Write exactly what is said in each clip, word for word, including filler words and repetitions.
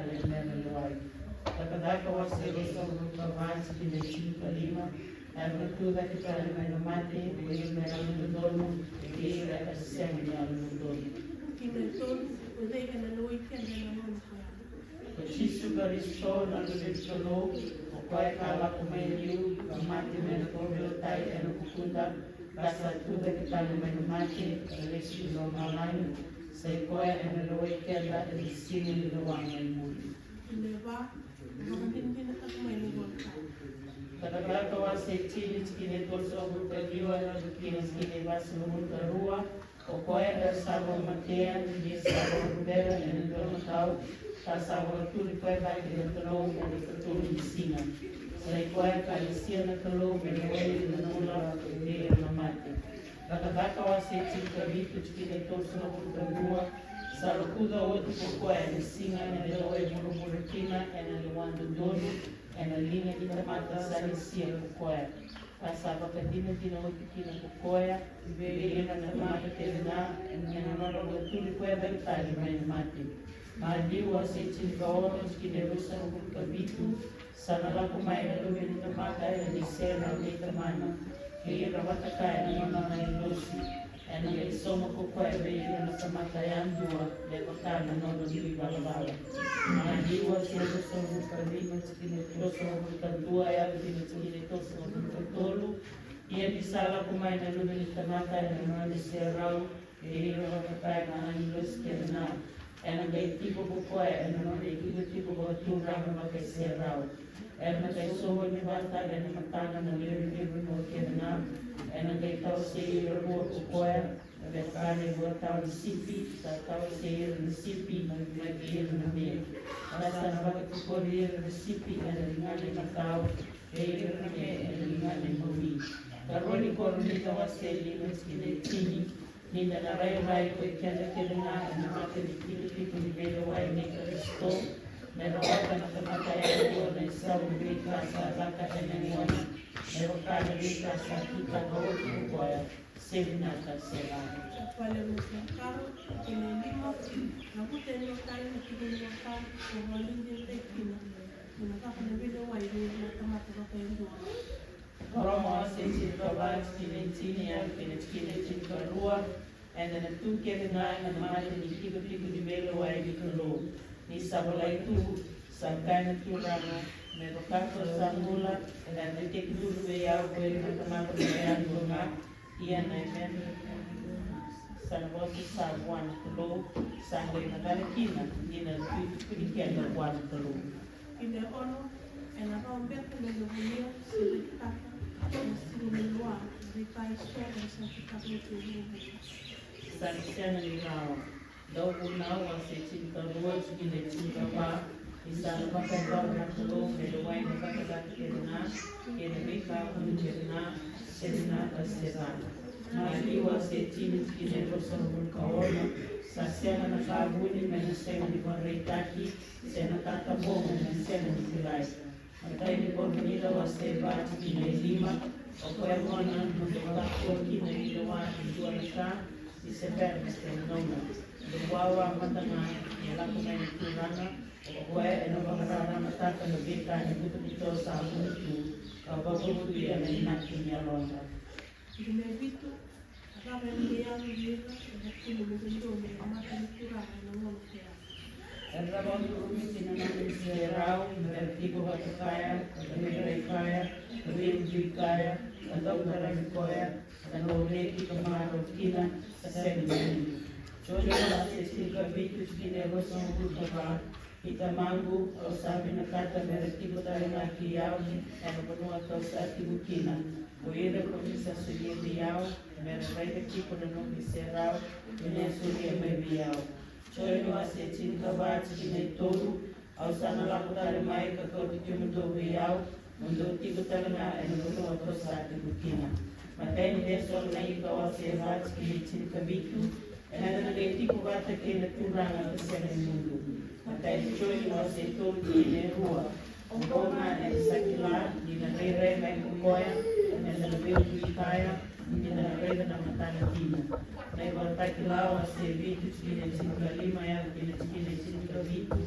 Mera lewai. Cakacaka wase ruasagavulu ka va, tikina e tinikalima. Era na tucake tale mai na mate ko ira na yalododonu, kei ira era sega ni yalododonu. Tikina e tolu. O cei ena lewai keda ena gauna ko ya? Ko Jisu Karisito na Luve ni Kalou, o koya ka lako mai liu, ka mate mai na kauveilatai ena vukuda, ka sa tucake tale mai na mate, ka lesu ki lomalagi. Sa i koya ena lewai keda ena siga ni lewaga e muri. Cakacaka wase tini, tikina e tolusagavulu ka ciwa kei na tikina e vasagavulu ka rua. O koya era sa vakamatea ni sa vakarubera ena dua na matau, ka sa vakaturi koya cake na Kalou ena ikatolu ni siga. Sa i koya ka lesia na Kalou me lewai ira na bula kei ira na mate. Cakacaka wase tinikavitu, tikina e tolusagavulu ka dua. Sa lokuca oti ko koya ena siga ena lewai vuravura kina ena lewa dodonu, ena liga ni tamata sa lesia ko koya. Ka sa vakadinadina oti kina ko koya vei ira na tamata kece ga, ena nona vakaturi koya cake tale mai na mate. Maciu wase tinikaono, tikina e ruasagavulu ka vitu. Sa na lako mai na Luve ni tamata ena iserau nei Tamana, kei ira vata kaya na nona agilosi. Ena qai sauma ko koya vei ira na tamata yadua me vaka na nona dui valavala. Maciu wase ruasagavulu ka lima, tikina e tolusagavulu ka dua yaco ki na tikina e tolusagavulu ka tolu. Ia ni sa lako mai na Luve ni tamata ena nona iserau, kei ira vata kaya na agilosi kece ga, ena qai tiko ko koya ena nona itikotiko vakaturaga vakaiserau. Era na qai soqoni vata ena matana na lewe ni veivanua kece ga. Ena qai tawasei ira rua ko koya, me vaka na ivakatawa ni sipi sa tawasei ira na sipi mai vei ira na me. Ka sa na vakatikori ira na sipi ena ligana imatau, kei ira na me ena ligana imawi. Karua ni Korinica wase lima, tikina e tini. Ni da na rairai ko i keda kece ga ena mata ni tikotiko ni veilewai nei Karisito, me rawata na tamata yadua na isau ni veika sa caka ena yagona, me vaka na veika sa kitaka oti ko koya, se vinaka se ca. Sa pale mo se karo, tikina e lima. Na vuta e dua tale na tikina e dua tale, ko vakaluti e dua kina, ni na caka na veilewai vei ira na tamata vakayadua. Roma wase tinikava, tikina e tini yaco ki na tikina e tinikarua. Eda na tu kece ga ena mata ni tikotiko ni veilewai ni Kalou. Ni sa volai tu, sa kaya na Turaga, me vaka ko sa bula, era na tekiduru vei au ko ira na tamata vakayadua ga. Ia na yameda sa na vosa sa vua na Kalou, sa qai macala kina ni na tu i tukuni keda vua na Kalou. Tikina e ono. Ena rawa beka me na volia se rekitaka ena siga ni lewa na veika eso era sa kitaka oti e vuravura? Sa na sega ni rawa. Dauvunau wase tinikarua, tikina e tinikava. Ni sa na vakayacora na Kalou me lewai na cakacaka kece ga kei na veika vuni kece ga, se vinaka se ca. Maciu wase tini, tikina e ruasagavulu ka ono. Sa sega na ka vuni me na sega ni vakaraitaki, se na ka tabogo me na sega ni kilai. Matai ni Korinica wase va, tikina e lima. O koya gona mo dou kakua kina ni lewa e dua na ka, ni se bera na kena gauna. Dou wawa mada ga me lako mai na Turaga, o koya ena vakararamataka na veika ni butobuto sa vuni tu, ka vakavutuya na inaki ni yaloda. Tikina e vitu. A cava ena qai yaco vei ira era kila me dodonu na mata ni Turaga ena gauna ko ya? Era vakururugi ki na nona iserau, me ra tiko vata kaya, ka rairai kaya, ka veidui kaya, ka dau qaravi koya, ka dau reki ka marau kina, ka sega ni mudu. Joni wase tinikavitu, tikina e ruasagavulu ka va. I Tamaqu, au sa vinakata me ra tiko tale ga kei au ena vanua kau sa tiko kina, ko ira ko ni sa solia vei au, me ra raica tiko na noqu iserau, ko ni a solia mai vei au. Joni wase tinikava, tikina e tolu. Au sa na lako tale mai ka kauti kemudou vei au, mo dou tiko tale ga ena vanua kau sa tiko kina. Matai ni Cesalonaika wase va, tikina e tinikavitu. Eda na qai tiko vata kei na Turaga ka sega ni mudu. Matai ni Joni wase tolu, tikina e rua. Oqo ga eda sa kila, ni na rairai mai ko koya, eda na veidui kaya, ni da na raica na matana kina. Na iVakatakila wase vitu, tikina e tinikalima yaco ki na tikina e tinikavitu.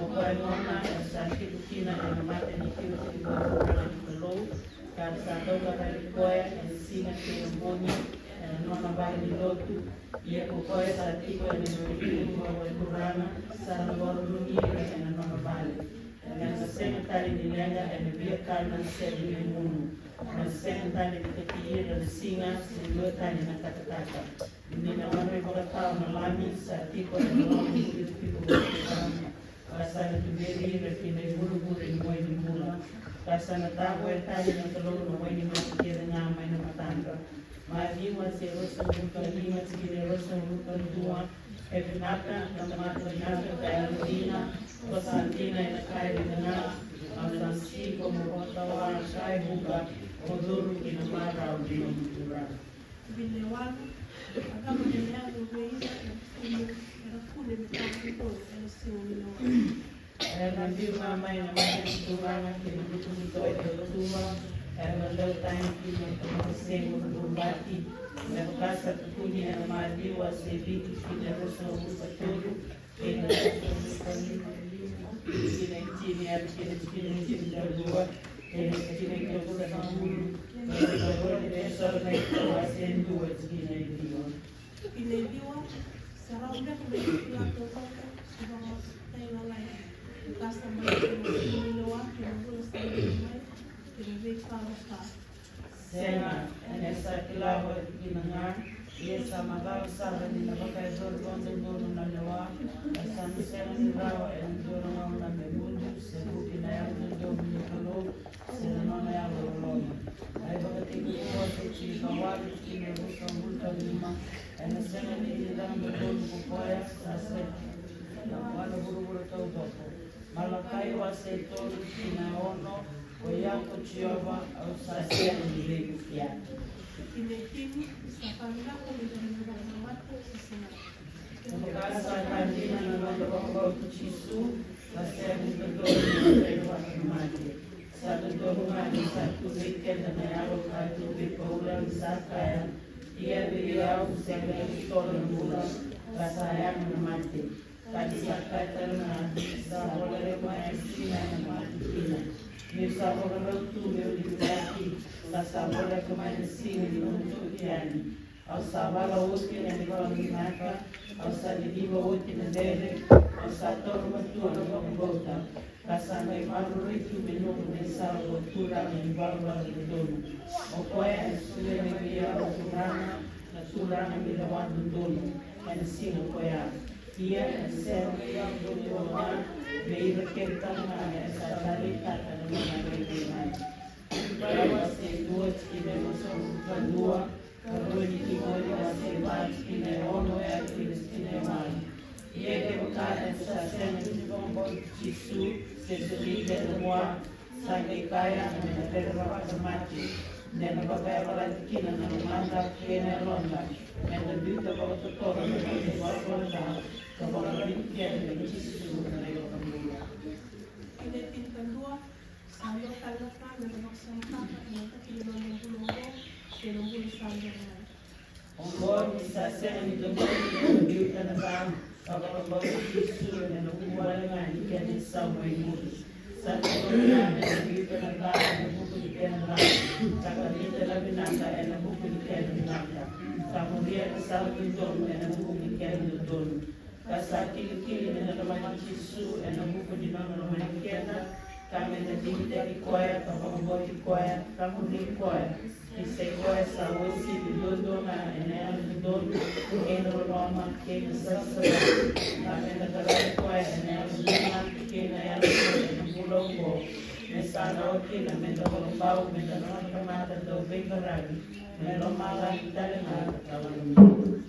Oqo Koya gona era sa tiko kina ena mata ni tiko ni vakaturaga ni Kalou, ka ra sa dau qaravi koya ena siga kei na bogi ena nona vale ni lotu. Ia ko koya sa tiko ena itikotiko ni vakaturaga sa na vakarorogo ira ena nona vale. Era na sega tale ni leqa ena viakana se vinagunu. Era na sega tale ni kati ira na siga se dua tani na katakata. Ni na nona ivakatawa na Lami sa tiko ena loma ni itikotiko ni vakaturaga. Ka sa na tuberi ira ki na ivurevure ni wai ni bula. Ka sa na tavoya tani na Kalou na wai ni mata kece ga mai na matadra. Maciu wase ruasagavulu ka lima, tikina e ruasagavulu ka dua. E vinaka na mata vinaka ka yalodina, ko sa dina ena ka e vinaka. Au sa siko mo vakatawa ka e vuqa, mo curu ki na marau ni nomu Turaga. Vinaka, a cava na leqa vei ira era kune, era kune me tawa dodonu ena siga ni lewa? Era na biu ga mai na mata ni Turaga kei na butobuto e Turaga, era na dau tagi ki na tamata sega ni vurubati. Me vaka sa tukuni ena Maciu wase vitu, tikina e ruasagavulu ka tolu, kei na ruasagavulu ka lima, kei na tini, kei na tini, tini ka dua, kei na tini ka dua na bulu, kei na dua ni Tesalonaika wase dua, tikina e ciwa. Tikina e ciwa, sa rawa beka me kila ko koya, sa rawa me kila lai. Ka sa mai kina na lewa, kei na bula sa mai, kei na veika sa. Sega, ena sa kila vata kina ga, ia sa macala sara ni na vakayacori vakadodonu na lewa, ka sa na sega ni rawa ena dua na gauna me mudu, se vuki na yalododonu ni Kalou, se na nona yalololoma. Ai Vakatekivu wase tinikawalu, tikina e ruasagavulu ka lima, ena sega ni kidavaki dodonu ko koya sa sega na vuravura taucoko. Malakai wase tolu, tikina e ono, ko ya ko Jiova, au sa sega ni veikufia. Tikina e tini, sa vakavinaka me da vakabauta Jisu. Kevaka sa ka dina na noda vakabauta Jisu, sa sega ni dodonu me da vakabauta mate. Sa dodonu ga ni sa tu vei keda na yalo ka tu vei Paula ni sa kaya, ia vei au sega ni tiko na bula, ka sa yaga na mate. Ka ni sa kaya tale ga, sa voleka mai na siga ena mate kina. Niu sa vakarau tu meu liutaki, ka sa voleka mai na siga ni noqu tu yani. Au sa vala oti na ivalavala vinaka, au sa liliva oti na dede, au sa taura matua na vakabauta, ka sa qai maroroi tu me noqu na isala vakaturaga ni valavala dodonu. O koya ena solia mai vei au na Turaga, na Turaga ni lewa dodonu, ena siga koya. Ia ena sega ni yaco dodonu ga vei ira kece tale ga era sa taleitaka na nona rairai mai. Filipai wase dua, tikina e ruasagavulu ka dua, Karua ni Timoti wase va, tikina e ono, e a kina tikina e walu. Ia kevaka eda sa sega ni vakabauti Jisu, se soli keda vua, sa qai kaya me na rerevaka na mate, me na vakayavalati kina na lomada kei na yaloda, me da biuta vakatotolo na noda ivalavala ca, ka vakaraici keda vei Jisu na iVakabula. Tikina e tinikadua, sa dua tale na ka me da vakasamataka ena yakavi ni noda bula oqo, kei na bula sa dodonu. Oqo ni sa sega ni dodonu me da biuta na ca, ka vakabauti Jisu ena vuku wale ga ni kena isau mai muri. Sa dodonu ga me da biuta na ca ena vuku ni kena ca, ka kavida na vinaka ena vuku ni kena vinaka, ka muria na sala dodonu ena vuku ni kena dodonu. Ka sa kilikili me da lomani Jisu ena vuku ni nona lomani keda, ka me da digitaki koya, ka vakabauti koya, ka muri koya. Ni sai koya sa uasivi duadua ga ena yalododonu kei na loloma kei na savasava, ka me da qaravi koya ena yalodina kei na yalodina ena bula oqo. Me sa rawa kina me da vakabau me da nona tamata dauveiqaravi, me lomalagi tale ga ka lagilagi.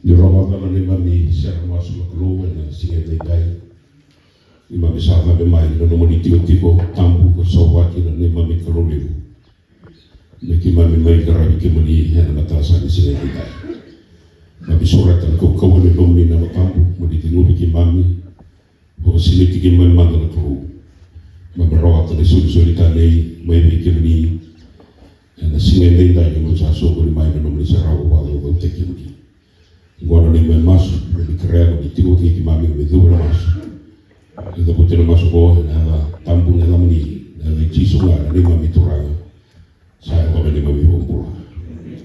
Ni rogoca na neimami sere masu na Kalou ena siga edaidai. Neimami sa cabe mai na nomuni tikotiko tabu ka sauvaki na neimami Kalou levu. Me keimami mai qaravi kemuni ena mataka sa ni siga edaidai. Keimami sureta na kaukauwa ni nomuni Yalo Tabu mo ni tekivu vei keimami. Vakasineti keimami mada na Kalou. Keimami rawata na isolisoli talei mai vei kemuni. Ena siga edaidai keimami sa soqoni mai na nomuni sarau vakacaucautaki kemuni. Oqo na neimami masu, keimami kerea mo ni tiko vata kei keimami me cuva na masu. Ni cavuti na masu oqo ena yaca tabu ni yacamuni, na yaca i Jisu ga na neimami Turaga. Sa yaco mai na neimami iVakabula.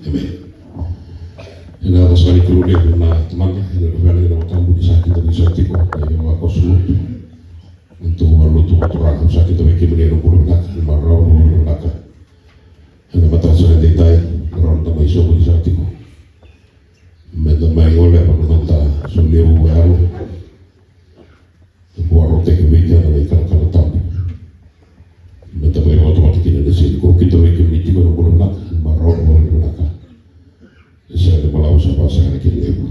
Emeni. Ena yaca saka ni Kalou levu na Tamada, ena Luvena kei na Yalo Tabu ni sa kidavaki saka tiko na ivavakoso lotu. Tou valotu vakaturaga, sa kidavaki kemuni ena bula vinaka, ena marau, ena bula vinaka. Ena mataka saka edaidai, rawa ni da mai soqoni saka tiko. Meda mai goleva na noda solevu vakayalo. Vakarautaki vei keda na ikalakala tabu. Meda mai vatavata kina ena siga nikua, kidavaki kemuni tiko ena bula vinaka, ena marau, ena bula vinaka. E sega ni balavu, sa vakasakana kina levu.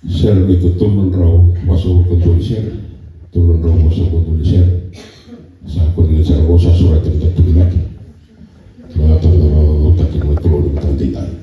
Sere ni katolu na drau vasagavulu ka dua ni sere. Tolu na drau vasagavulu ka dua ni sere. Sa kune na sere qo sa sureta meda tu vinaka. Kila na tamata vakacaucautaki na Kalou ni mataka edaidai.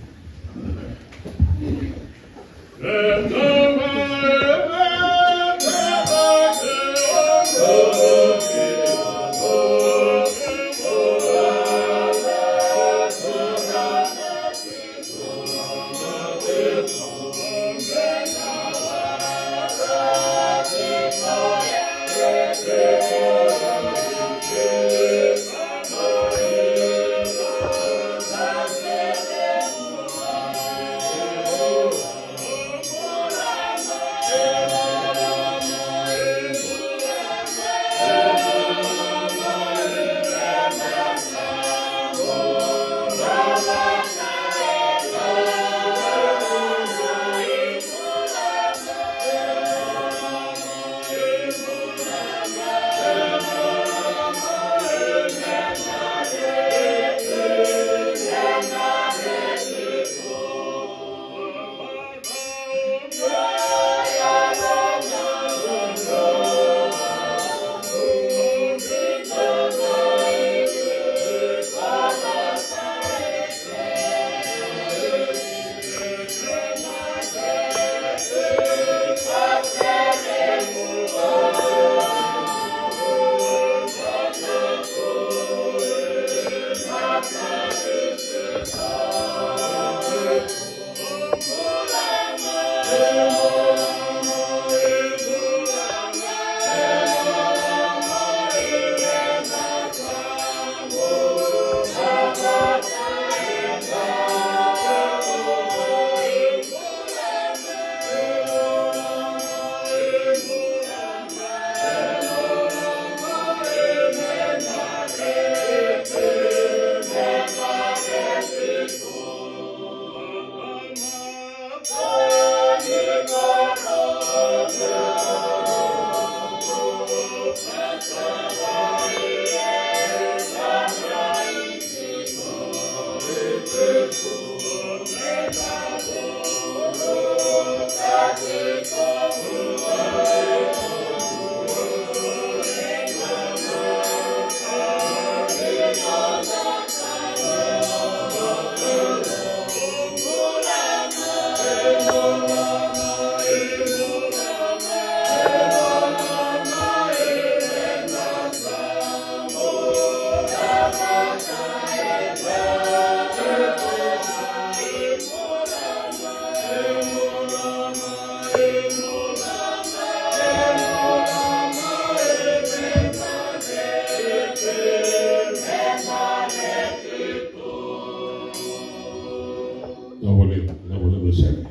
Vinaka vakalevu, vinaka vakalevu na sere.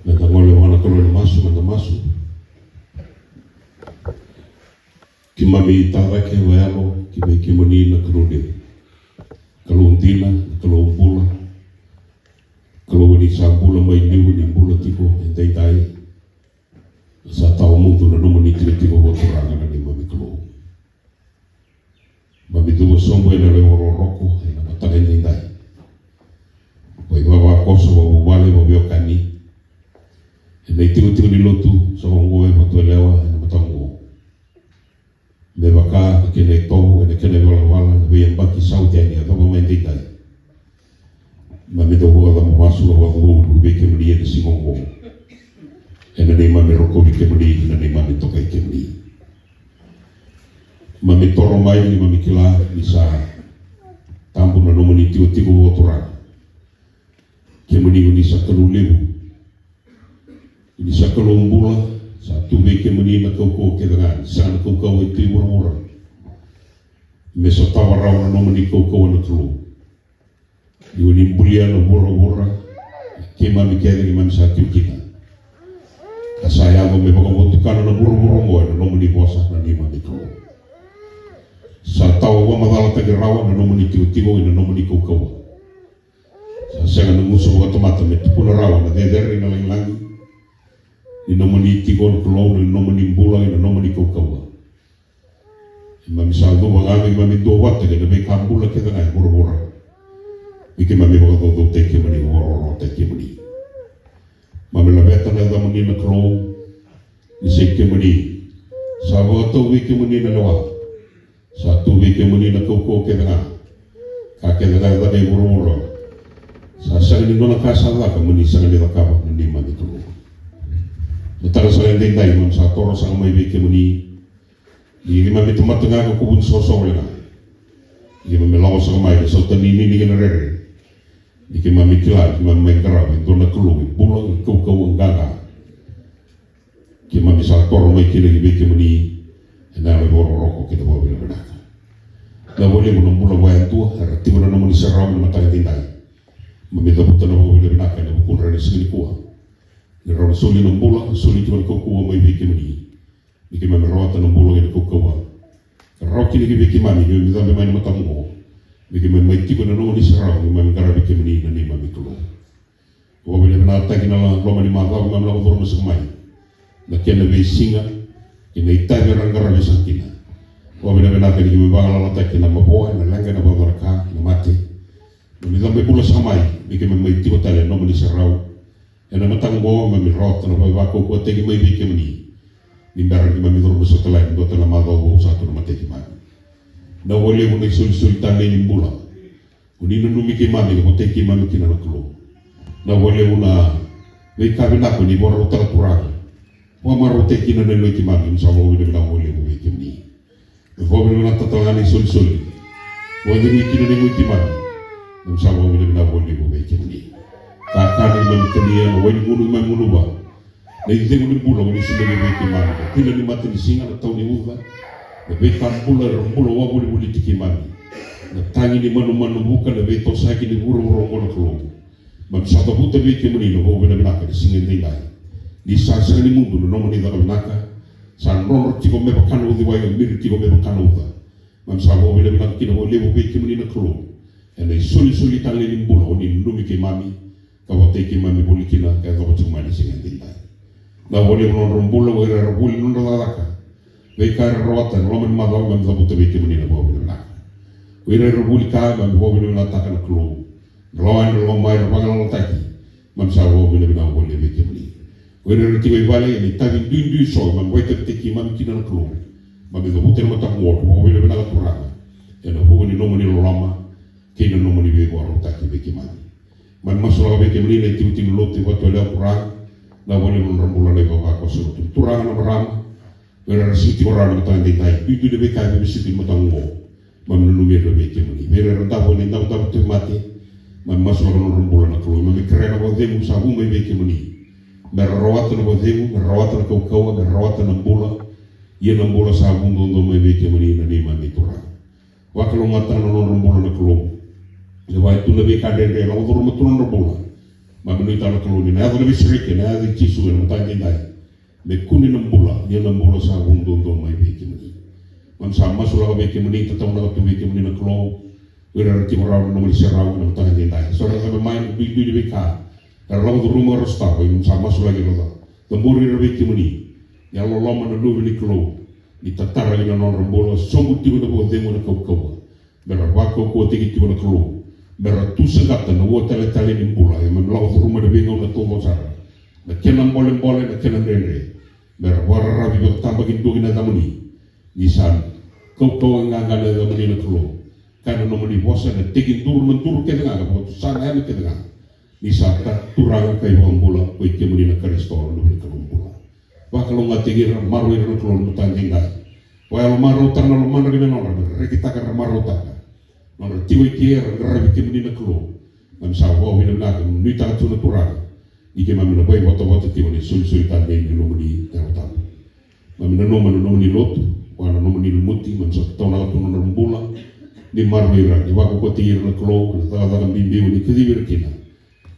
Meda gole vua na Kalou ena masu, meda masu. Keimami tacake vakayalo ki vei kemuni na Kalou levu. Kalou dina, Kalou bula. Kalou ni sa bula mai liu, ni bula tiko edaidai. Sa tawamudu na nomuni tikotiko vakaturaga na neimami Kalou. Keimami cuva sobu ena lewe vakarokoroko ena mataka edaidai. Sa vakavuvale, vakaveiwekani ena itikotiko ni lotu sa oqo e Vatualewa ena mataka oqo. Me vaka na kena itovo ena kena ivalavala na veiyabaki sa oti yani, yacova mai edaidai. Mami dau vakacabo masu ka vakacaucautaki vei kemuni ena siga oqo, ena neimami rokovi kemuni, na neimami tokai kemuni. Mami toro mai ni mami kila ni sa tabu na nomuni tikotiko vakaturaga. Kemuni oni sa Kalou levu, oni sa Kalou bula. Sa tu vei kemuni na kaukauwa kece ga, ni sa na kaukauwa e tu i vuravura. Me sotava rawa na nomuni kaukauwa na Kalou. Ni oni bulia na vuravura, keimami kece keimami sa tu kina. Ka sa yaco me vakavotukana na vuravura oqo ena nomuni vosa, na neimami Kalou. Sa tawa vakamacalataki rawa na nomuni tikotiko ena nomuni kaukauwa. Sa sega na gusu vakatamata me tukuna rawa na cecere ena lagilagi ni nomuni tiko na Kalou, na nomuni bula, na nomuni kaukauwa. Keimami sa cuva ga me keimami duavata kei na veika bula kece ga e vuravura. Me keimami vakacaucautaki kemuni, vakarokorokotaki kemuni. Mami laveta na yacamuni na Kalou, ni sa i kemuni. Sa vakatau vei kemuni na lewa. Sa tu vei kemuni na kaukauwa kece ga. Ka kece ga e caka e vuravura, sa sega ni nona ka sa caka mo ni sega ni cakava, na neimami Kalou. Mataka saka edaidai mami sa toro saka mai vei kemuni. Ni keimami tamata ga ka kuvu ni sokosoko wale ga. Ni keimami lako saka mai na sautaninini kei na rere. Ni keimami kila ni keimami mai qarava e dua na Kalou e bula, e kaukauwa, e qaqa. Keimami sa toro mai kina ki vei kemuni ena yalo e vakarokoroko kei na vakavinavinaka. Vinaka vakalevu na bula vakayadua era tiko ena nomuni serau ena mataka edaidai. Mami cavuta na vakavinavinaka ena vukudra ena siga nikua. Ni rau na soli na bula, soli tiko na kaukauwa mai vei kemuni. Ni keimami rawata na bula kei na kaukauwa. Ka rawa kina ki vei keimami, keimami cabe mai na mataka oqo. Ni keimami mai tiko ena nomuni serau, keimami qaravi kemuni, na neimami Kalou. Vakavinavinakataki na loma ni macawa keimami lako curuma saka mai. Na kena veisiga kei na itavi era qaravi saka kina. Vakavinavinaka ni keimami vagalalataki na mavoa, na leqa, na vakacalaka, na mate. Mami cabe bula saka mai, ni keimami mai tiko tale ena nomuni serau. Ena mataka oqo mami rawata na vakaukautaki mai vei kemuni. Ni bera ni keimami curuma saka tale e dua tale na macawa vou sa tu na mata i keimami. Vinaka vakalevu na isolisoli talei ni bula. Oni nanumi keimami ka votai keimami kina na Kalou. Vinaka vakalevu na veika vinaka oni vakarautaka Turaga. Vakamarautaki kina na yaloi keimami, mami sa vakavinavinaka vakalevu vei kemuni. Me vakavinavinakataka tale ga na isolisoli. Vakacegui kina na yaloi keimami. Mami sa vakavinavinaka vakalevu vei kemuni. Kakana keimami kania, na wai ni gunu keimami gunuva. Na icegu ni bula oni solia vei keimami. Na kila ni matanisiga, na tau ni uca. Na veika bula era bula vakavolivoliti keimami. Na tagi ni manumanu vuka, na veitosoyaki ni vuravura oqo na Kalou. Mami sa cavuta vei kemuni na vakavinavinaka ni siga edaidai. Ni sa sega ni mudu na nomuni caka vinaka. Sa drodro tiko me vaka na uciwai, miri tiko me vaka na uca. Mami sa vakavinavinaka kina vakalevu vei kemuni na Kalou. Ena isolisoli talei ni bula oni nanumi keimami. Ka votai keimami voli kina ka yacova tiko mai na siga edaidai. Vinaka vakalevu na nodra bula o ira era voli na nodra cakacaka. Veika era rawata ena loma ni macawa mami cavuta vei kemuni na vakavinavinaka. O ira era voli ka mami vakavinavinakataka na Kalou. Na lawa yani na lawa mai era vagalalataki. Mami sa vakavinavinaka vakalevu vei kemuni. O ira era tiko i vale ena itavi duidui eso mami vakaitavitaki keimami kina na Kalou. Mami cavuta ena mataka oqo na vakavinavinaka Turaga. Ena vuku ni nomuni loloma kei na nomuni veivakarautaki vei keimami. Mami masulaka vei kemuni na itikotiko ni lotu e Vatualewa Turaga. Vinaka vakalevu na nodra bula na ivavakoso ni Turaga na marama. O ira era sega ni tiko rawa ena mataka edaidai, duidui na veika e veivosaki ena mataka oqo. Mami nanumi ira vei kemuni. Vei ira era davo ena idavodavo tauvimate. Mami masulaka na nodra bula na Kalou. Mami kerea na vakacegu sa vu mai vei kemuni. Me ra rawata na vakacegu, me ra rawata na kaukauwa, me ra rawata na bula. Ia na bula sa vu duadua mai vei kemuni na neimami Turaga. Vakalougatataka na nodra bula na Kalou. Ia vaka e tu na veika dredre e lako curuma tu na nodra bula. Mami nuitaka na Kalou ni na yaco na veisereki ena yaca i Jisu ena mataka edaidai. Me kune na bula, ia na bula sa vu duadua mai vei kemuni. Mami sa masulaka vei kemuni, tataunaka tu vei kemuni na Kalou. O ira era tiko rawa ena nomuni serau ena mataka edaidai. So era cabe mai na duidui ni veika era lako curuma, era sotava, ia mami sa masulaki ira, cabori ira vei kemuni. Ia loloma na Luve ni Kalou. Ni tatara kina na nodra bula, sobu tiko na vakacegu, na kaukauwa. Me ra vakaukauwataki tiko na Kalou. Me ra tu saqata na ua taletale ni bula, e me lako curuma na veigauna taucoko sara. Na kena bolebole, na kena dredre. Me ra vakararavi vakatabakidua ki na yacamuni. Ni sa kaukauwa qaqa na yacamuni na Kalou. Ka na nomuni vosa na tekiduru na duru kece ga, ka vakatusa na yame kece ga. Ni sa ta Turaga ka iVakabula, ko i kemuni na Karisito, na Luve ni Kalou bula. Vakalougatataki ira, maroroi ira na Kalou na mataka edaidai. Vakayalomarautaka na lomadra kei na nodra, me ra rekitaka na marautaka. Nodra tiko eke era qaravi kemuni na Kalou. Keimami sa vakavinavinaka, nuitaka tiko na Turaga. Ni keimami na vakaivotavota tiko ena isolisoli talei ni nomuni Yalo Tabu. Keimami nanuma na nomuni lotu, vua na nomuni lumuti, keimami sa tataunaka tu na nodra bula. Ni maroroi ira, ni vakaukauwataki ira na Kalou, ena cakacaka bibi o ni kacivi ira kina.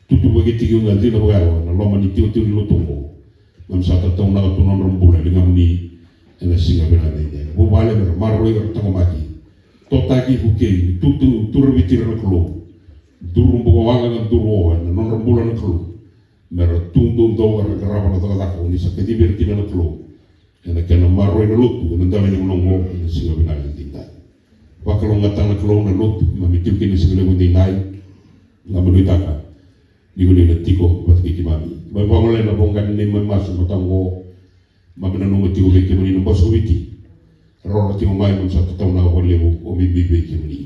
Tutuvaki tiko na cina vakayalo ena loma ni tikotiko ni lotu oqo. Keimami sa tataunaka tu na nodra bula e ligamuni ena siga vinaka edaidai. Vuvale me ra maroroi, ra taqomaki. Totaki, vukei, ni tutu, turaviti ira na Kalou. Duru bukawaqa ka duru o ena nodra bula na Kalou. Me ra tu doudou, era qarava na cakacaka o ni sa kacivi ira kina na Kalou. Ena kena maroroi na lotu ena dela ni gauna oqo ena siga vinaka edaidai. Vakalougatataka na Kalou na lotu keimami tiko kina ena siga levu edaidai. Keimami nuitaka ni ko ni na tiko vata kei keimami. Keimami vagolea na voqa ni neimami masu mataka oqo. Keimami nanuma tiko vei kemuni na Bose ko Viti. Roro tiko mai, keimami sa tataunaka vakalevu o bibi vei kemuni.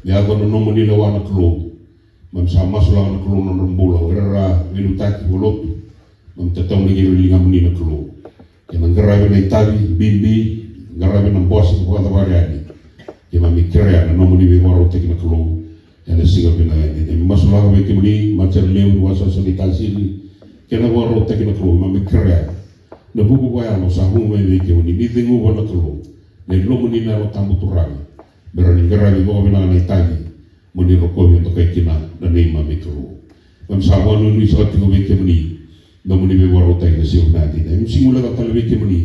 Me yaco na nomuni lewa na Kalou. Keimami sa masulaka na Kalou na nodra bula, o ira era veiliutaki vakalotu. Keimami tataunaki ira e ligamuni na Kalou. Kena qaravi na itavi bibi, qaravi na bose, vakacavari yani. Keimami kerea na nomuni veivakarautaki na Kalou. Ena siga vinaka edaidai, keimami masulaka vei kemuni, matasere levu ni wasewase ni tasiri. Kena vakarautaki na Kalou, keimami kerea. Na vuku vakayalo sa vu mai vei kemuni, ni ceguva na Kalou. Na Yalomuni na Yalo Tabu Turaga. Me rawa ni qaravi vakavinaka na itavi. Mo ni rokovi, dokai kina na neimami Kalou. Keimami sa vakanuinui saka tiko vei kemuni. Nomuni veivakarautaki ena siga vinaka edaidai. Keimami sega ni guilecava tale vei kemuni.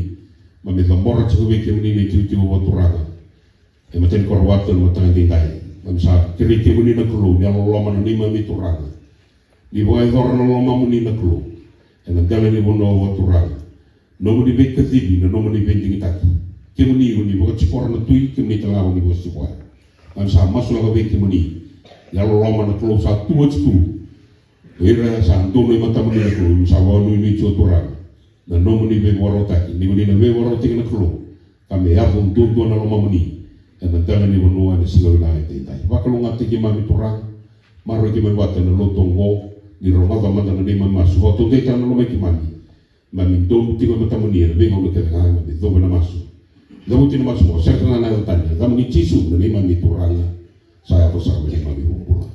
Keimami cabora tiko vei kemuni na itikotiko vakaturaga. E matani koro vata ena mataka edaidai. Keimami sa kerei kemuni na Kalou, ni yalololoma na neimami Turaga. Ni vakayacora na lomamuni na Kalou. Ena dela ni vanua vakaturaga. Nomuni veikacivi, na nomuni veidigitaki. Kemuni o ni vakatikora na tui, kemuni talega o ni vakasivia. Keimami sa masulaka vei kemuni. Yalololoma na Kalou sa tu oti tu. O ira sa donui e matamuni na Kalou, keimami sa vakanuinui tiko Turaga. Na nomuni veivakarautaki, ni ko ni na veivakarautaki na Kalou. Ka me yaco duadua na lomamuni. Ena dela ni vanua ena siga vinaka edaidai. Vakalougatataki keimami Turaga. Maroroi keimami vata ena lotu oqo. Ni rogoca mada na neimami masu. Vakataudeitaka na lomai keimami. Keimami donu tiko e matamuni ena veigauna kece ga, keimami cuva na masu. Cavuti na masu oqo, sere tale ga na yaca tani, ena yacamuni Jisu na neimami Turaga. Sa yaco sara me neimami iVakabula.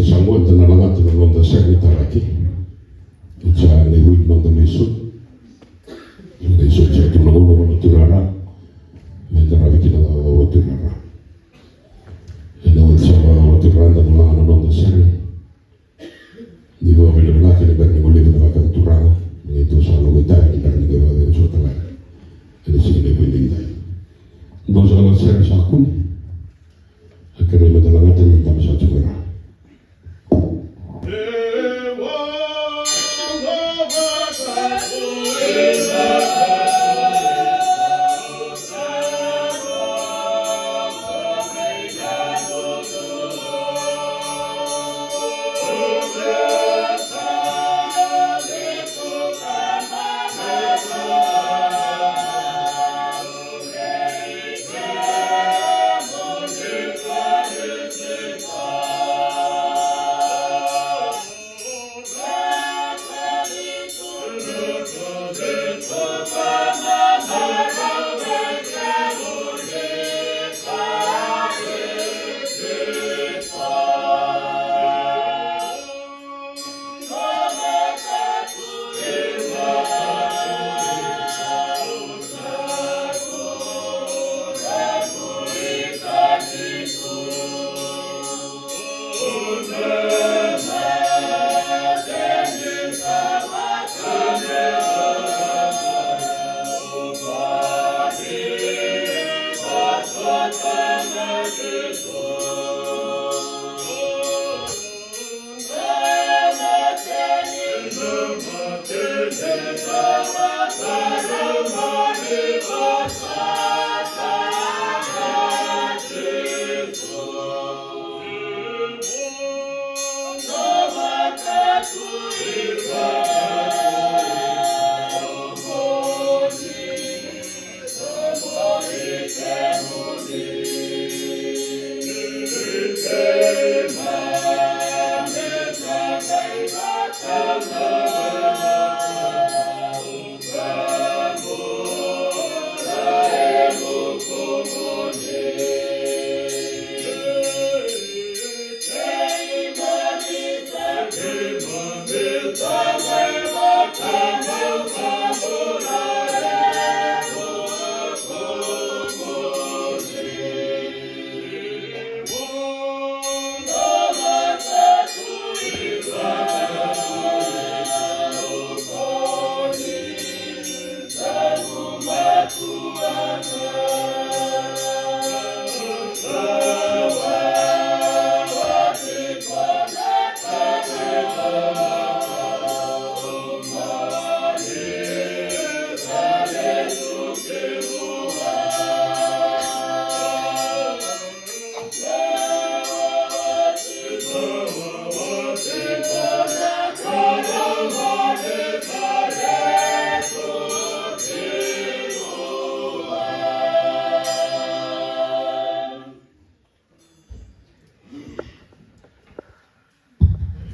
Sa qo eda na lagata na noda sere ni taraki. Sa na iwili noda lesoni. Eda isoti tu na gauna vou na turara me da ravi kina na turara. Eda na sa turara da na laga na noda sere. Ni vakavinavinaka ni bera ni goliva na vaka na turaga. Ni tu sa na goi tale ni bera ni goi vaka na sota lai. Eda sigi na iwili dai. Dou sa na sere sa kune. A kere me da lagata ni da me sa tu me ra.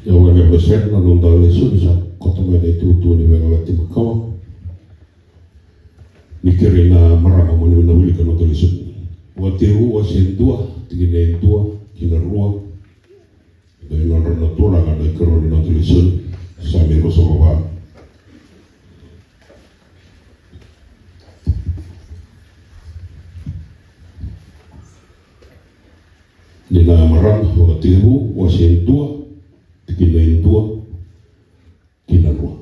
Ia, au na via sere na noda lesoni, sa koto mai na itukutuku ni veiyalayalati makawa. Ni kerei na marama mo ni na wilika na noda lesoni. Vakatekivu wase e dua, tikina e dua ki na rua. Dua na nodra na turaga na ikarua ni noda lesoni. Same ruasagavulu ka va. Ni na marama, Vakatekivu wase e dua, tikina e dua ki na rua.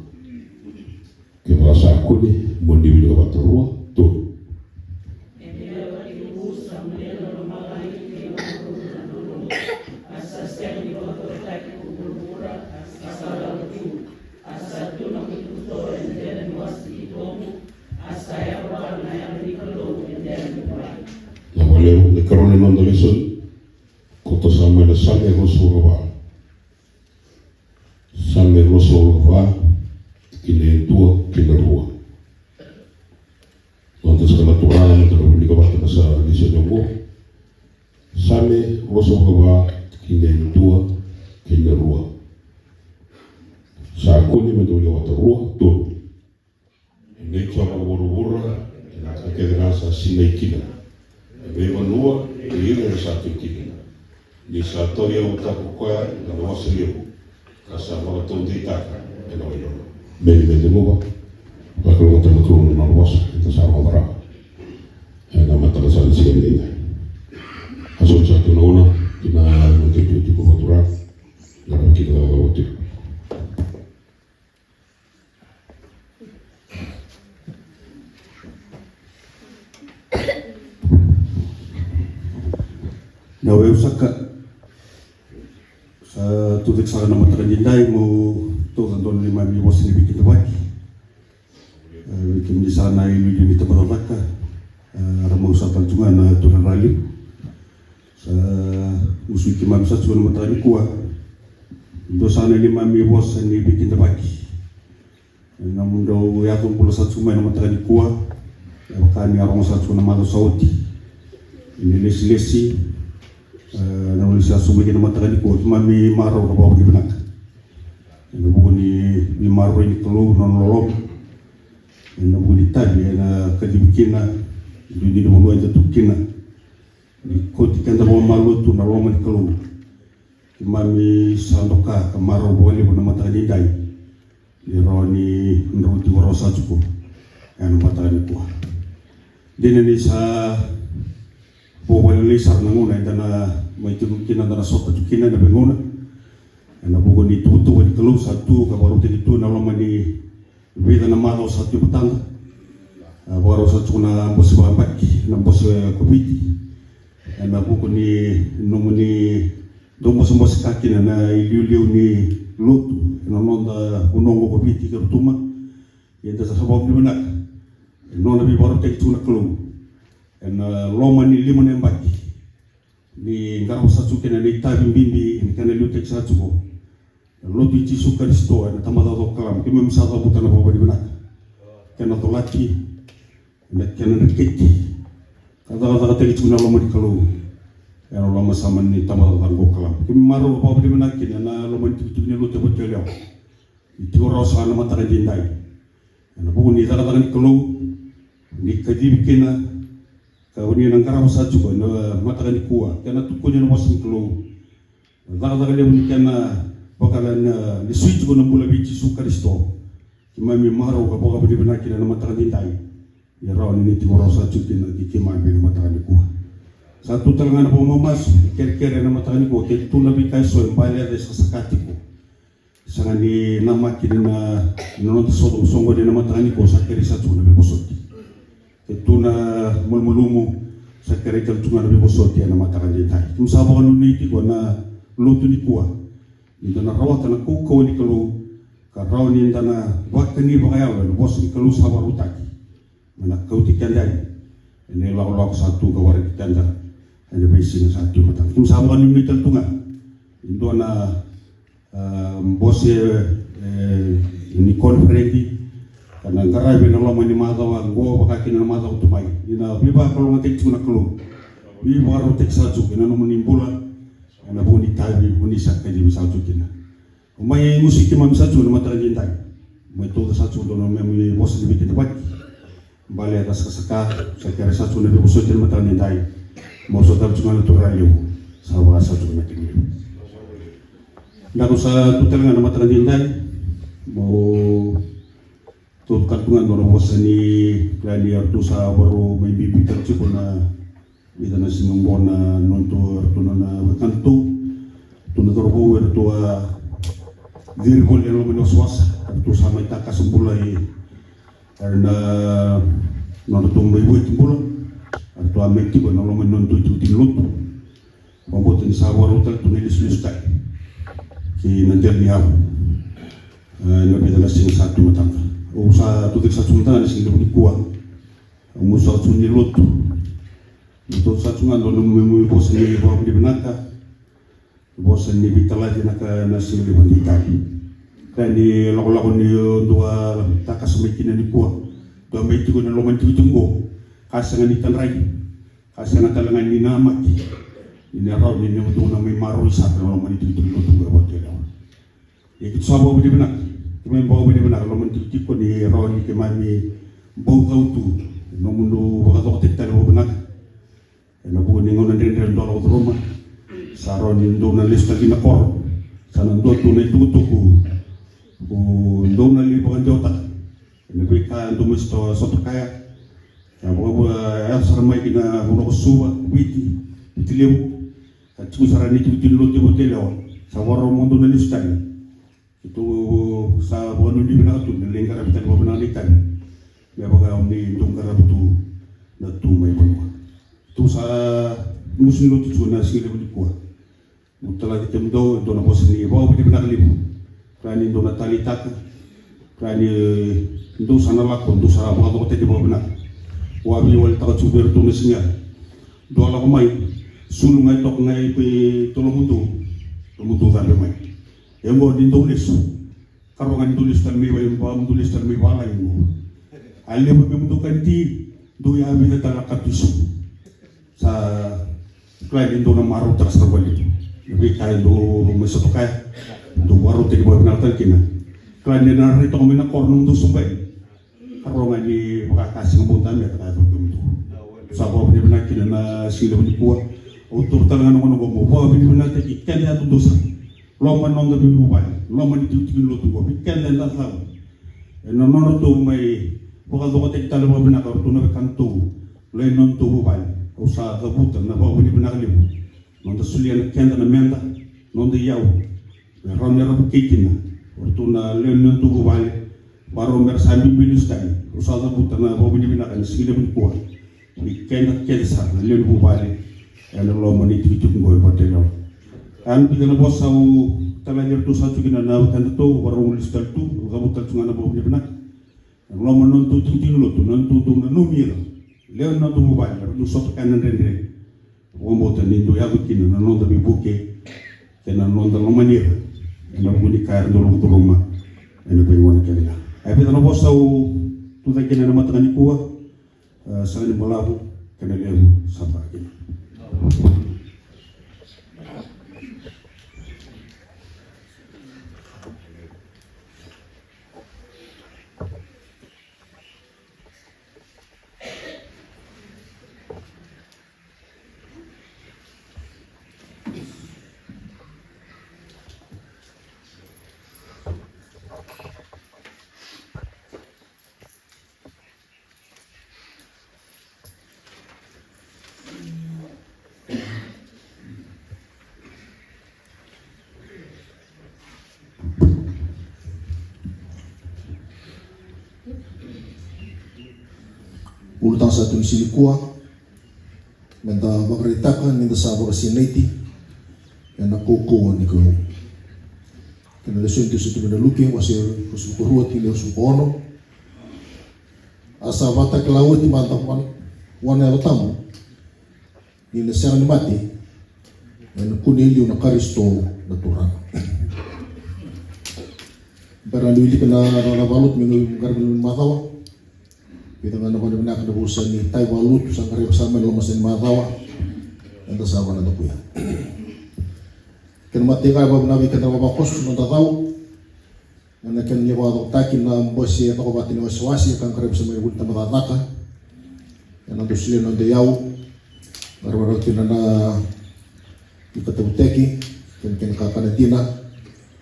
Kevaka sa kune, mo ni wilika vata, rua, tolu. Na vakalevu, na ikarua ni noda lesoni. Koto sa mai na Same ruasagavulu ka va. Same ruasagavulu ka va, tikina e dua ki na rua. Noda saka na turaga, noda na wilika vata na sa lesoni oqo. Same ruasagavulu ka va, tikina e dua ki na rua. Sa kune, me da wilika vata, rua, tolu. E nei Jiova na vuravura kei na ka kece ga sa sinai kina, e veivanua kei ira era sa tiko kina. Ni sa tauyavutaka ko koya ena vosa levu, ka sa vakataudeitaka ena wai lolo. Me ni me ceguva, vakalougatataka na Kalou na nona vosa, eda sa rogoca rawa ena mataka sa na siga ni dai. A soli sa tu na gauna ki na noda itukutuku vakaturaga, na rawa kina na vakaturaga. Na weu saka sa tucake saka na mataka ni dai mo tauca dua na neimami vosa ni veikidavaki. E, vei kemuni saka na iliuliu ni tabacakacaka, e, ra mau sa tale tu ga na turaga levu. Sa musuki keimami sa tu na mataka nikua. Dua saka na neimami vosa ni veikidavaki. Ena mudrau yaco bula sa tu mai na mataka nikua. E vaka ni a rogo sa tu na macawa sa oti. Ni lesilesi. E, na lesilesi sa tu mai kina mataka nikua. Keimami marau ka vakavinavinaka. Ena vuku ni, ni maroroi ni Kalou na nona loloma. Ena vuku ni tavi ena kacivi kina, duidui ni vanua eda tu kina. Ni kauti keda vakamalua tu na loma ni Kalou. Keimami sa doka ka marau vakalevu na mataka ni dai. Ni rawa ni drau tiko rawa sa tiko ena mataka nikua. Dina ni sa vakavalelei sara na gauna eda na mai tiko kina, da na sota tu kina ena veigauna. Ena vuku ni tuvatuva ni Kalou sa tu ka vakarautaki tu na loma ni vica na macawa sa tu e matada. A, vakarau sa tiko na bose vakabaki, na bose Koviti. Ena vuku ni nomuni dau bosebose ka kina na iliuliu ni lotu ena noda vanua qo Koviti kei Rotuma. Ia da sa vakavinavinaka ena nona veivakarautaki tiko na Kalou ena loma ni lima na yabaki. Ni qarava sa tiko kina na itavi bibi ni kena liutaki sa tiko na Lotu i Jisu Karisito ena Tabacakacaka o Kalaba. Keimami sa cavuta na vakavinavinaka, kena colati, na kena dreketi, ka cakacakataki tiko na loma ni Kalou ena loma sara ni Tabacakacaka o Kalaba. Keimami marau vakavinavinaka kina na loma ni tikotiko ni lotu e Vatuyalewa. Ni tiko rawa saka na mataka edaidai ena vuku ni cakacaka ni Kalou, ni kacivi kina, ka ni na qarava sa tiko ena mataka nikua, kena tukuni na vosa ni Kalou. Na cakacaka levu ni kena vakala na, ni sui tiko na bula vei Jisu Karisito. Keimami marau ka vakavinavinaka kina na mataka edaidai. Ni rawa ni ni tiko rawa sa tiko kina ki keimami ena mataka nikua. Sa tu tale ga na vakamamasu, kerekere ena mataka nikua, ke tu na veika eso e bale e sakasaka tiko. Sega ni namaki ni na, na noda soqo, soqoni ena mataka nikua, sa kerei sa tu na veivosoti. Ke tu na malumalumu, sa kerei tale tu ga na veivosoti ena mataka edaidai. Keimami sa vakanuinui tiko na lotu nikua ni da na rawata na kaukauwa ni Kalou, ka rawa ni da na vakani vakayalo ena vosa ni Kalou sa vakarautaki. Me na kauti keda yani ena ilakolako sa tu ka waraki keda ena veisiga sa tu e matada. Keimami sa vakanuinui tale tu ga e dua na, a, bose, e, ni koniferedi ka na qaravi ena loma ni macawa qo vaka kina na macawa tu mai. Ni na veivakalougatataki tiko na Kalou, veivakarautaki sa tu kei na nomuni bula ena vuku ni tavi, vuku ni sa kacivi sa tu kina. Mai musuki keimami sa tu na mataka edaidai. Mai tauca sa tu dua na neimami vosa ni veikidavaki. Bale e sakasaka, sa kere sa tu na veivosoti ena mataka edaidai. Mo sa tale tu ga na turaga levu, sa vaka sa tu na turaga levu. Daku sa tu tale ga na mataka edaidai. Mo tauca tale tu ga dua na vosa ni kila ni ratou sa vakarau mai bibi tale tiko na vica na siga qo na nodatou, ratou na, na wekadatou, ratou na cauravou eratou a ciri voli ena loma ni wasawasa, eratou sa mai takasa bula i, ena nodratou mai vueti bula, eratou a mai tiko ena loma ni nodatou itikotiko ni lotu. Vakabauta ni sa vakarau tale tu na ilesulesu tale ki na dela ni yavu, e, na vica na siga sa tu e matada. Au sa tucake sa tu e matada na siga levu nikua. Au musu sa tu ni lotu. Ni tou sa tu ga dua na neimami vosa ni vakavinavinaka, vosa ni veitalaci na ka na siga levu edaidai. Ka ni lakolako ni dua takasa mai kina nikua, dua mai tiko ena loma ni tikotiko qo, ka sega ni tadrai, ka sega tale ga ni namaki ni na rawa ni na dua na mai maroroi saka ena loma ni tikotiko ni lotu qo e Vatuyalewa. Ia keitou sa vakavinavinaka, keimami vakavinavinaka ena loma ni tikotiko ni rawa ni keimami bau cau tu ena nomudou vakacokotaki tale vakavinaka. Ena vuku ni gauna dredre dau lako curuma, Sa rawa ni dou na lesu tale ki na koro. Sa na dua tu na itukutuku. Ko dou na lai vakadewataka ena veika dou mai sota, sota kaya. Sa vakavua, e yaco sara mai ki na vanua ko Suva, Viti, Viti Levu. Sa tiko sara na itikotiko ni lotu e Vatuyalewa. Sa vakarau mo dou na lesu tale. Keitou sa vakanuinui vinaka tu me lai qaravi tale vakavinaka na itavi. Me vaka ni dou qarava tu na tu mai vanua. Keitou sa gusu ni lotu tu na siga levu nikua. Meu talaki kemudou e dua na vosa ni vakavinavinaka levu. Kila ni dou na taleitaka. Kila ni dou sa na lako, dou sa vakacokotaki vakavinaka. Au a veiwalitaka tiko vei iratou na siga. Dou a lako mai, sulu ga e toka ga e lomamudou. Lomamudou cabe mai. E oqo ni dou lesu. Karua ga ni dou lesu tale mai vale, ba, dou lesu tale mai vale oqo. A levu me mudou kaniti, dou ya vica tale na katusu. Sa kila ni dou na marautaka sara valevu na veika e dou mai sota kaya. Dou vakarautaki vakavinaka tale kina. Kila ni na rai toka mai na koro na mudou sobai. Karua ga ni vakatasi ga bau tani me taka e vakamudu. Sa vakavinavinaka kina na siga levu nikua. Au taura tale ga na gauna oqo mo vakavinavinakataki keda yadudua sara. Loma ni noda veivuvale, loma ni tikotiko ni lotu oqo, vei keda eda cavu. Ena nodratou mai vakacokotaki tale vakavinaka o ratou na wekadatou. Lai nodatou vuvale. Au sa cavuta na vakavinavinaka levu. Noda solia na keda na meda, noda iyau. Me rawa ni ra vukei kina o ratou na lewe ni nodatou vuvale. Vakarau me ra sa biubiu lesu tale. Au sa cavuta na vakavinavinaka ena siga levu nikua vei keda kece sara na lewe ni vuvale ena loma ni tikotiko oqo e Vatuyalewa. Ena vica na vosa au talaki iratou sa tu kina na wekadatou, vakarau lesu tale tu, au cavuta tale tu ga na vakavinavinaka. Ena loma ni nodatou tikotiko ni lotu, na nodatou nanumi ira. Lewe ni nodatou vuvale, era dau sota kaya na dredre. Vakabauta ni dau yaco kina na noda veivuke kei na noda lomani ira ena vuku ni ka era dau lako curuma ena veigauna kece ga. E vica na vosa au tucake kina ena mataka nikua. E, sega ni balavu, kena levu sa vaka kina. Ulutaga sa tu ni siga nikua, meda vakaraitaka ni da sa vakasinaiti ena kaukauwa ni Kalou. Kena lesoni tu sa tu mai na Luke, wase ruasagavulu ka rua, tikina e ruasagavulu ka ono. A sa vakatakila oti mada vua na Yalo Tabu ni na sega ni mate, ena kune e liu na Karisito na Turaga. Bera ni wilika na, na, na valotu me qaravi na macawa. Vica ga na vale vinaka na vusa ni tai valotu sa qaravi sara mai na loma sa ni macawa. Eda sa vanadakuya. Kena mate ga e vavinavi keda vavakoso na noda cau. Ena kena ni vakacokotaki na bose e coko vata ni wasewase ka qaravi sa mai vuli tabacakacaka. Ena dau solia na noda iyau. Varavara kina na ikatavutaki kei na kena kakana dina.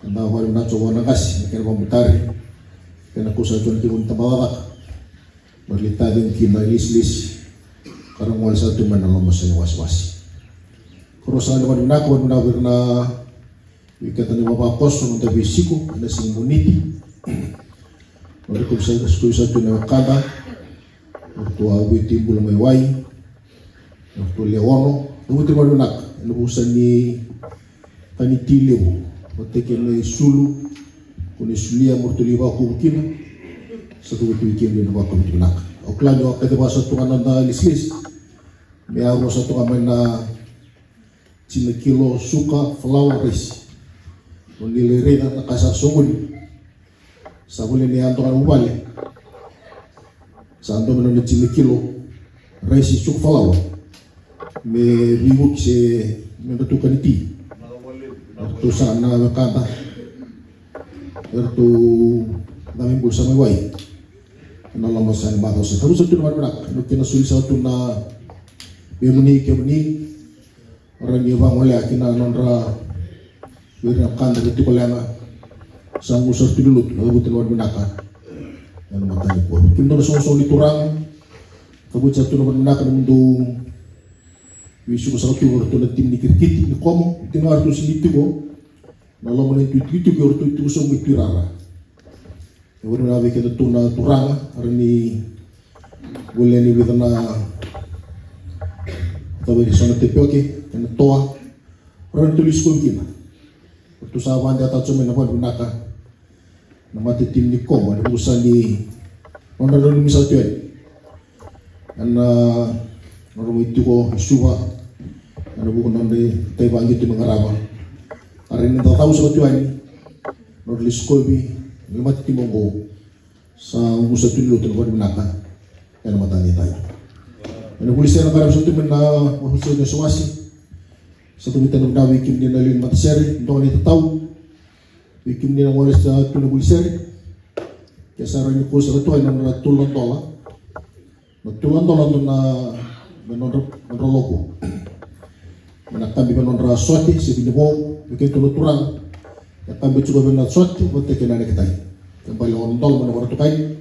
Ka da vale na tso vua na qase na kena vamutari. Kena kusa tu na kivuni tabacakacaka. Mari taci kina ilesilesi. Ka ra gole sa tu mai na loma sa ni wasewase. Koro sa na vale vinaka, vale vinaka vei ira na Vei keda na ivavakoso, noda veisiko ena siga Moniti. Noda kovisa, kovisa tu na wekada. Ratou a vueti bula mai wai. Ratou lewe ono. Ratou vueti bula vinaka ena vusa ni kani ti levu. Vata kei na isulu ko ni sulia mo ratou lai vakuvu kina. Sa tu vueti kina na vakuvu vinaka. Au kila ni o a kacivaka sa tu ga na noda lesilesi. Me a rua sa tu ga mai na Tini na kilo suka, falawa, raisi. Mo ni lai raica na ka sa soqoni. Sa voli ni yadua na vuvale. Sa dua mai na tini na kilo raisi, suka, falawa. Me veivuke se me ratou kani ti. Ratou sa na wekada. Ratou na me bula sa mai wai. Na loma sa ni macawa sa. Ratou sa tu na vale vinaka. No kena soli sa tu na vei muni kemuni. Ra ni vagolea kina nodra vei ira na kada vei tiko leqa. Sa gusu sara tu ni lotu na cavuta na vakavinaka ena mataka nikua. Kemudou na soqosoqo ni turaga, cavuta sara tu na vakavinaka na nomudou veisiko saka tu vei ratou na timi ni kirikiti ni Komo. Tiko ga ratou sega ni tiko na loma ni dui tikotiko, ratou tiko sobu mai Tuirara. E vakavinaka vei kedatou na turaga, era ni volia ni vica na, cava, e so na tepioke kei na toa, era ni tou lesu kovi kina. Ratou sa vakadewataka tiko mai na vakavinaka na mata timi ni Komo ena vuku sara ni nodra nanumi saka tu yani ena nodra mai tiko e Suva ena vuku ni nodra itavi vaqito me qarava. Era ni cakacaka saka tu yani nodra lesu kovi na mata timi oqo. Sa gusu sara tu ni lotu na vakavinaka ena mataka ni dai. Ena vuli sere na qaravi saka tu mai na wasewase, sa tu mai tale na vei kemuni na lewe ni matasere, doka na itatau. Vei kemuni na gole saka tu na vuli sere, ke sa rawa ni koya saka tu ena nodra tolu na dola. Na tolu na dola dua na, me nodra, nodra loko. Me na kabi me nodra sote se vinivou, me keitou na turaga. E kabi tiko me na sote vata kei na neketai. Ke bale ono na dola me na vakatokai.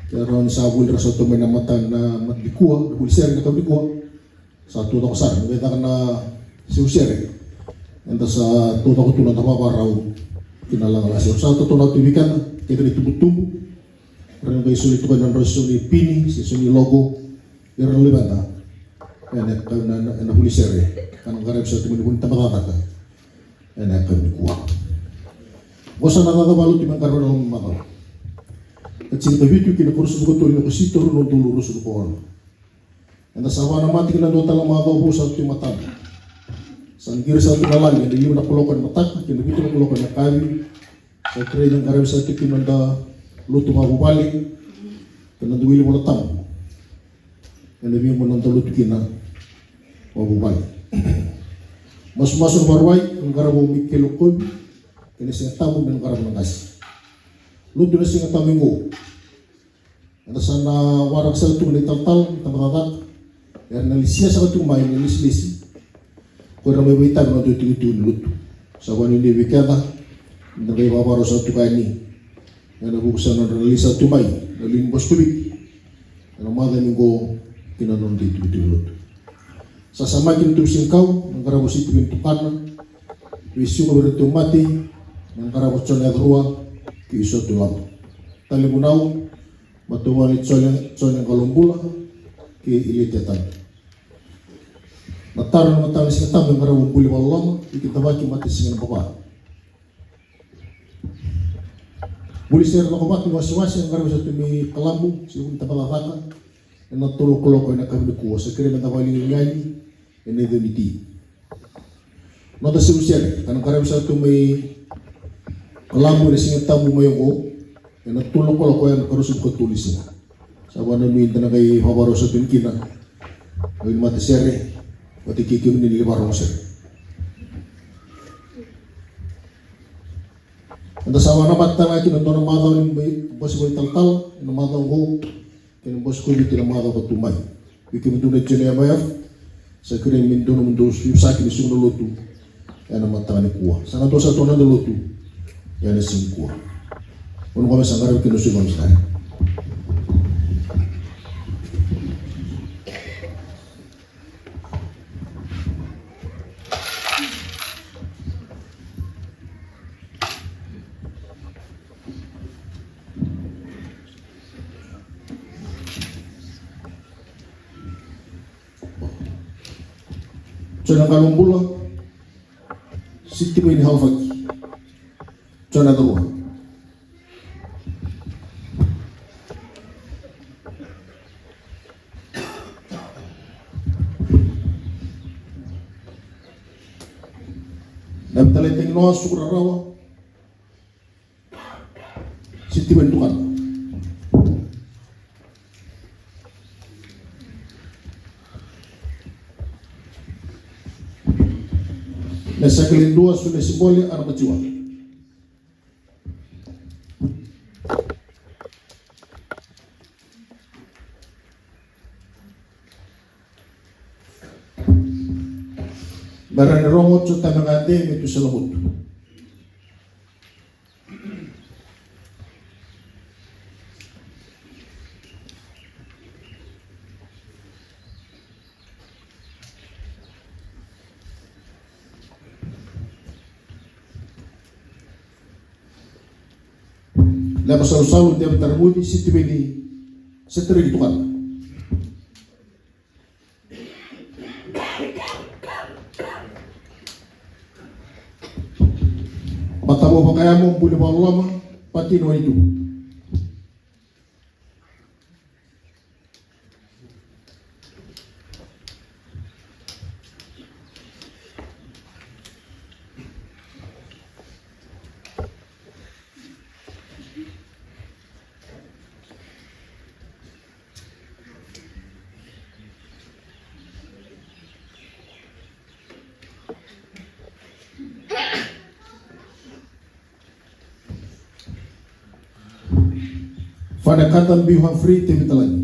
Ke rawa ni sa vuli ra sa tu mai na mata, na mata nikua, na vuli sere na kabi nikua. Sa tu coko sara, me caka na seu sere. Eda sa tu coko tu na da vavarau ki na lagalasi. Sa tu na tu vei keda, keda na itubutubu. Ra na qai soli tu na nodra so ni pini se so ni logo. Ira na luveda ena, ena, ena vuli sere ka na qaravi saka tu mai na vuni tabacakacaka ena yakavi nikua. Vosa na cakacaka valotu me qaravi na loma ni macawa. Ka tini ka vitu ki na Kosipeli ka tolu na Okosita rua na udolu ruasagavulu ka ono. Eda sa vakanamata kina dua tale na macawa vou sa tu e matada. Sa qiri saka tu na lagi ena lima na kaloko ena mataka kei na vitu na kaloko ena yakavi. Sa kerei na qaravi saka tu kina noda lotu vakavuvale kei na noda wili Vola Tabu. Ena veigauna noda lotu kina vakavuvale. Masumasu na Vakarauwai, na qaravi o Mikaeli Kovi, kei na Siga Tabu me na qaravi na qase. Lotu na Siga Tabu oqo. Eda sa na waraka saka tu na italatala ni tabacakacaka. Era na lesia saka tu mai na lesilesi. Ko ira na mai vakaitavi na noda itikotiko ni lotu. Sa vakanuinui vei keda, da qai vakavakarau saka tu yani ena vuku saka ni nodra na lesia saka tu mai na liu ni Bose ko Viti ena macawa ni qo ki na nodra itikotiko ni lotu. Sa samaki na Tui Sinikau, na qaravi o Sitiveni Tukana, veisiko vei iratou mate, na qaravi o Jone Yacurua kei Isotu Laba. Tale vunau, matavuvale Jone, Jone Qalobula kei Ileti Yatabe. Na taro ena mataka ni Siga Tabu e qaravi o Buli Vakaloloma, Ikidavaki, Matasiga Nabavara. Vuli sere na kovatu ni wasewase e qaravi saka tu mai Kalabu, se vuni tabacakacaka, ena tolu na kaloko ena yakavi nikua, sa kerei meda vakaligaligani ena icegu ni ti. Noda seu sere ka na qaravi saka tu mai Kalabu ena Siga Tabu mai oqo, ena tolu na kaloko ena ikaruasagavulu ka tolu ni siga. Sa vakananumi da na qai vakavakarau saka tu yani kina na wili matasere vata kei kemuni na lewe vakarorogo sere. Eda sa vakanamata tale ga kina dua na macawa ni bose vakaitalatala ena macawa oqo, kei na Bose ko Viti ena macawa ka tu mai. Vei kemudou na June M I F, sa kerei me dua na nomudou veivosaki ni soqo na lotu ena mataka nikua. Sa na dua saka tu na noda lotu ena siga nikua. Gauna qo me sa qaravi kina na soqo ni missionary. Jone Qalobula, Sitiveni Halfaki, Jone Yacurua. Na Vitalai Taginoa, Suku Rarawa, Sitiveni Tukana. Na Sakele Dua, Sune Sibole, Ana Majiwa. Marani Rogo Jotamegade me tu se lomutu. Lema Salusalu, Devi Taramuci, Sitiveni Setereki Tukana. Matavo Vakayamo, Buli Vakaloloma, Patino Itu. Fane Kata, Biu Humphrey, Tevita Lagi.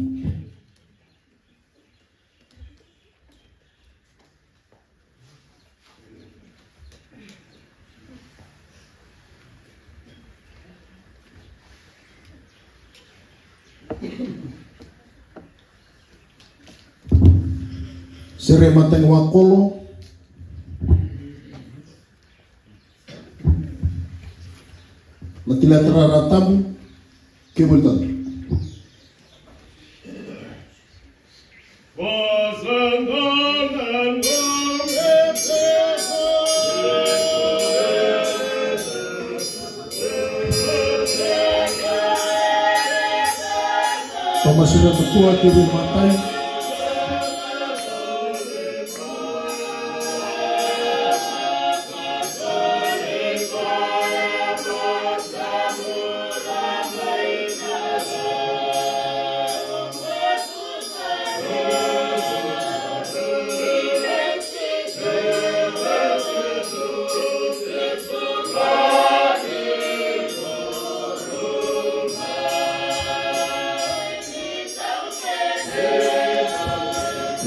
Sere Matagi Wakolo. Matila Tarara Tabu, Kevoli Tata. Tomasira Takua, Kevoli Matai.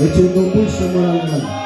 Eti e dua pui se mara lagani.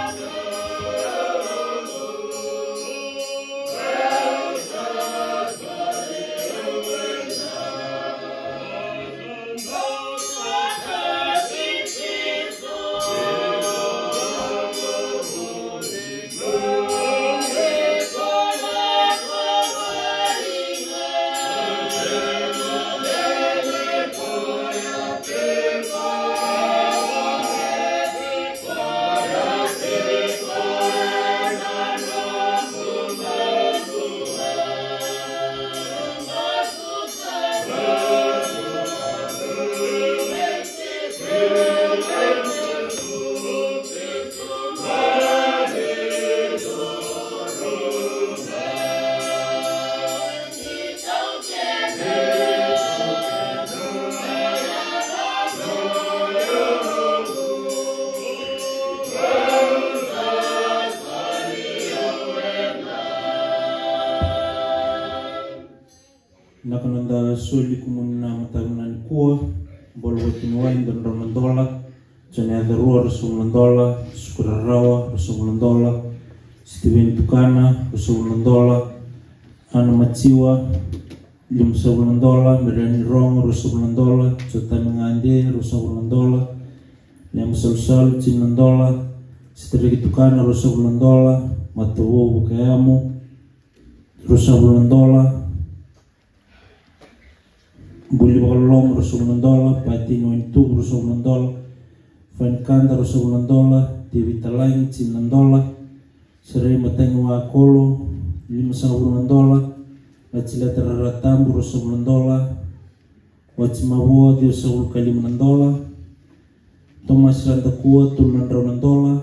Na ka noda soli kumuni na mataka nikua. Bolo vata ni wai, dua na drau na dola. Jone Yacarua, ruasagavulu na dola. Suku Rarawa, ruasagavulu na dola. Sitiveni Tukana, ruasagavulu na dola. Ana Maciwa, limasagavulu na dola. Miriani Rogo, ruasagavulu na dola. Jotami Gade, ruasagavulu na dola. Lema Salusalu, tini na dola. Sitiriki Tukana, ruasagavulu na dola. Matavou Vakayamu, ruasagavulu na dola. Buli Vakaloloma, ruasagavulu na dola. Patini Wainitubu, ruasagavulu na dola. Fani Kata, ruasagavulu na dola. Tevita Lagi, tini na dola. Serei Matagi Wakolo, limasagavulu na dola. Vatsileta Raratabu, ruasagavulu na dola. Watsi Mavoa, ciwasagavulu ka lima na dola. Tomasi Radakua, tolu na drau na dola.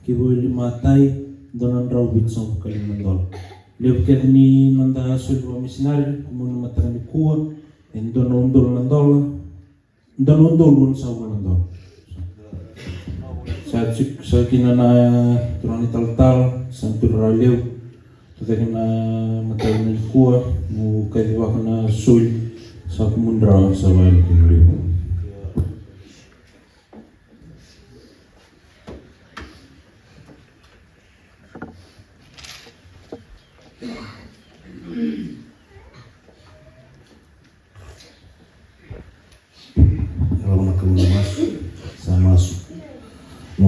Kivoli Matai, dua na drau vitusagavulu ka lima na dola. Levu kece ni noda soli vakamisinari, kumuni mataka nikua, e dua na udolu na dola. Dua na udolu ruasagavulu na dola. Sa tiko, sa kina na turaga ni talatala, sa na turaga levu. Tucake na mataka nikua, mo kacivaka na soli, sa kumuni rawa, sa vaya na kumuni.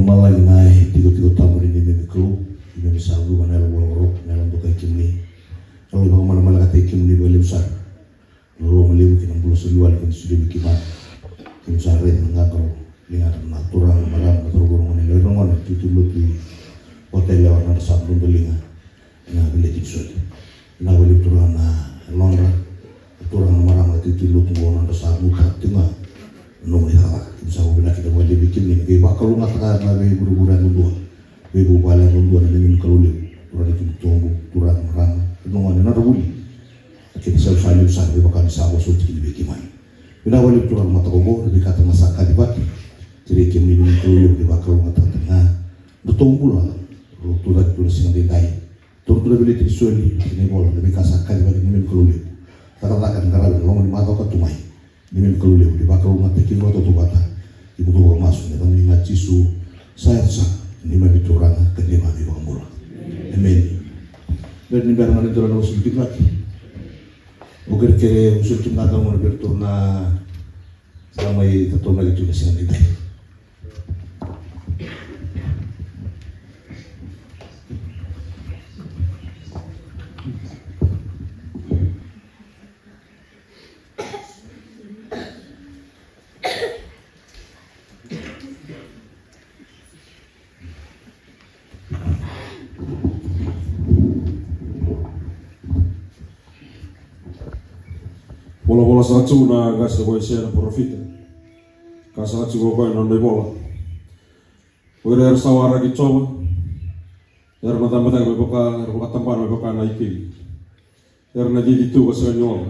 Lagi na itikotiko tabu ni neimami Kalou, neimami sa cuva na yalo vakarokoroko, na yalo dokai kemuni. Kalou, vakamanamanakataki kemuni vakalevu sara. Na loloma levu kei na bula soli wale kei na solia vei keimami. Keimami sa raica na qaqalo, ligadra na turaga, na marama, na cauravou, na gone yalewa, na gone, itutu lotu, vata yalewa, na nodra sa dodoliga ena veleti ni soli. Vinaka vakalevu turaga na yalodra, turaga na marama, itutu lotu qo, na nodra sa muta tiko ga na nomuni cakacaka. Keimami sa vakavinavinaka vakalevu vei kemuni, ni qai vakalougatataka na veivurevure yadudua, veivuvale yadudua na neimami Kalou levu. Turaga ni Tui Tobu, turaga, marama, na gone, na nodra vuli. Keda sa sa levu sara me vaka ni sa vosa oti kina vei keimami. Vinaka vakalevu turaga na mataka oqo, na veika eda sa kacivaki. Kerei kemuni na Kalou levu ni vakalougatataka na nodatou bula. Ro tu cake tu na siga edaidai. Taura tu na veleti ni soli, na ivola, na veika sa kacivaki, neimami Kalou levu. Cakacaka, qaravi na loma ni macawa ka tu mai. Neimami Kalou levu, ni vakalougatataki kemuni vakatautauvata. Keimami dou vakamasu ena yacamuni ga Jisu. Sa yaco sara, neimami Turaga ka neimami iVakabula. Emeni. Bera ni bera ga ni dua na noqu soli tiko cake. Au kerekere, au soli tiko ga na gauna vei iratou na sa mai tatonaki tu na siga edaidai. Volavola saka tu na qase ko Aisea na parofita. Ka saka tu ko koya na nona ivola. O ira era sa waraki Jiova, era na cabe cake me vaka, era vakatabana me vaka na ikeli. Era na cici tu ka sega ni oca.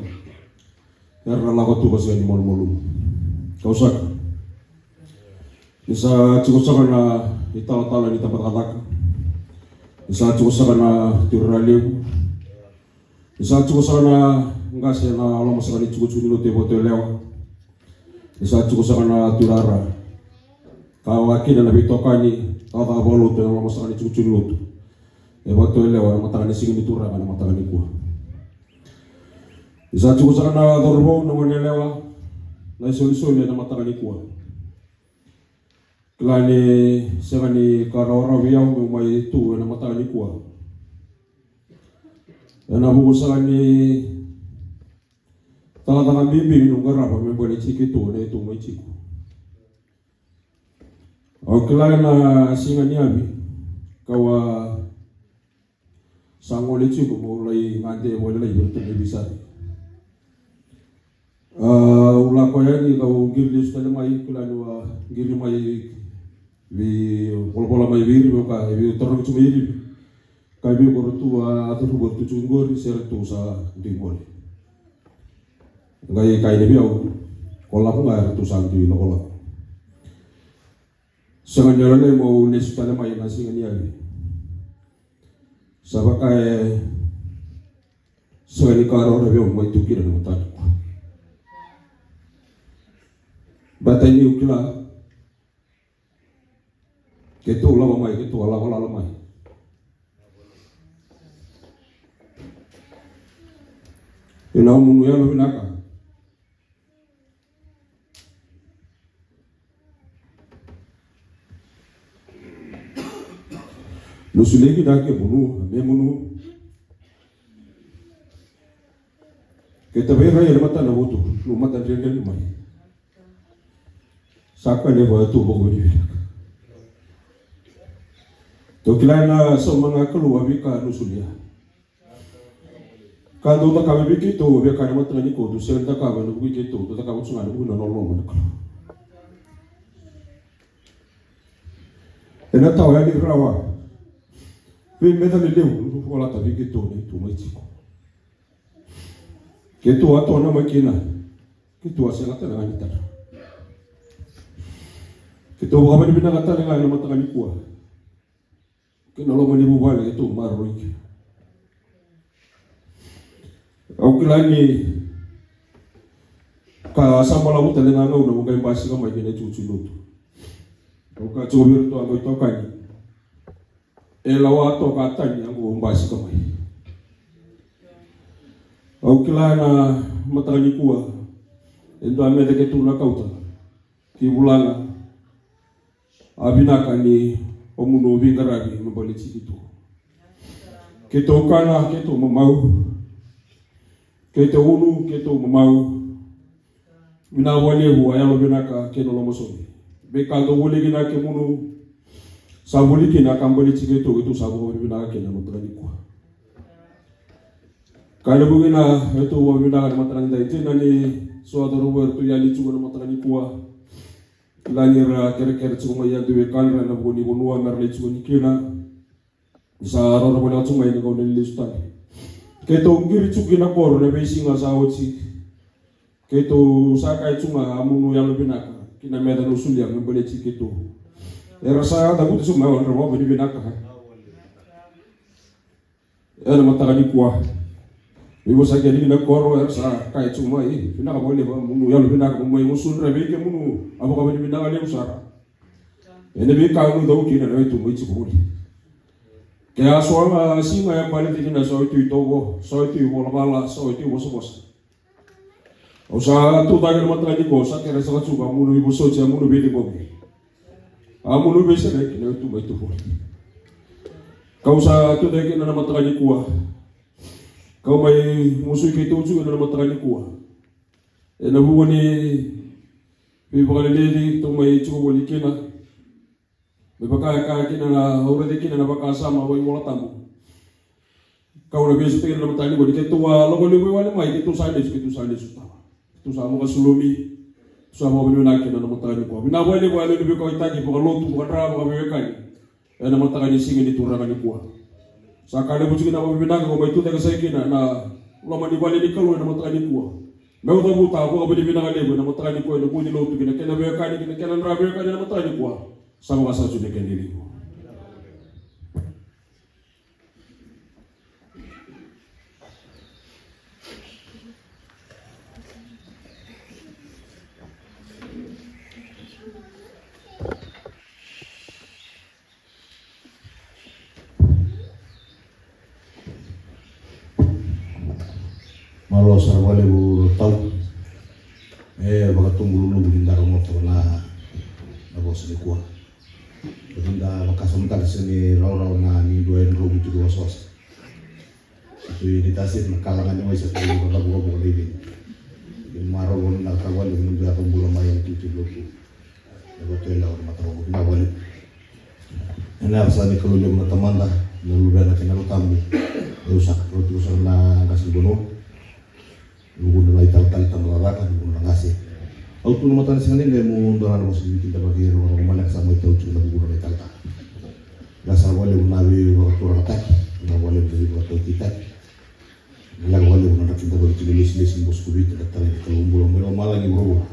Era na lako tu ka sega ni malumalumu. Kau saka. Ni sa tiko saka na italatala ni tabacakacaka. Ni sa tiko saka na tuirara levu. Ni sa tiko saka na qase ena loma saka ni tikotiko ni lotu e Vatuyalewa. Ni sa tiko saka na tuirara. Ka vakakina na veitokani, ka cakacaka vakalotu ena loma saka ni tikotiko ni lotu e Vatuyalewa ena mataka ni Siga ni Turaga ena mataka nikua. Ni sa tiko saka na cauravou, na goneyalewa, na isolisoli ena mataka nikua. Kila ni sega ni ka rawarawa vei au meu mai tu ena mataka nikua. Ena vuku saka ni cakacaka bibi niu qarava me baleti keitou ena tu mai tiko. Au kila ena siga ni yavi kau a sa gole tiko meu lai gade vakalailai vei iratou na veisari. Au lako yani kau qiri lesu tale mai, kila niu a qiri mai vei, volavola mai vei iri, meu kaya vei, tarogi tu mai iri. Kaya vei au ko ratou a curuma ratou tiko qori se ratou sa dui gole. Qai kaya vei au ko lako ga, eratou sa dui lakolako. Sega ni yalo meu lesu tale mai ena siga ni yavi. Sa vaka e sega ni ka rawarawa vei au mai tu kina na mataka nikua. Baleta niu kila keitou lako mai, keitou a lako lala mai ena nomuni yalovinaka. Nosu leki na kemunu, a memunu. Keta veirai ena matana votu, nu mata dredre ni mai. Sa ka leva tu vakavinaka. Tou kila na sauma na Kalou a veika nu solia. Ka dou cakava vei keitou, vei ka na mataka nikua, dou sega ni cakava ena vuku i keitou, dou cakava tu ga ena vuku na nona loloma na Kalou. Ena tawa yani rawa. Vei meca lelevu, dou volata vei keitou ni tu mai tiko. Keitou a tona mai kina. Keitou a sega tale ga ni tara. Keitou vakavinavinaka tale ga ena mataka nikua. Kei na loma ni vuvale e tu maroroi kina. Au kila ni ka sa balavu tale ga na gauna au qai basika mai kei na itukutuku lotu. Au kaya tiko vei iratou a qai tokani. E lawa toka tani au qai basika mai. Au kila na mataka nikua e dua me cake tu na kauta. Ki vulaga. A vinaka ni o munu veiqaravi me baleti keitou. Keitou kana, keitou mamau. Keitou unu, keitou mamau. Vinaka vakalevu a yalo vinaka kei na lomasovi. Veika dou voli kina kemunu sa voli kina ka baleti keitou, keitou sa vakavinavinaka kina na mataka nikua. Ka levu kina, keitou vakavinavinaka na mataka ni dai, dina ni so a cauravou eratou yali tiko na mataka nikua. Kila ni ra kerekere tiko mai e dua vei wekadra ena vuku ni vanua me ra lai tiko ni kina. Ni sa rauta voleka tu mai na gauna ni lesu tale. Keitou qiri tu ki na koro na veisiga sa oti. Keitou sa kaya tu ga, a munu yalo vinaka ki na meca ni solia me baleti keitou. Era sa cavuta tu mai, o ira vakavinavinaka. Ena mataka nikua, veivosaki yani ki na koro, era sa kaya tu mai, e, vinaka vakalevu, a munu yalo vinaka, mo mai gusudra vei kemunu, a vakavinavinaka levu sara. Ena veika au dau kina na waitu mai tiko voli. Ke a so na siga e baleti kina, so waitu itovo, so waitu ivalavala, so waitu ivosavosa. Au sa tucake na mataka nikua, au sa kere saka tu ka munu ivosoti, a munu veiligomi. A munu veisereki na waitu mai tu voli. Kau sa tucake kina na mataka nikua. Kau mai musu keitou tu kina na mataka nikua. Ena vuku ni veivakaleleci tou mai tiko voli kina. Me vaka e kaya kina na, au raica kina na vakasama vaivola tabu. Kau na veisautaki kina na mataka nikua ni keitou a lako levu i wale mai, keitou sa lesu, keitou sa lesu tawa. Keitou sa vakasulumi, keitou sa vakavinavinaka kina na mataka nikua. Vinaka vakalevu a yalo ni veikauwaitaki vakalotu, vakadra, vakaveiwekani. Ena mataka ni siga ni Turaga nikua. Sa ka levu tiko na vakavinavinaka ko mai tucake saka kina na loma ni vale ni Kalou ena mataka nikua. Meu cavuta vakavinavinaka levu ena mataka nikua ena vuku ni lotu kei na kena veiwekani, kei na kena dra veiwekani ena mataka nikua. Sa vakasaka tu na kena iliuliu. Malo sara vakalevu tau. E vakatubu luluvu ni da rogoca na, na vosa nikua. Eda vakasamataka se ni rawarawa na ni dua e dromu tu ki wasawasa. Tu i ni tasi na kala ga ni waisa tu i na vukavuka na ivini. Ni marau ni na tavale ni dua e bula mai e na tutu lotu. E vakatoyalawa na mataka oqo, vinaka vakalevu. Ena yaca sara ni Kalou levu na Tamada, na Luvena kei na Yalo Tabu. Au sa katou tiko sara na qase ni vanua. Vuku na lai talatala, tamata cakacaka, vuku na qase. Au tu na mataka ni siga nikua meu dua na vosa ni veikidavaki, rogorogo maleka sa mai tau tiko na vuku na lai talatala. Vinaka sara vakalevu na veivakaturagataki, vinaka vakalevu na veivakataukitaki. Vinaka vakalevu na nodra kidavaki tiko na ilesilesi ni Bose ko Viti, na talai ni Kalou bula mai lomalagi, vuravura.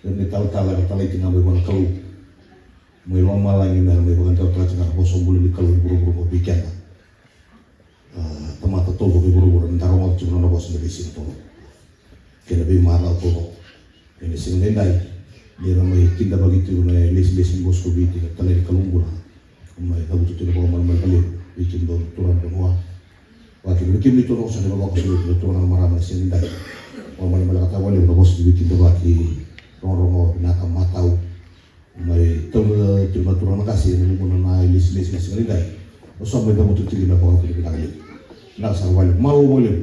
Era na italatala era talai tiko ga mai vua na Kalou mai lomalagi, me ra mai vakadewataka tiko ga na vosa bula ni Kalou e vuravura vei keda. A, tamata taucoko e vuravura, me da rogoca tiko na nona vosa ena veisiga taucoko kei na veimacawa taucoko. Ena siga edaidai, ni ra mai kidavaki tiko na ilesilesi ni Bose ko Viti, na talai ni Kalou bula, mai cavuta tiko na vakamalumaleka levu vei kemudou na turaga ni vanua. Vakakina vei kemuni taucoko sa na ivavakoso lotu, na turaga, na marama, na siga edaidai. Vakamalumalekataka vakalevu na vosa ni veikidavaki, rogorogo vinaka, matau. Mai taura tiko na turaga na qase ena vuku na ilesilesi na siga edaidai. Au sa mai cavuta tiko na vakavinavinaka levu. Vinaka sara vakalevu, malo vakalevu.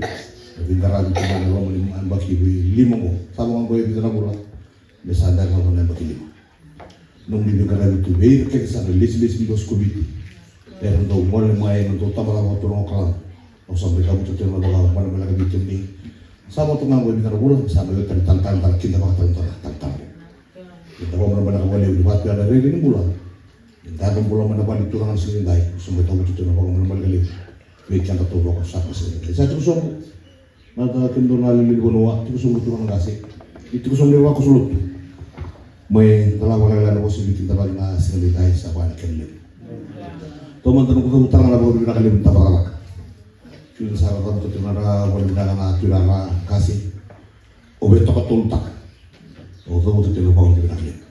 Na veiqaravi tu mai na loma ni yabaki lima oqo. Sa vaka oqo e vica na vula me sa dabe na yabaki lima. Nomuni veiqaravi tu vei ira kece sara na ilesilesi ni Bose ko Viti. Era dau gole mai, era dau tabacakacaka vakaturaga o Kalou. Au sa mai cavuta tiko na vakamalumaleka vei kemuni. Sa vaka tu ga oqo e vica na vula, sa mai weka ni talatala, talatala, kidavaka talatala, talatala. Eda vakamalumaleka vakalevu ni vaka tu ya na rairai ni bula. Eda yaco bula mai na vale ni Turaga na siga edaidai. Au sa mai cavuta tiko na vakamalumaleka levu vei keda taucoko saka na siga edaidai. Sa tiko sobu na, na kemudou na lewe ni vanua, tiko sobu na turaga na qase, tiko sobu na ivavakoso lotu. Mai dolava vakalailai na vosa ni veikidavaki na siga edaidai, sa vaka na kena levu. Taumada noqu cavuta ga na vakavinavinaka levu ni tabacakacaka. Tiko ni sa ra cavuta tiko na vakavinavinaka na turaga na qase. Au via toka tolutaka. Au cavuta tiko na vakavinavinaka levu.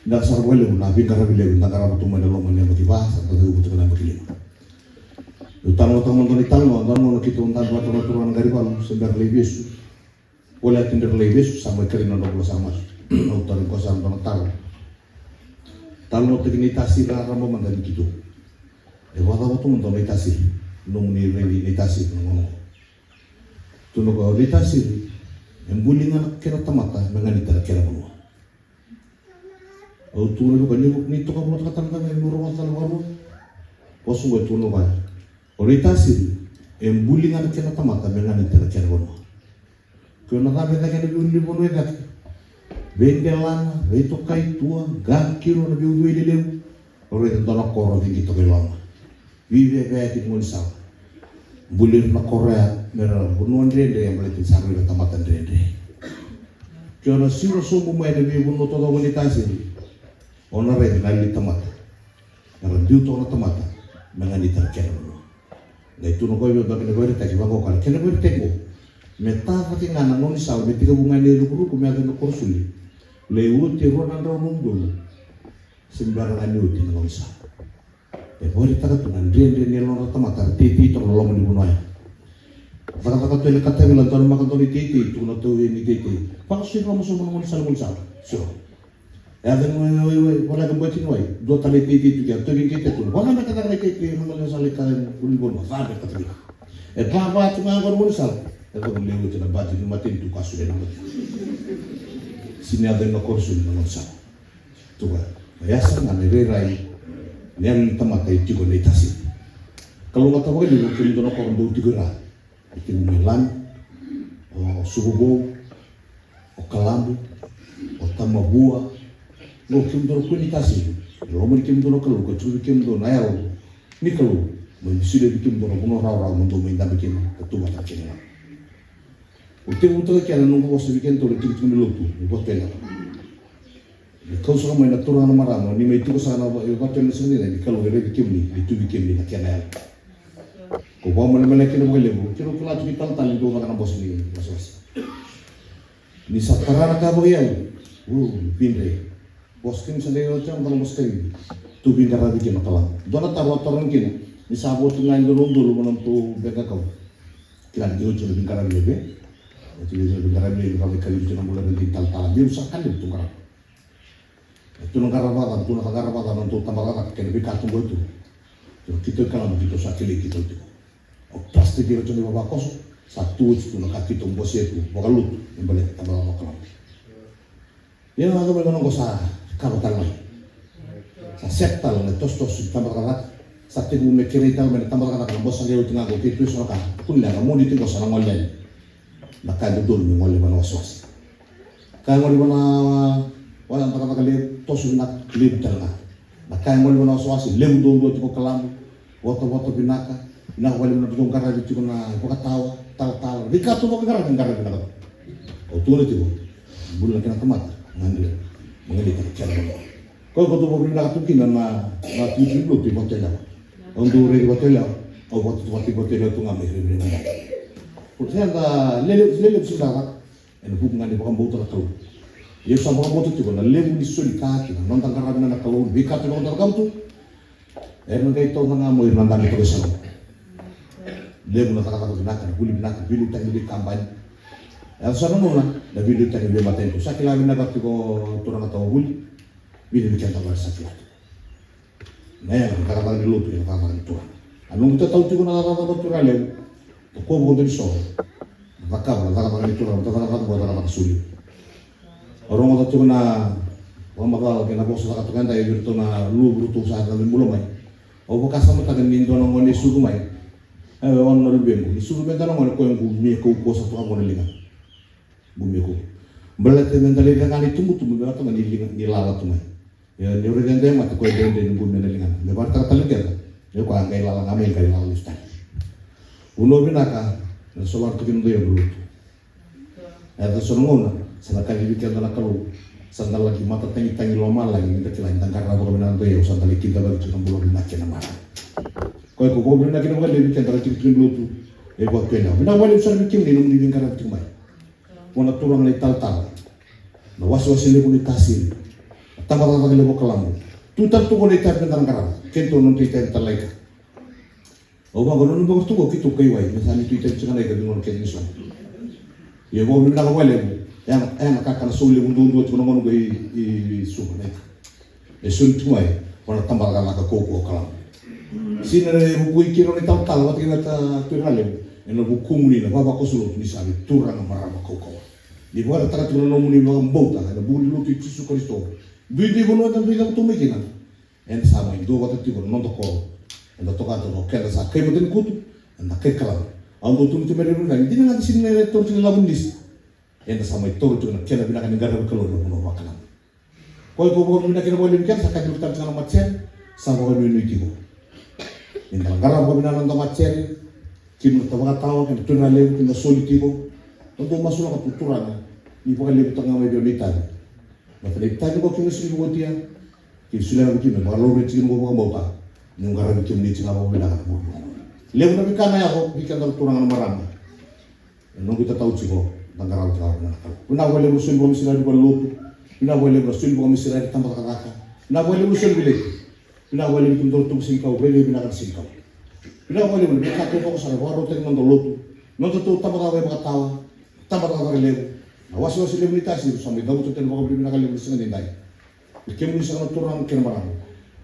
Vinaka sara vakalevu na veiqaravi levu eda qarava tu mai na loma ni yabaki va, sa da cavuta tiko na yabaki lima. Au talanoataka mada na italanoa, da nona keitou dabe vata na turaga na Qarivalu, se bera lai vesu. Voleka ni ra lai vesu, sa mai karai na nodra bula sara mai. Au tarogi koya sara na nona taro. Talanoataki na itasiri raraba mada ni keitou. E vakacava tu mada na itasiri? Nomuni raici na itasiri na gauna oqo. Tukuna o koya, o na itasiri e buli ga na kena tamata me ganita na kena vanua. Au tukuna vei koya, ni, ni toka vata tale ga me rogoca tale vakarua. Vosa oqo e tukuna o koya, o na itasiri e buli ga na kena tamata me ganita na kena vanua. Ke o na cabe cake na veiulunivanua e cake, veidelana, veitokaitua, qakilo, na veiucui lelevu. O raica e dua na koro e qito i loma, veiveveyaki ni gaunisala. Buli ira na koro ya me ra vanua dredre, e baleta ni sa rui ira na tamata dredre. Ke o na siro sobu mai na veivanua taucoko ni tasiri, o na raica na yalo ni tamata. Era biu toka na tamata me ganita na kena vanua. Qai tukuna o koya vei au, beka ni vakaraitaki, vaqo ka na kena vakaraitaki qo. Me tacake ga na gaunisala me tekivu ga ni rukuruku me yaco na korosuli, lai oti e rua na drau na udolu, se bera ga ni oti na gaunisala. E vakaraitaka tu na dredre ni yalodra na tamata era teitei toka na loma ni vanua ya. Cakacaka tu e Katavila, dua na maka, dua na iteitei, tukuna o tauvi ni iteitei, vakasovi vakasovi na gaunisala, gaunisala. So, e yaco ni wai, wai, wai, voleka bati ni wai. Dua tale na iteitei tu kea, tauvi ni iteitei tu. Vakacabe cake na iteitei, na gaunisala, i ka ni vanua, cabe cake. E vava tu ga qo na gaunisala. E vaka me lai oti na bati ni matanitu ka solia na matanitu. Sega ni yaco na korosuli na gaunisala. Tukuna, e sa sega ga na irairai ni yalo ni tamata e tiko ena itasiri. Kalougata vakalevu o kemudou na koro dou tiko i ra. E tiko mai Lami, o Suvavou, o Kalabu, o Tamavua. O kemudou na koro ni itasiri, e lomani kemudou na Kalou, ka tiko vei kemudou na yalo ni Kalou, me solia vei kemudou na vanua rawarawa mo dou mai dabe kina ka tu vata kei na Kalou. Au tekivu toka kina na noqu vosa vei kedatou na itikotiko ni lotu e Vatuyalewa. Ni kau saka mai na turaga na marama, ni mai tiko saka na va-, e Vatuyalewa, ni saka ni, ni Kalou e raici kemuni, ni tu vei kemuni na kena yalo. Ko vakamalemale kina vakalevu, kina kila tu ni talatala ni dua vaka na bose ni wasewase. Ni sa tara na ka vakaiyau, u, vidre. Bose kina sa dei oti, dua na bose kacivi. Tu veiqaravi kina na Kalou. Dua na taro a taroga kina, ni sa vo tu ga e dua na udolu mo na tu beka kau. Kila ni oti na veiqaravi levu. Oti na veiqaravi levu, ka vakaikacivi tu na bula ni talatala. Levu sa ka levu tu qarava. E tu na qarava ca, tu na qarava ca, na tou tabacakacaka, kena veika tu qo e tu. Tu na keitou Kalabu keitou sa kilai keitou tiko. O plastic era tu na ivavakoso, sa tu oti tu na ka keitou bosea tu vakalotu, me baleta tabacakacaka Kalabu. Ia na cava na noqo sa kava tale mai. Sa set tale na tosotoso ni tabacakacaka. Sa tekivu me kerei tale mai na tabacakacaka na bose sa qai oti ga qo keitou eso na ka. Kua ni leqa, moni tiko sa na gole yani. Na ka e dodonu me gole vua na wasewase. Ka e gole vua na, vua na cakacaka levu, toso vinaka, levu tale ga. Na ka e gole vua na wasewase, levu duadua tiko Kalabu, votavota vinaka, vinaka valevu na dou qaravi tiko na ivakatawa, talatala, veika tou vakaqaravi, qaravi vinaka. Au tukuna tiko, bula na kena tamata, gadreva, me ganita na kena vanua. Koya ko tou vakavinavinaka tu kina na, na tikotiko ni lotu i Vatuyalewa. Au dau raici Vatuyalewa, au vakatautaki Vatuyalewa tu ga mai rairai. Ko se da lele, lele, se da Ena vuku ga ni vakabauta na Kalou. Ia sa vakabauta tiko na levu ni soli ka kina noda qaravi na Kalou, veika tu na noda cakava tu. Era na qai tauca ga mo ira na dabe toka e Salomo. Levu na cakacaka vinaka, na vuli vinaka, veiliutaki ni veikabani. E sa na nona na veiliutaki ni veimatanitu. Sa kila vinaka tiko turaga tawa vuli. Vili vei keda vale sa kila tiko. Na yaga ni cakacaka ni lotu, na cakacaka ni Turaga. A noqu tatau tiko na cakacaka ni Turaga levu. Toka vakadua ni soro. Na cakava na cakacaka ni Turaga, na cakacaka vua, cakacaka soli. Au rogoca tiko na vakamacala kei na vosa caka toka edai vei iratou na luvu ratou sa yaco me bula mai. Au vakasamataka ni dua na gone e sucu mai. E, o na luvequ. Ni sucu mai dua na gone, koya qumia kaukauwa sa toka qo na ligana. Qumia kaukauwa. Baleta me da lai caka na itubutubu me vaka toka ni liga, ni lala tu mai. Ia, ni raica e dua e mate, koya dredre ni qumia na ligana. Me vakaraitaka tale keda, ia koya a qai lala ga mai, qai lala lesu tale. Vanua vinaka, na solara tu kina dua na lotu. E yaco so na gauna, sa na kacivi keda na Kalou, sa da laki matatagitagi lomalagi, ni da kila ni da qarava vakavinaka dua, ia sa da lai kidavaki tu na bula vinaka kei na marama. Koya ko vakavinavinaka kina vakalevu keda na tikotiko ni lotu, e Vatuyalewa. Vinaka vakalevu sara vei kemuni na nomuni veiqaravi tiko mai. Vua na turaga na italatala. Na wasewase levu na itasiri. Na tabacakacaka levu o Kalabu. Tu tale tu qo na itavi meda na qarava. Keitou na noda itavi tale na ika. Au vaqo na nona vaqo tu qo keitou kai wai. Me sa ni tu itavi tiko na ika vei gona kece ni sona. Ia vaqo me vinaka vakalevu. Ia na, ia na kakana sau levu duadua tiko na gona qo i, i, i Suva na ika. E soli tu mai vua na tabacakacaka kaukaua o Kalou. Sega ni vukui keirau na italatala vata kei na ta-, turaga levu ena vukumuni na vavakoso lotu ni sa veituraga marama kaukaua. Ni vakaraitaka tiko na nomuni vakabauta ena vuku ni lotu i Jisu Karisito. Duidui vanua eda dui cavutu mai kina. Eda sa mai duavata tiko na noda koro. Eda toka tiko keda sa kai matanikutu, eda kai Kalou. Au dau tukuna tiko mai na vunau, dina ga ni sega ni taura tiko na ilavo ni lisi. Eda sa mai taura tiko na kena vinaka ni qaravi Kalou ena vanua vakacava. Koya ko vakavinavinaka ena vakalevu keda sa kati tale tiko na matasere, sa vakanuinui tiko. Ni da qarava vakavinaka na noda matasere, kei na tabacakacaka, kei na turaga levu, kei na soli tiko. Au dau masulaka tu Turaga, ni vakalevutaka ga mai vei au na itavi. Baleta na itavi qo kei na soli vakaotia, kei na solia vei kemuni, vakalaurai tiko na noqu vakabauta, niu qaravi kemuni tiko ga vakavinaka na vuravura. Levu na veika na yaco vei keda na turaga na marama. E noqu itatau tiko, da qarava tiko na Kalou. Vinaka vakalevu na soli vakamisirari valenilotu. Vinaka vakalevu na soli vakamisirari tabacakacaka. Vinaka vakalevu na soli veleti. Vinaka vakalevu na kemudou na tubu senikau, rairai vinaka na senikau. Vinaka vakalevu na veika taucoko sara e vakarautaki na noda lotu. Nodatou tabacakacaka e vakatawa, tabacakacaka levu. Na wasewase levu ni tasi, sa mai cavuta tale vakavinavinaka levu na siga nidai. Kei kemuni saka na turaga kei na marama.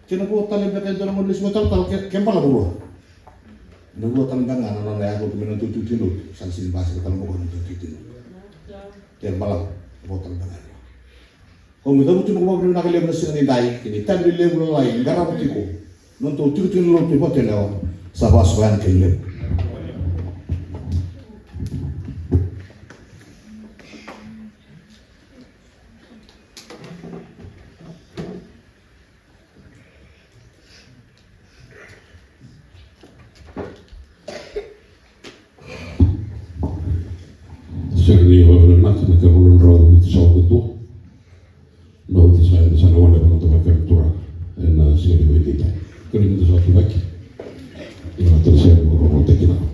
Kei na vua tale beka e dua na gone lesu mai talatala ke, ke balavu rua. Na vua tale beka ga na nona yaco tu mai na dua tu tino. Sa na sini basika tale mo ko na dua tu tino. Ke balavu, vua tale beka ga. Ko me cavutu na ko vakavinavinaka levu na siga nidai, kei na itavi levu lalai, qarava tiko. Nodatou tiko tiko na lotu e vata e lewa, sa vasuka yani kei levu. Sere ni vakavinavinaka na kena vanua na rawa ni sa waka tu. Na oti sa eda sa na wana vana tavaki na turaga. Ena sere ni veidita. Kena ni da sa tuvaki. Ena tau sere ni vakavinavinaka.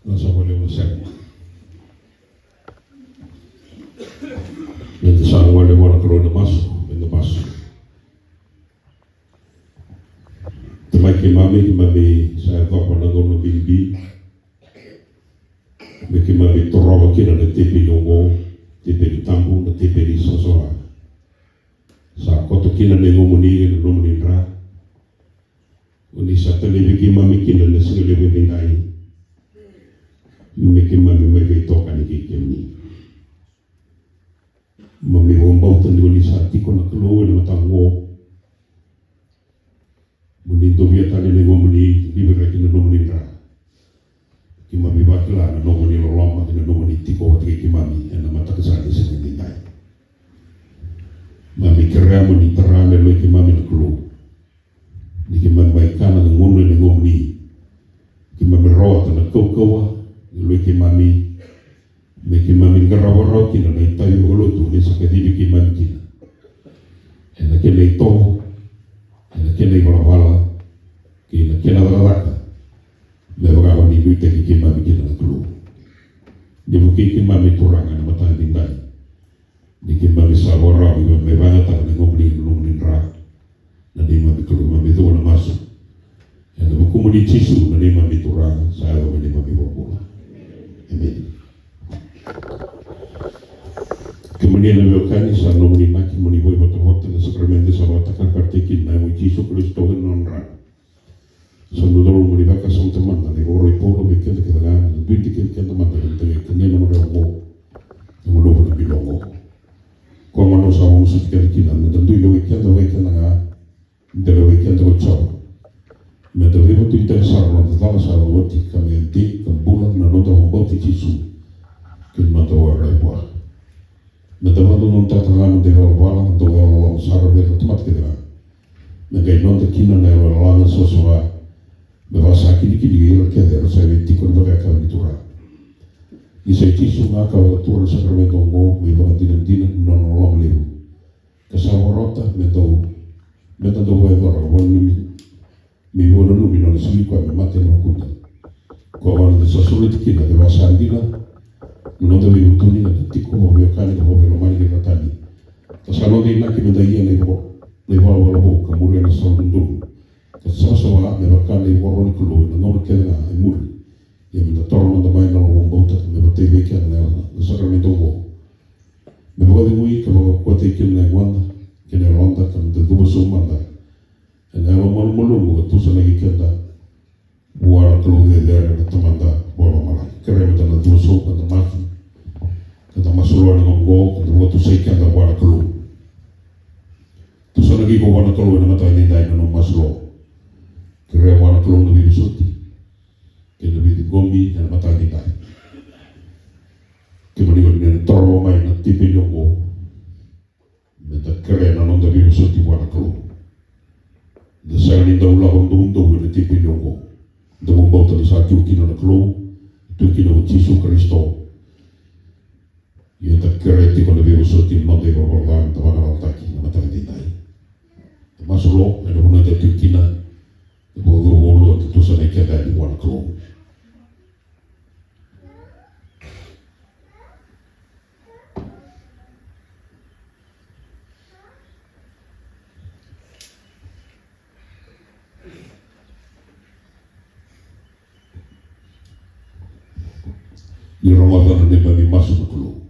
Na sa vale na sere. Meda sa gole vua na Kalou ena masu, meda masu. Tamai keimami, keimami sa yacova na gauna bibi. Me keimami torova kina na tebeli oqo, tebeli tabu, na tebeli savasava. Sa koto kina na yagomuni, na nomuni dra. O ni sa talevi keimami kina na siga levu edaidai. me keimami mai veitokani kei kemuni. Mami vakabauta ni ko ni sa tiko na Kalou ena mataka oqo. Mo ni dovia tale na nomuni liveraki na nomuni dra. Keimami vakila na nomuni loloma kei na nomuni tiko vata kei keimami ena mataka sa ni siga edaidai. Mami kerea mo ni tara na yaloi keimami na Kalou. Ni keimami mai kana na gunu ena nomuni. Keimami rawata na kaukauwa ni yaloi keimami. Me keimami qarava rawa kina na itavi vakalotu ni sa kacivi keimami kina. Ena kena itovo, ena kena ivalavala, kei na kena cakacaka. Me vaka ko ni nuitaki keimami kina na Kalou. Ni vukei keimami Turaga ena mataka edaidai. Ni keimami sa vakarau me mai vakayagataka na nomuni, na nomuni dra. Na neimami Kalou, keimami cuva na masu ena vukumuni Jisu, na neimami Turaga, sa yaco me neimami iVakabula. Emeni. Kemuni na veiwekani, sa nomuni inaki mo ni vakaivotavota ena sakaramede sa vakatakarakarataki kina na yago i Jisu Karisito ena nona dra. Sa dodonu mo ni vakasamataka mada na ivakaro i Paula vei keda kece ga, me da duidui keda mada, me da qai kania na madrai oqo, na gunuva na bilo oqo. Koya gona au sa vakamasuti keda kina, me da dui lewai keda vei keda ga, me da lewai keda ko Jiova. Me da veivutuni tale sara na noda cala sa oti, ka me dei ka bula na noda vakabauti Jisu kei na noda vakararavi vua. Me da vakadodonutaka ga na noda ivalavala, na noda ivalavala sara vei ira na tamata kece ga. Me qai noda kina na yalo lalaga savasava. Me vakasakinikini kei ira kece era sa veitikoni vakayakavi ni Turaga. Ni sa i Jisu ga ka vakatura na sakaramede oqo me ivakadinadina ni nona loloma levu. Ka sa vakarota me dau, me da dau vakayacora, vakananumi, me ivakananumi na nona soli koya me mate ena vukuda. Koya gona eda sa soli kina, me vaka sa dina na noda veivutuni, eda tiko vakaveiwekani ka vakaveilomani kei ira na tani. Ka sa noda inaki me da ia na ivo-, na ivalavala vou ka muria na sala dodonu. Ka savasava me vaka na ivakaro ni Kalou ena gauna kece ga e muri. Ia me da toro mada mai na loma ni vakabauta me vatei vei keda na, na sakaramede oqo. Me vakacegui ka vakakauataki kina na yagoda kei na yaloda, ka me da cuva sobu mada ena yalo malumalumu ka tusanaki keda vua na Kalou cecere, na Tamada Vakalomalagi. Kerea me da na cuva sobu ka da masu. Ka da masu lo ena gauna oqo, ka da vakatusai keda vua na Kalou. Tusanaki iko vua na Kalou ena mataka edaidai ena nomu masu lo. Kerea vua na Kalou na veivosoti kei na veiciqomi ena mataka edaidai. Kemuni ko ni na toro mai na teveli oqo. Me da kerea na noda veivosoti vua na Kalou. Da sega ni dau lako doudou ena teveli oqo. Da vakabauta ni sa tu kina na Kalou, tu kina o Jisu Karisito. Ia da kerea tiko na veivosoti na noda ivalavala ca me da vakarautaki ena mataka edaidai. Da masu lo, ena vanua eda tu kina, da vakacuruma lo, da tusanaki keda yani vua na Kalou. Ni rogoca na neimami masu na Kalou.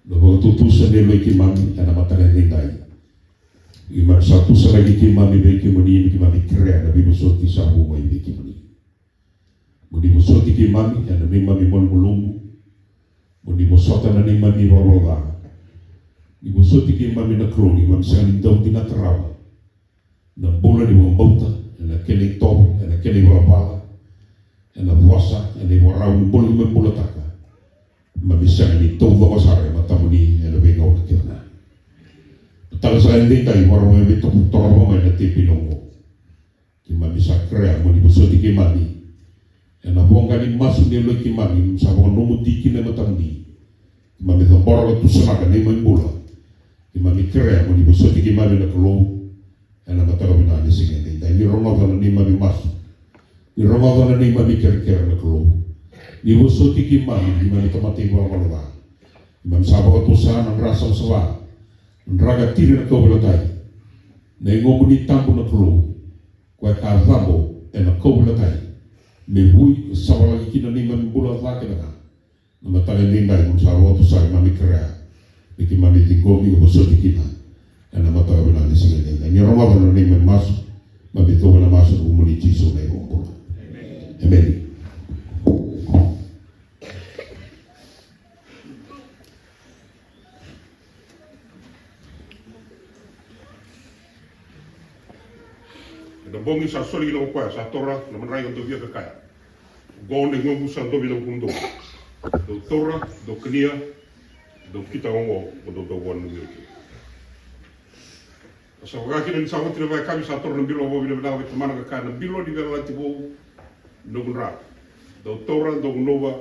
Na vakatutusa ni yaloi keimami ena mataka edaidai. Keimami sa tusanaki keimami vei kemuni, me keimami kerea na veivosoti sa vu mai vei kemuni. Mo ni vosoti keimami ena neimami malumalumu. Mo ni vosota na neimami ivalavala ca. Ni vosoti keimami na Kalou, ni keimami sega ni dau dinata rawa na bula ni vakabauta, ena kena itovo, ena kena ivalavala, ena vosa, ena ivakarau ni bula keimami bulataka. Keimami sega ni taucoko sara e matamuni ena veigauna kece ga. Mataka sa edaidai, vakarau me veitoro, torova mai na teveli oqo. Keimami sa kerea mo ni vosoti keimami ena voqa ni masu ni yaloi keimami, keimami sa vakanomodi kina e matamuni. Keimami cabora ka tusanaka neimami bula. Keimami kerea mo ni vosoti keimami na Kalou. Ena mataka vinaka ni siga edaidai, ni rogoca na neimami masu. Ni rogoca na neimami kerekere na Kalou. Ni vosoti keimami, keimami tamata ivalavala ca. Keimami sa vakatusa na dra savasava, na dra ka tiri na kauveilatai. Na iqoqu ni tabu na Kalou. Koya ka cabo ena kauveilatai, me vui ka savalaki kina neimami bula ca kece ga. Na mataka edaidai, keimami sa vakatusa, keimami kerea me keimami ciqomi ka vosoti kina ena mataka vinaka ni siga edaidai. Ni rogoca na neimami masu, keimami cuva na masu ena vukumuni Jisu na iVakabula. Emeni. Na bogi sa soli kina ko koya, sa taura na madrai ka dau via kakaya. Oqo na igoqu sa dovi ena vukumudou. Dou taura, dou kania, dou kitaka oqo, mo dou dau vakananumi au kina. Ka sa vaka kina ni sa oti na vakayakavi, sa taura na bilo vou, vinavinaka vei tamana ka kaya, na bilo ni veiyalayalati vou, noqu dra. Dou taura, dou gunuva,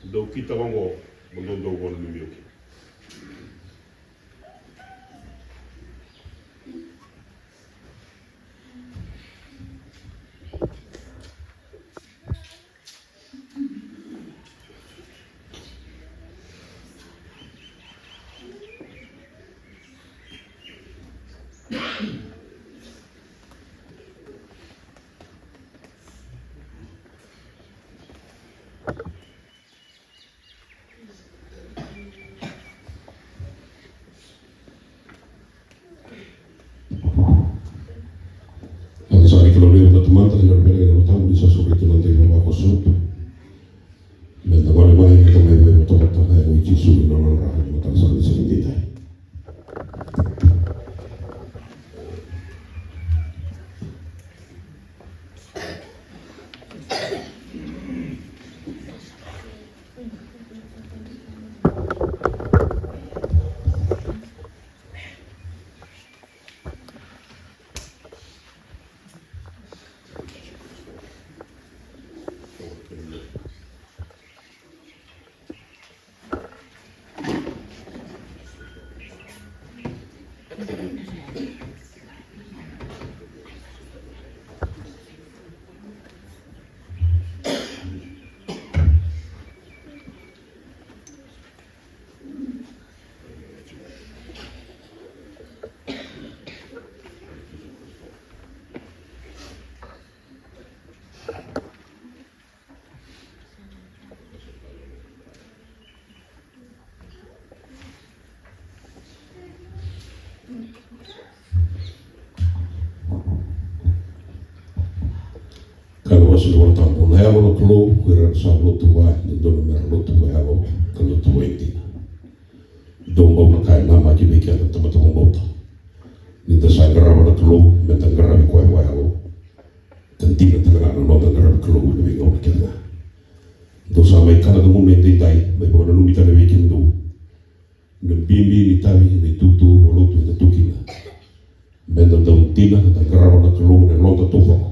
dou kitaka oqo, mo dou dau vakananumi au kina. Au sa ni kilo levu na tamata ni nona vele na matamu ni sa suru i tuna tei na vako sutu. Me da gole mai, me da mai vei vata vata na yago i Jisu ni nona ra ni mataka sa ni sa ni didai. Kaya na vosa ni Vola Tabu, na Yalo na Kalou, ko ira era sa lotu vua e dodonu me ra lotu vakayalo ka lotu vakaidina. Dou bau na kaya namaki vei keda na tamata vakabauta. Ni da sa qarava na Kalou, me da qaravi koya vakayalo. Ka dina tale ga na noda qaravi Kalou ena veigauna kece ga. Dou sa mai kaca na gauna edaidai, mai vakananumi tale vei kemudou na bibi ni tavi na itutu vakalotu eda tu kina. Me da dau dina, da qarava na Kalou ena noda taucoko.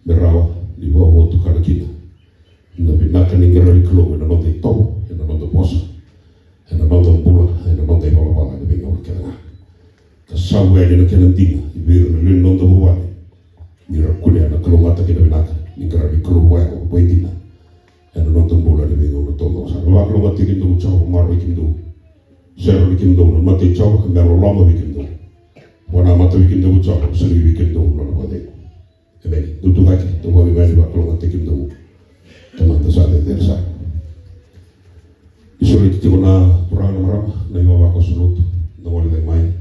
Me rawa ni vakavotukana kina na vinaka ni qaravi Kalou ena noda itovo, ena noda vosa, ena noda bula, ena noda ivalavala, ena veigauna kece ga. Ka savu yani na kena dina vei ira na lewe ni noda vuvale, ni ra kunea na kalougata kei na vinaka ni qaravi Kalou vakayalo vakaidina ena noda bula ena veigauna taucoko sara. Me vakalougatataki kemudou Jiova, maroroi kemudou, seroi kemudou na mata i Jiova, ka me yalololoma vei kemudou. Vakanamata vei kemudou Jiova, ka sereki vei kemudou na nona vakacegu. Emeni. Dou tucake, dou vakavinavinaka, vakalougatataki kemudou. Tamata sa cecere sara. Ni sureti tiko na turaga, na marama, na ivavakoso lotu, na gole cake mai.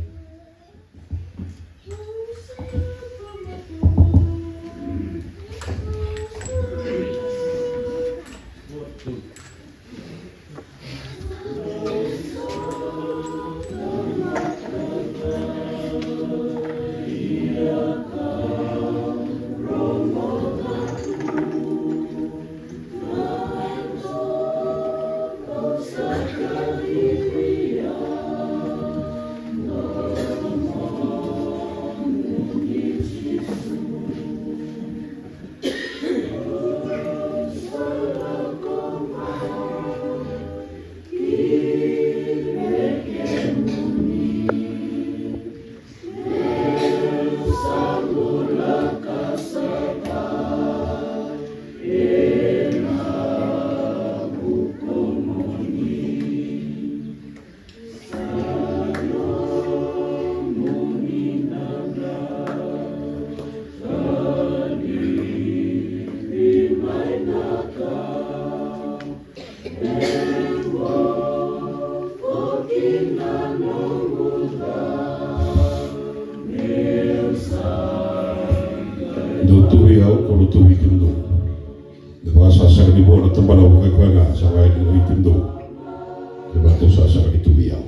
Dou tu vei au, kau na tu vei kemudou. Me vaka sa sega ni vo na tabana vakaikoya ga, sa vaka e dua vei kemudou. Me vaka tou sa sega ni tu vei au.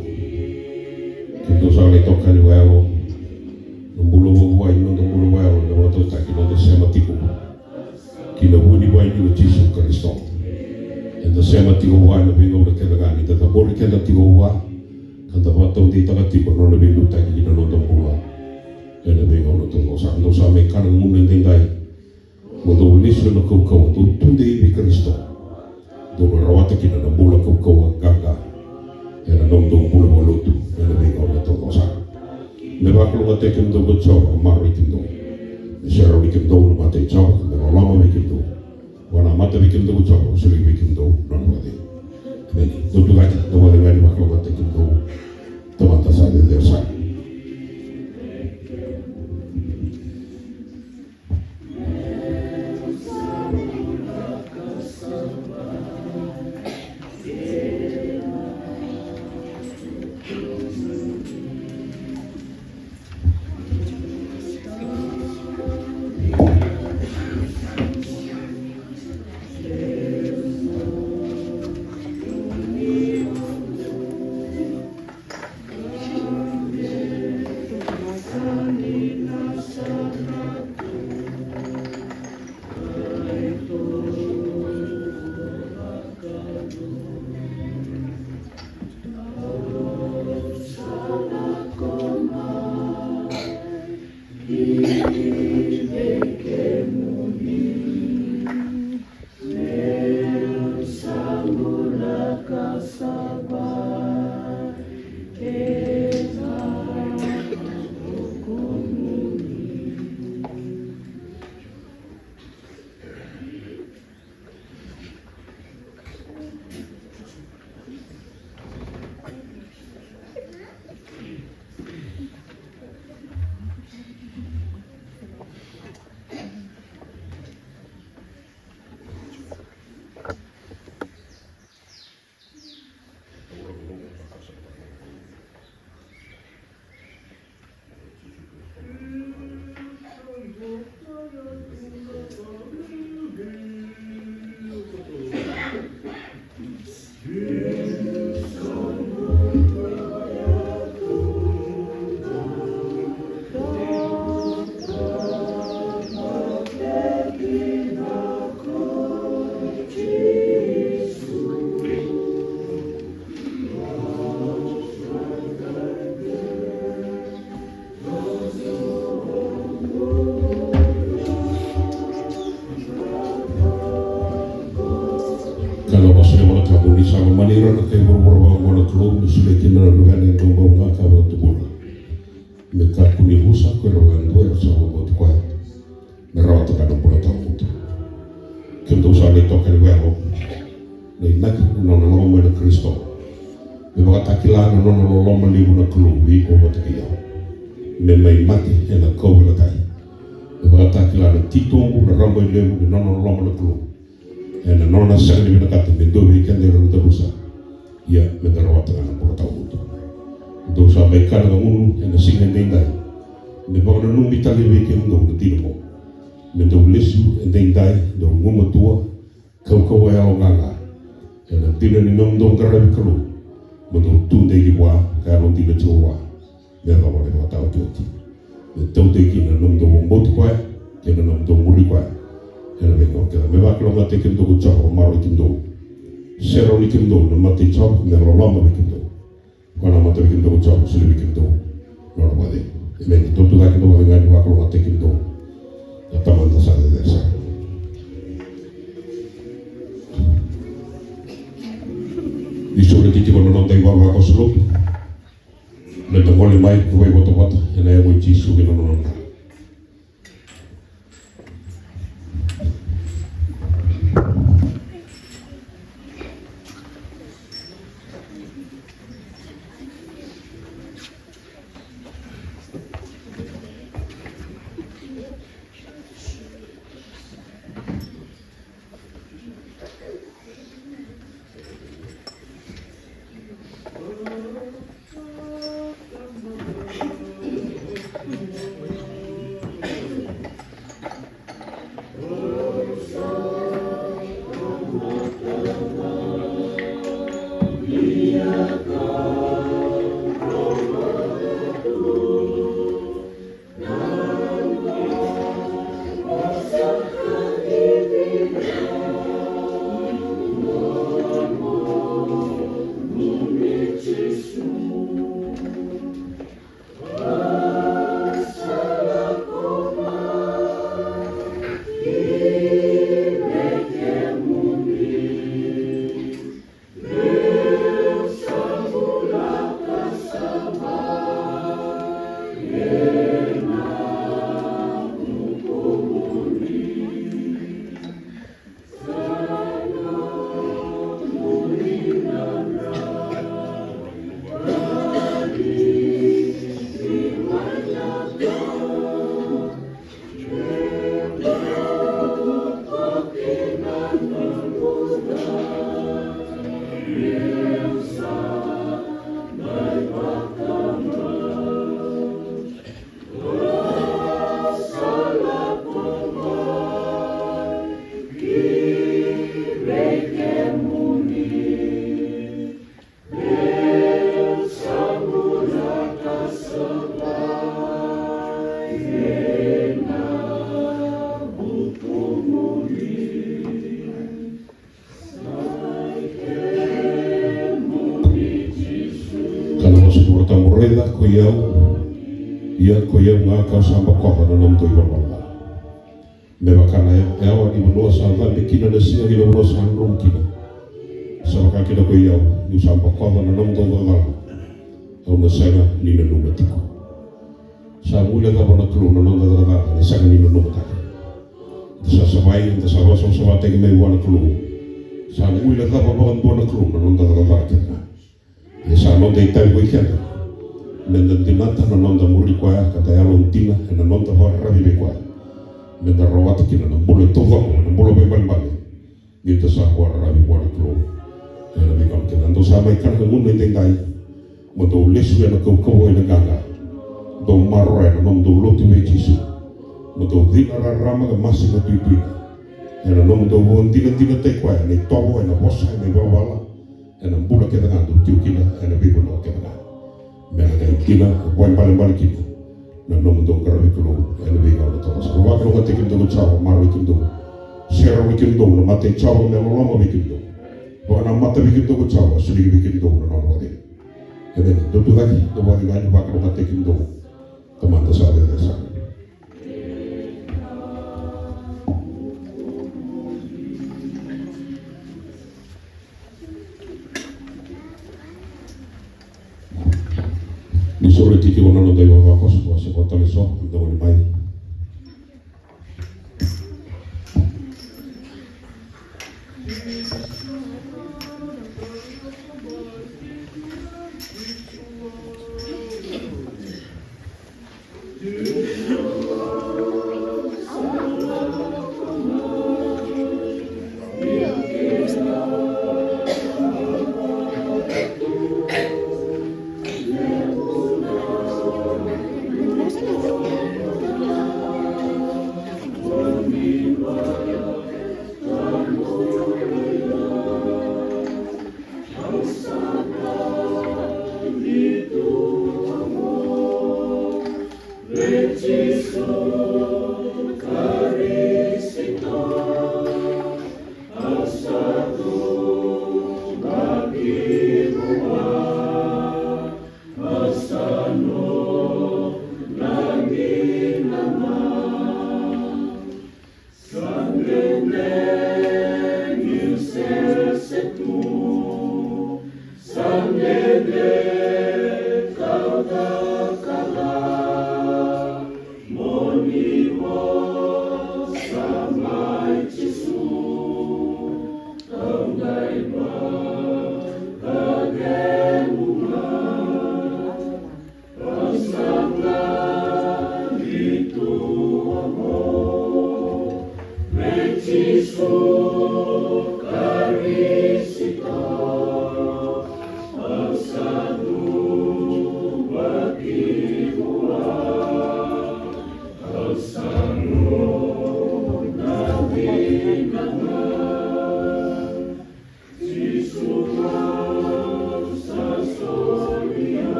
Kemudou sa lai tokani vakayalo. Na bula vakavuai ni noda bula vakayalo. Taki noda sema tiko ki na vuniwai ni o Jisu Karisito. Eda sema tiko vua ena veigauna kece ga ni da cabori keda tiko vua, ka da vakataudeitaka tiko na nona veiliutaki ki na noda bula. Ena veigauna taucoko sara, dou sa mai kana gunu edaidai. Mo dou lesu ena kaukauwa, dou tudei vei Karisito. Dou na rawata kina na bula kaukauwa qaqa ena nomudou bula vakalotu ena veigauna taucoko sara. Me vakalougatataki kemudou ko Jiova, ka maroroi kemudou. Me serauni kemudou na mata i Jiova, me loloma vei kemudou. Vakanamata vei kemudou ko Jiova, solia vei kemudou na nona vakacegu. Emeni. Dou tu cake, dou vakacegu, ni vakalougatataki kemudou. Tamada sa cecere sara. Ka na vosa ni Volatabu ni sa lomani ira na kai vuravura vakaoqo na Kalou, me solia kina na luvena e duabau ga ka vakatubura. Me kakua ni rusa ko ira vakadua era sa vakabauti koya, me rawata ga na bula tawamudu. Kemudou sa na itokani vakayalo, na inaki ni nona lako mai na Karisito. Me vakatakila na nona loloma levu na Kalou vei iko vata kei au. Me mai mate ena kauveilatai. Me vakatakila na titobu, na rabailevu ni nona loloma na Kalou. Ena nona sega ni vinakata me dua vei keda era na tavusa. Ia, meda rawata ga na bula tawamudu. Dou sa mai kana ka gunu ena siga edaidai. Me vakananumi tale vei kemudou na dina oqo. Me dou lesu edaidai, dou gumatua, kaukauwa yaloqaqa. Ena dina ni nomudou qaravi Kalou, mo dou tudei vua ka yalodina tiko vua. Me yacova na ivakataotioti. Me taudei kina na nomudou vakabauti koya kei na nomudou muri koya. Ena veigauna kece me vakalougatataki kemudou ko Jiova, maroroi kemudou. Serauni kemudou na mata i Jiova, me loloma vei kemudou. Vakanamata vei kemudou ko Jiova, solia vei kemudou na nona vakacegu. Emeni. Dou tu cake, dou vakacegu, ni vakalougatataki kemudou. Na Tamada sa cecere sara. Ni sureti tiko na noda ivavakoso lotu. Meda gole mai, vaivotavota ena yaca i Jisu kei na nona. Ka na vosa ni Vola Tabu, raica ko i au, ia ko i au ga kau sa bokoca na nomudou ivalavala ca. Me vaka na yawa ni vanua sa cabe kina na siga, kei na vanua sa dromu kina, sa vaka kina ko i au, niu sa bokoca na nomudou cakacaka, au na sega ni nanuma tiko. Sa guilecava na Kalou na noda cakacaka, ni sega ni nanuma tale. Da sa savai, da sa vakasavasavataki mai vua na Kalou. Sa guilecava vakadua na Kalou na noda cakacaka kece ga. Ia sa noda itavi ko i keda meda dinata na noda muri koya ka da yalodina ena noda vakararavi vei koya, meda rawata kina na bula taucoko, na bula vakaibalebale. Ni da sa vakararavi vua na Kalou ena veigauna kece. Dou sa mai kana na gauna edaidai, mo dou lesu ena kaukauwa, ena qaqa. Dou maroroya na nomudou lotu vei Jisu. Mo dou cina rarama ka masu ka duiduita ena nomudou vakadinadinataki koya ena itovo, ena vosa, ena ivalavala, ena bula kece ga dou tiko kina, ena veivanua kece ga. Me na qai dina ka vakaibalebale kina na nomudou qaravi Kalou ena veigauna taucoko. Sa vakalougatataki kemudou ko Jiova, maroroi kemudou, serauni kemudou na mata i Jiova me loloma vei kemudou. Vakanamata vei kemudou ko Jiova, solia vei kemudou na nona vakacegu. Emeni. Dou tucake, dou vakacegu, vakalougatataki kemudou. Tamada sa cecere sara. Ni sureti tiko na noda ivavakoso, ko se ko tale so, dou ni mai.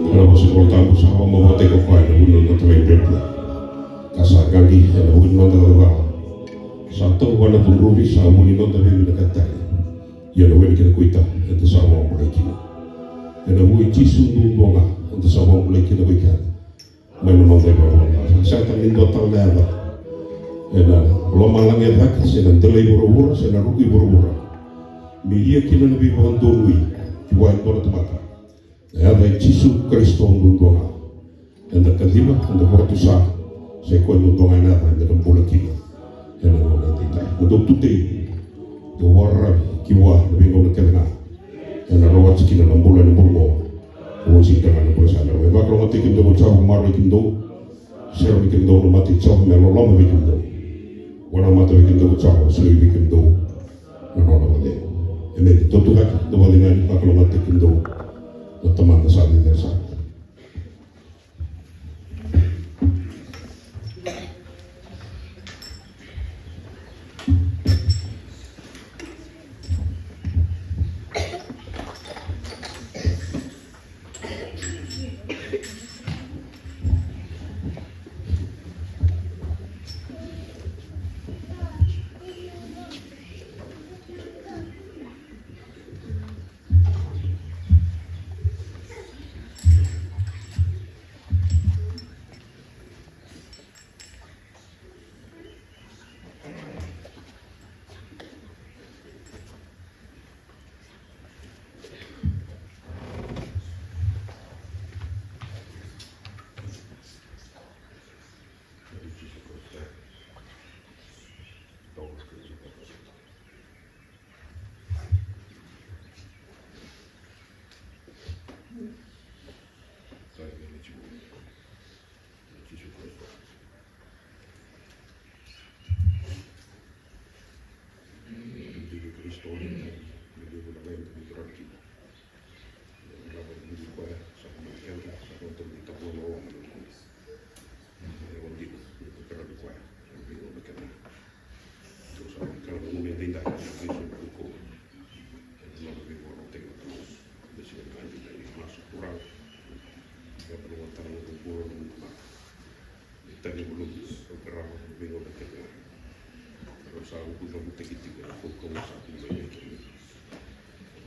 Ena vosa ni Vola Tabu, sa vakamavoataki ko koya ena vuku ni noda talairawarawa ka sa qaqi ena vuku ni noda cakacaka. Sa tauva na cudruvi, sa vu ni noda veivinakataki. Ia na wele kina ko ita eda sa vakabulai kina. Ena vuku i Jisu duadua ga eda sa vakabulai kina ko ita. Mai na noda ivalavala ca, sa sega tale ni dua tale na yaca ena lomalagi e cake, se na dela i vuravura, se na ruku i vuravura, me ia kina na veivakadonui ki vua e dua na tamata. Na yaca i Jisu Karisito duadua ga eda kaciva, eda vakatusa, sa i koya duadua ga na yaca eda na bula kina. Ena gauna edaidai, mo dou tudei, dou vakararavi ki vua na veigauna kece ga ena rawati kina na bula ena bula oqo. Au sega ni kila na bula sa dara. Me vakalougatataki kemudou ko Jiova, maroroi kemudou. Sere vei kemudou na mata i Jiova, me loloma vei kemudou. Vakanamata vei kemudou ko Jiova, solia vei kemudou na nona vakacegu. Emeni. Tou tucake, tou vakacegu, vakalougatataki kemudou na Tamada sa cecere sara.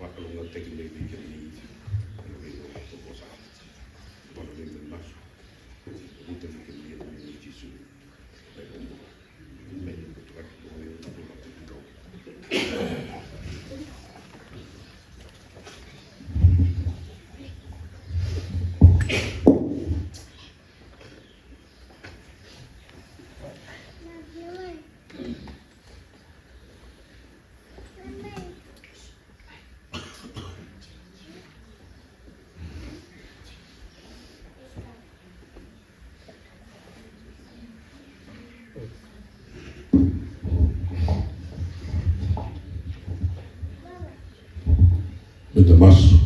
Vakalougatataki mai vei kemuni na veigauna sa. Vakalougatataki mai vei kemuni na veigauna sa. Meda masu.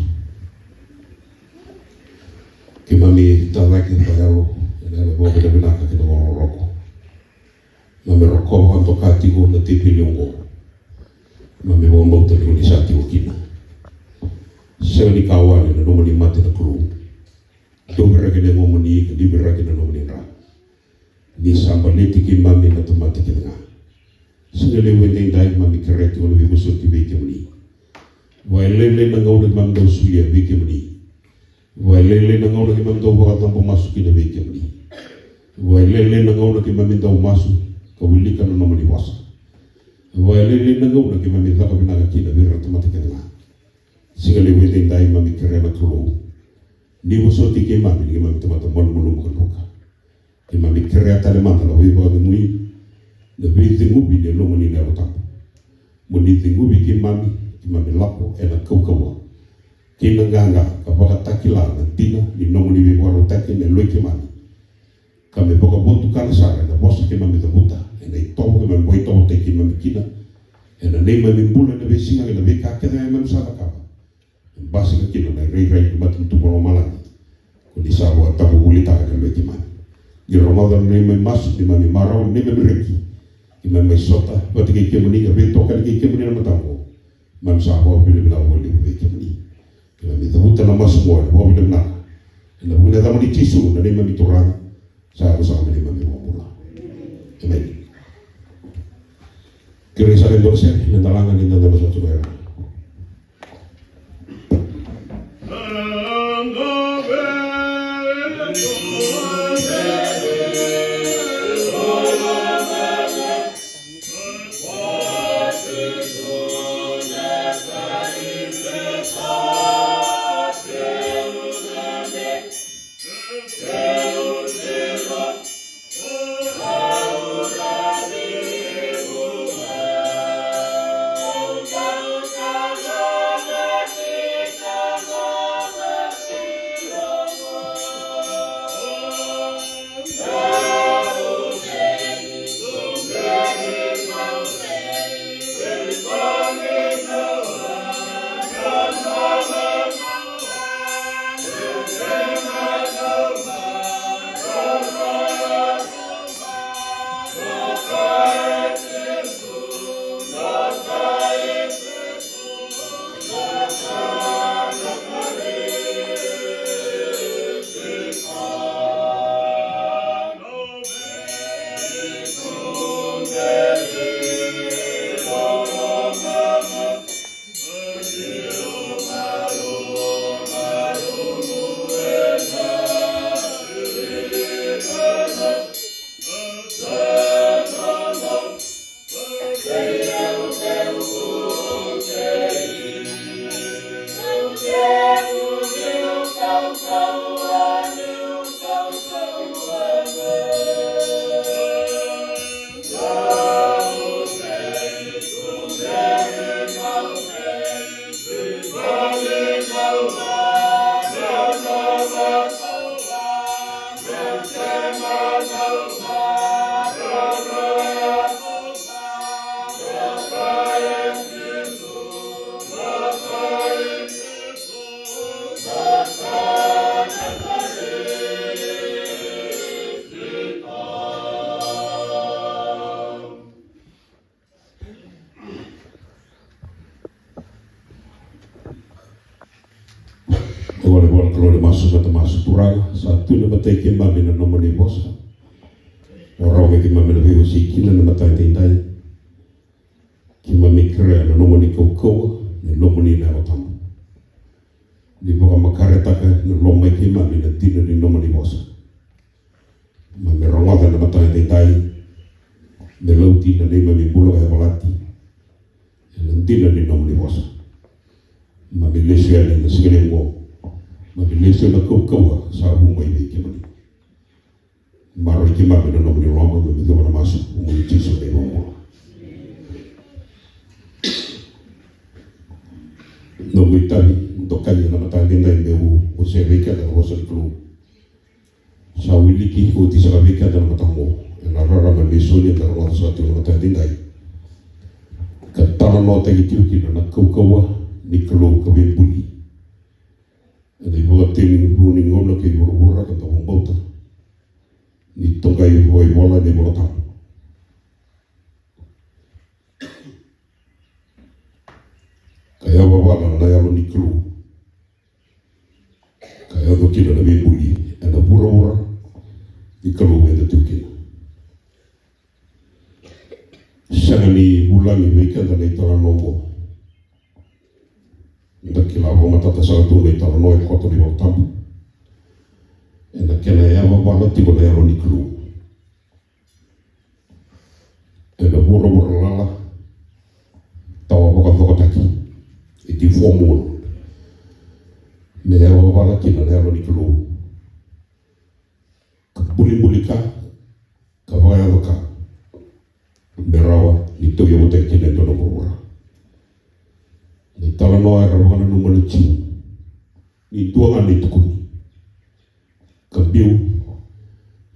Keimami tacake vakayalo ena yalo vakavinavinaka kei na vakarokoroko. Keimami rokova ka doka tiko na teveli oqo. Keimami vakabauta ni ko ni sa tiko kina. Sega ni ka wale na nomuni mate na Kalou. Dou viraki na yagomuni ka dou viraki na nomuni dra. Ni sa baleti keimami na tamata kece ga. Siga levu edaidai keimami kerea tiko na veivosoti vei kemuni. Vakalailai na gauna keimami dau solia vei kemuni. Vakalailai na gauna keimami dau vakacabo masu kina vei kemuni. Vakalailai na gauna keimami dau masu ka wilika na nomuni vosa. Vakalailai na gauna keimami caka vinaka kina vei ira na tamata kece ga. Siga levu edaidai keimami kerea na Kalou. Ni vosoti keimami, ni keimami tamata malumalumu ka druka. Keimami kerea tale mada na veivakacegui, na veiceguvi ni lomani na Yalo Tabu. Mo ni ceguvi keimami, keimami lako ena kaukauwa kei na qaqa ka vakatakila na dina ni nomuni veivakarautaki ena yaloi keimami. Ka me vakavotukana sara ena vosa keimami cavuta, ena itovo keimami vakaitovotaki keimami kina, ena neimami bula ena veisiga kei na veika kece ga keimami sa cakava. E basika kina na irairai ni matanitu vakalomalagi. Ko ni sa vakatavuvulitaka na yaloi keimami. Ni rogoca na neimami masu, neimami marau, neimami reki. Keimami mai sota vata kei kemuni ka veitokani kei kemuni na mataka oqo. Keimami sa vakavinavinaka vakalevu vei kemuni. Keimami cavuta na masu oqo ena vakavinavinaka. Ena vuku ni yacamuni Jisu na neimami Turaga. Sa yaco sara mai na neimami iVakabula. Emeni. Kerei sara e dua na sere, me da laga ni da dau masu tu ga. Vale, vale, Kalou, ni masu, mata masu. Turaga, sa tu na matai keimami na nomuni vosa. O rawa me keimami na veiwasei kina na matai daidai. Keimami kerea na nomuni kaukauwa, na nomuni na Yalo Tabu. Ni vakamakaretaka na lomai keimami na dina ni nomuni vosa. Mami rogoca na mataka daidai, me lauti na neimami bula ka yavalati ena dina ni nomuni vosa. Mami lesu yani ena siga levu oqo, mami lesu ena kaukauwa sa vu mai vei kemuni. Maroroi keimami ena nomuni loma, mami cuva na masu ena yaca i Jisu na iVakabula. Noqu itavi dokai ena mataka daidai meu wasea vei keda na vosa ni Kalou. Sa wiliki oti sara vei keda na mataka oqo, ena rarama ni lesoni eda rogoca sara tiko na mataka daidai. Ka talanoataki tiko kina na kaukauwa ni Kalou ka veibuli. Ena ivakatini ni vu ni gauna kei vuravura ka da vakabauta ni toqai vakaivola ena iVola Tabu. Ka yavavala na Yalo ni Kalou. Ka yaco kina na veibuli ena vuravura ni Kalou eda tu kina. Sega ni vulagi vei keda na italanoa oqo. Da kila vakamatata sara tu na italanoa e koto na iVola Tabu ena kena yavavala tiko na Yalo ni Kalou ena vuravura lala, tawa vakacokotaki, e deformed world. Me yavavala kina na Yalo ni Kalou ka bulibuli ka, ka vakayaco ka, me rawa ni tauyavutaki kina e dua na vuravura. Na italanoa era vakananuma na Jiu ni dua ga na itukuni ka biu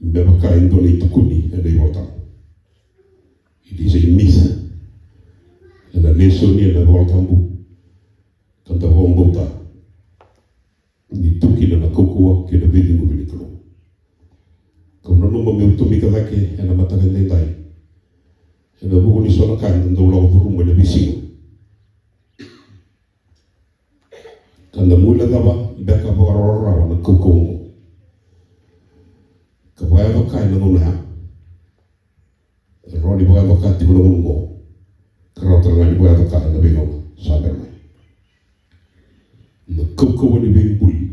me vaka e dua na itukuni ena iVola Tabu. It is a myth. Ena lesoni ena iVola Tabu ka da vakabauta ni tu kina na kaukauwa kei na veicegu ni Kalou. Kau nanuma meu tomika cake ena mataka daidai ena vuku ni so na ka eda dau lako curuma ena veisiga. Ka da guilecava beka vakararawa na kaukauwa oqo. Ka vakayaco ka ena gauna ya. E rawa ni vakayaco ka tiko na gauna oqo. Ka rawa tale ga ni vakayaco ka ena veigauna sa bera mai. Na kaukauwa ni veibuli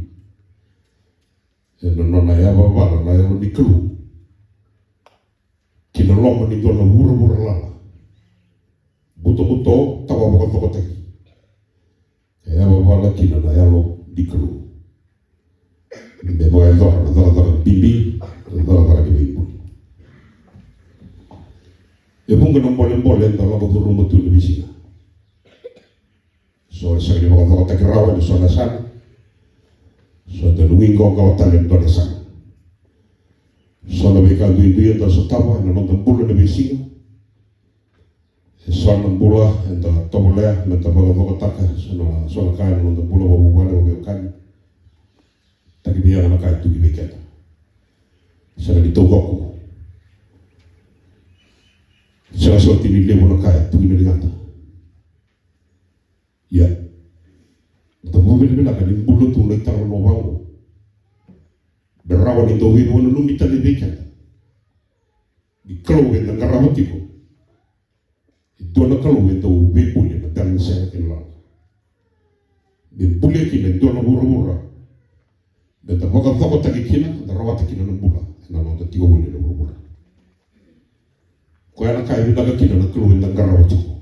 ena nona yavavala na Yalo ni Kalou ki na loma ni dua na vuravura lala, butobuto, tawa vakacokotaki. E yavavala kina na Yalo ni Kalou me vakayacora na cakacaka bibi, na cakacaka ni veibuli. E vuqa na bolebole eda lako curuma tu ena veisiga. So e sega ni vakacokotaki rawa ena so na yasana. So eda nuiqawaqawa tale ena dua na yasana. So na veika duidui eda sotava ena noda bula ena veisiga. E so na bula eda tovolea meda vakacokotaka, so na, so na ka ena noda bula vakavuvale, vakaveiwekani. Taki vei au na ka e tu ki vei keda. Sega ni taucoko. Sega soti ni levu na ka e tu kina ligada. Ia, da vakavinavinaka ni bula tu na italanoa vaqo. Me rawa ni dau veivakananumi tale vei keda ni Kalou eda qarava tiko e dua na Kalou e dau veibuli ena bera ni sega kina lala. Me bulia kina e dua na vuravura meda vakacokotaki kina, da rawata kina na bula ena noda tiko voli ena vuravura. Koya na ka e vinaka kina na Kalou eda qarava tiko.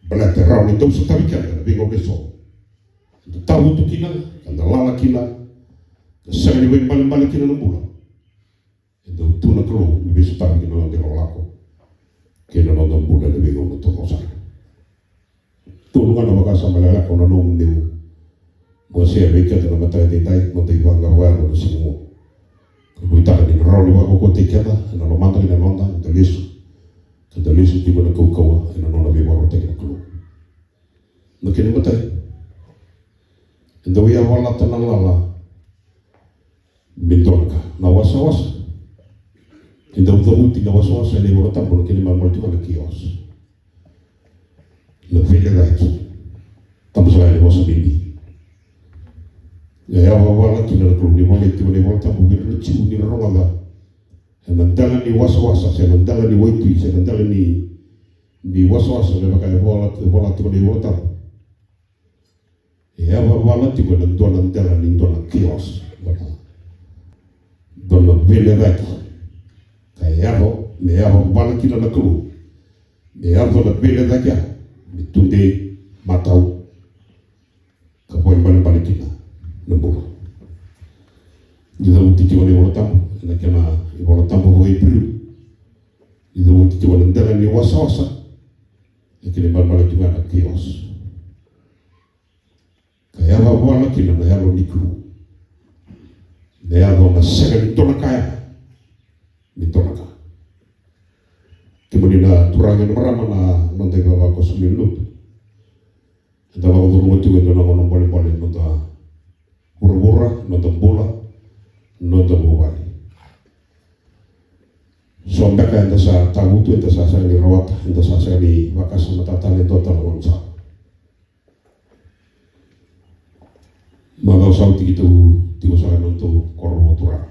Baleta e rawa ni dau sotavi keda ena veigauna eso. Eda tavutu kina, eda lala kina, ka sega ni vakaibalebale kina na bula. E dau tu na Kalou me veisotavi kina na noda ilakolako kei na noda bula ena veigauna taucoko sara. Tolu ga na vakasama lekaleka au nanuma meu wasea vei keda na mataka daidai, noda ivakaro ena siga oqo. Ka nuitaka ni na rawa ni vakaukauwataki keda ena lomada kei na noda, eda lesu, ka da lesu tiko ena kaukauwa ena nona veivakarautaki na Kalou. Na kena imatai, e dau yavalata na lala me dua na ka, na wasawasa. E dau cavuti na wasawasa ena iVola Tabu, na kena ibalebale tiko na chaos. Na veilecayaki. Tabu sara ena vosa bibi. E yavavala kina na Kalou, ni volai tiko na iVola Tabu vei ira na Jiu ni ra rogoca. Ena dela ni wasawasa, se na dela ni waitui, se na dela ni, ni wasawasa, me vaka e vola, e vola tiko na iVola Tabu. E yavavala tiko ena dua na dela ni dua na chaos. Dua na veilecayaki. Ka yaco, me yavavala kina na Kalou. Me yaco na veilecayaki ya, me tudei, matau. Ka vakaibalebale kina na bula. Ni cavuti tiko na iVola Tabu, ena kena iVola Tabu vakaIperiu. Ni cavuti tiko na dela ni wasawasa, e kena ibalebale tiko ga na chaos. Ka yavavala kina na Yalo ni Kalou. Me yaco na sega ni dua na ka ya me dua na ka. Kemuni na turaga na marama, na noda ivavakoso lewe ni lotu. Eda lako curuma tiko e dua na gauna bolebole ena noda vuravura, noda bula, noda vuvale. So beka eda sa tavutu, eda sa sega ni rawata, eda sa sega ni vakasamataka tale e dua tale na gauna sara. Macawa sa oti keitou tiko sara ena nodatou koro vakaturaga.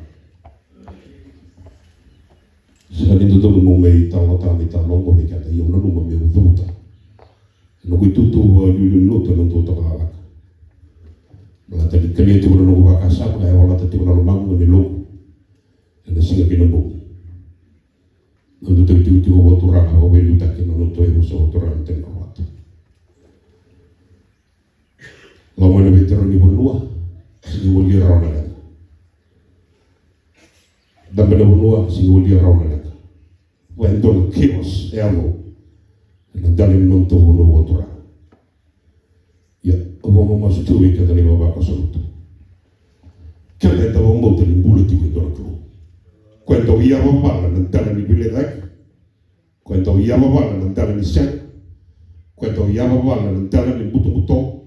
Sega ni dodonu meu mai talanoataka na italanoa oqo vei keda, ia au nanuma meu cavuta ena noqu itutu vakaliuliu ni lotu ena nodatou cakacaka. Baleta ni kania tiko na noqu vakasama, e yavalata tiko na lomaqu, na yaloqu ena siga kei na bogi. Na nodatou itikotiko vakaturaga, vakaliutaki na nodatou yavusa vakaturaga na Tui Ravata. Lako mai na veitaro ni vanua, sega ni walia rawa na leqa. Dabe na vanua, sega ni walia rawa na leqa. Va e dua na chaos e yaco ena dela ni nodatou vanua vakaturaga. Ia, au vakamamasu tu vei keda na ivavakoso lotu. Keda eda vakabauta ni bula tiko e dua na Kalou. Ko e dau yavavala na dela ni veilecayaki. Ko e dau yavavala na dela ni sega. Ko e dau yavavala na dela ni butobuto.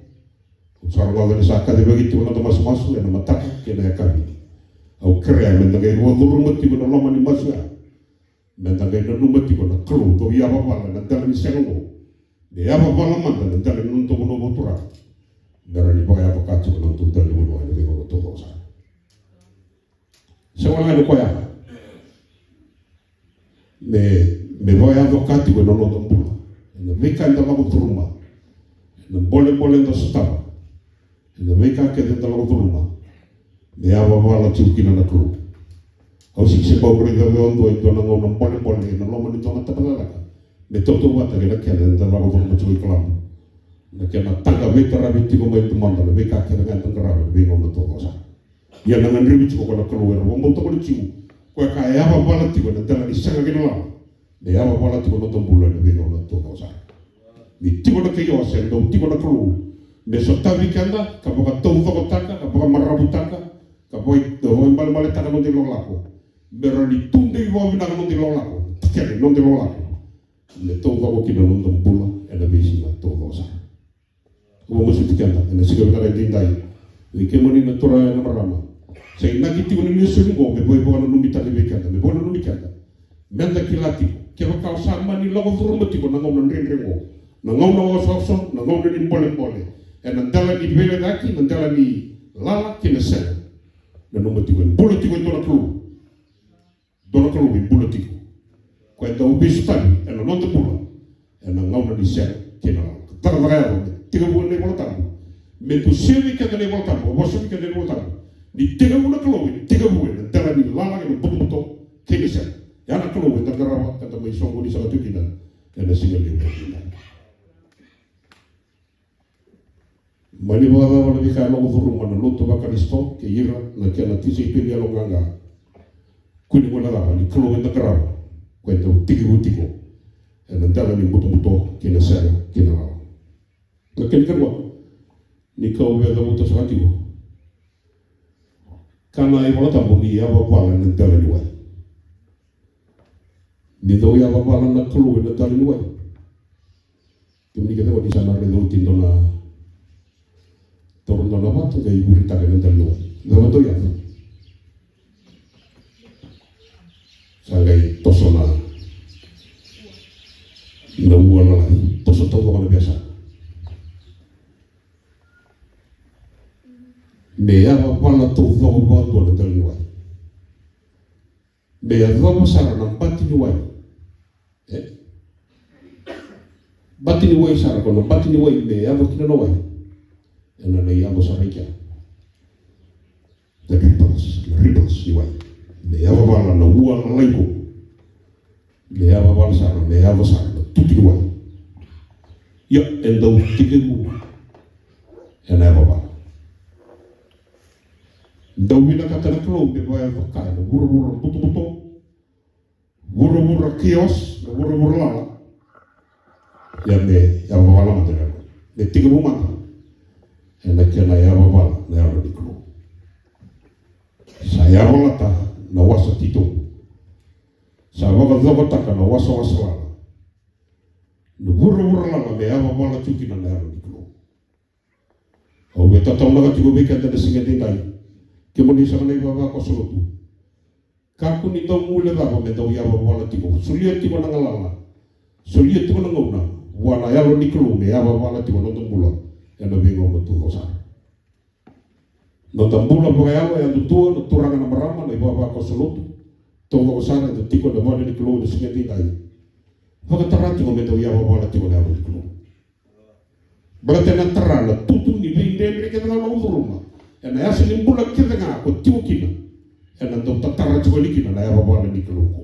Au sa rogoca ni sa kacivaki tiko na noda masumasu ena mataka kei na yakavi. Au kerea meda qai vakacuruma tiko na loma ni masu ya. Meda qai nanuma tiko na Kalou dau yavavala na dela ni sega oqo. Me yavavala mada na dela ni nodatou vanua vakaturaga. Me rawa ni vakayaco ka tiko na nodatou dela ni vanua ena veigauna taucoko sara. Sega walega ni koya. Me, me vakayaco ka tiko ena noda bula. Ena veika eda lako curuma. Ena bolebole eda sotava. Ena veika kece eda lako curuma. Me yavavala tiko kina na Kalou. Au sega ni se bau raica vei au dua e dua na gauna bolebole ena loma ni dua na tabacakacaka me tautauvata kei na kena eda lako curuma tiko i kalabu. Na kena taqa veitaravi tiko mai domada na veika kece ga eda qarava ena veigauna taucoko sara. Ia na gadrevi tiko ko na Kalou era vakabauta ko na Jiu. Koya ka yavavala tiko ena dela ni sega kei na lala. Me yavavala tiko na noda bula ena veigauna taucoko sara. Ni tiko na chaos, e dau tiko na Kalou me sotavi keda, ka vakataucokotaka, ka vakamaravutaka, ka vaka, ka vakaibalebaletaka na noda ilakolako. Me rawa ni tudei vakavinaka na noda ilakolako, tikina na noda ilakolako. Me taucoko kina na noda bula ena veisiga taucoko sara. Au masuti keda ena siga vinaka edaidai. Vei kemuni na turaga na marama, sa inaki tiko na lesoni oqo me vakavakananumitaki vei keda, me vakananumi keda. Meda kila tiko, kevaka o sa mani lako curuma tiko na gauna dredre oqo, na gauna osooso, na gauna ni bolebole, ena dela ni veilecayaki, na dela ni lala kei na sega, nanuma tiko e bula tiko e dua na Kalou. Dua na Kalou e bula tiko. Koya e dau veisotavi ena noda bula ena gauna ni sega kei na lala. Cakacaka yaco me tekivu na iVola Tabu. Me dusia vei keda na iVola Tabu, vosa vei keda na iVola Tabu. Ni tekivu na Kalou, e tekivu ena dela ni lala kei na butobuto kei na sega. Ya na Kalou eda qarava, eda mai soqoni saka tu kina ena siga levu. Mani vakacava na veika e lako curuma na lotu vaKarisito kei ira na kena tisaipeli yaloqaqa? Kua ni guilecava ni Kalou eda qarava, koya e dau tekivu tiko ena dela ni butobuto kei na sega kei na lala. Na kena ikarua, ni kau via cavuta saka tiko, kaya na iVola Tabu ni yavavala ena dela ni wai. Ni dau yavavala na Kalou ena dela ni wai. Kemuni kece o ni sa na raica oti dua na, taura dua na vatu qai viritaka ena dela ni wai. Cava dau yaco? Sa qai toso na, na ua lalai, toso taucoko na veiyasana. Me yavavala taucoko vakadua na dela ni wai. Me yacova sara na bati ni wai. E? Bati ni wai sara, ko na bati ni wai me yaco kina na wai. Ena na yaco sara i kea. The ripples, na ripples ni wai. Me yavavala na ua lalai qo. Me yavavala sara, me yaco sara na tutu ni wai. Ia, e dau tekivu ena yavavala. Dau vinakata na Kalou me vaya vaka ena vuravura butobuto. Vuravura chaos, na vuravura lala. Ia me yavavala mada na yalo. Me tekivu mada ena kena yavavala na yalo ni Kalou. Sa yavalata na wasa titobu. Sa vakacokotaka na wasawasa lala. Na vuravura lala me yavavala tiko kina na yalo ni Kalou. Au via tataunaka tiko vei keda na siga edaidai. Kemuni saka na ivavakoso lotu. Kakua ni dau guilecava me dau yavavala tiko. Solia tiko na galala. Solia tiko na gauna. Vua na yalo ni Kalou me yavavala tiko na noda bula. Ena veigauna taucoko sara. Noda bula vakayalo e yadudua, na turaga na marama, na ivavakoso lotu. Taucoko sara eda tiko ena vale ni Kalou ena siga edaidai. Vakatara tiko me dau yavavala tiko na yalo ni Kalou. Baleta ena tara na tutu ni veidredre kece ga o curuma. Ena yasa ni bula kece ga ko tiko kina. Ena dau tatara tiko ni kina na yavavala ni Kalou qo.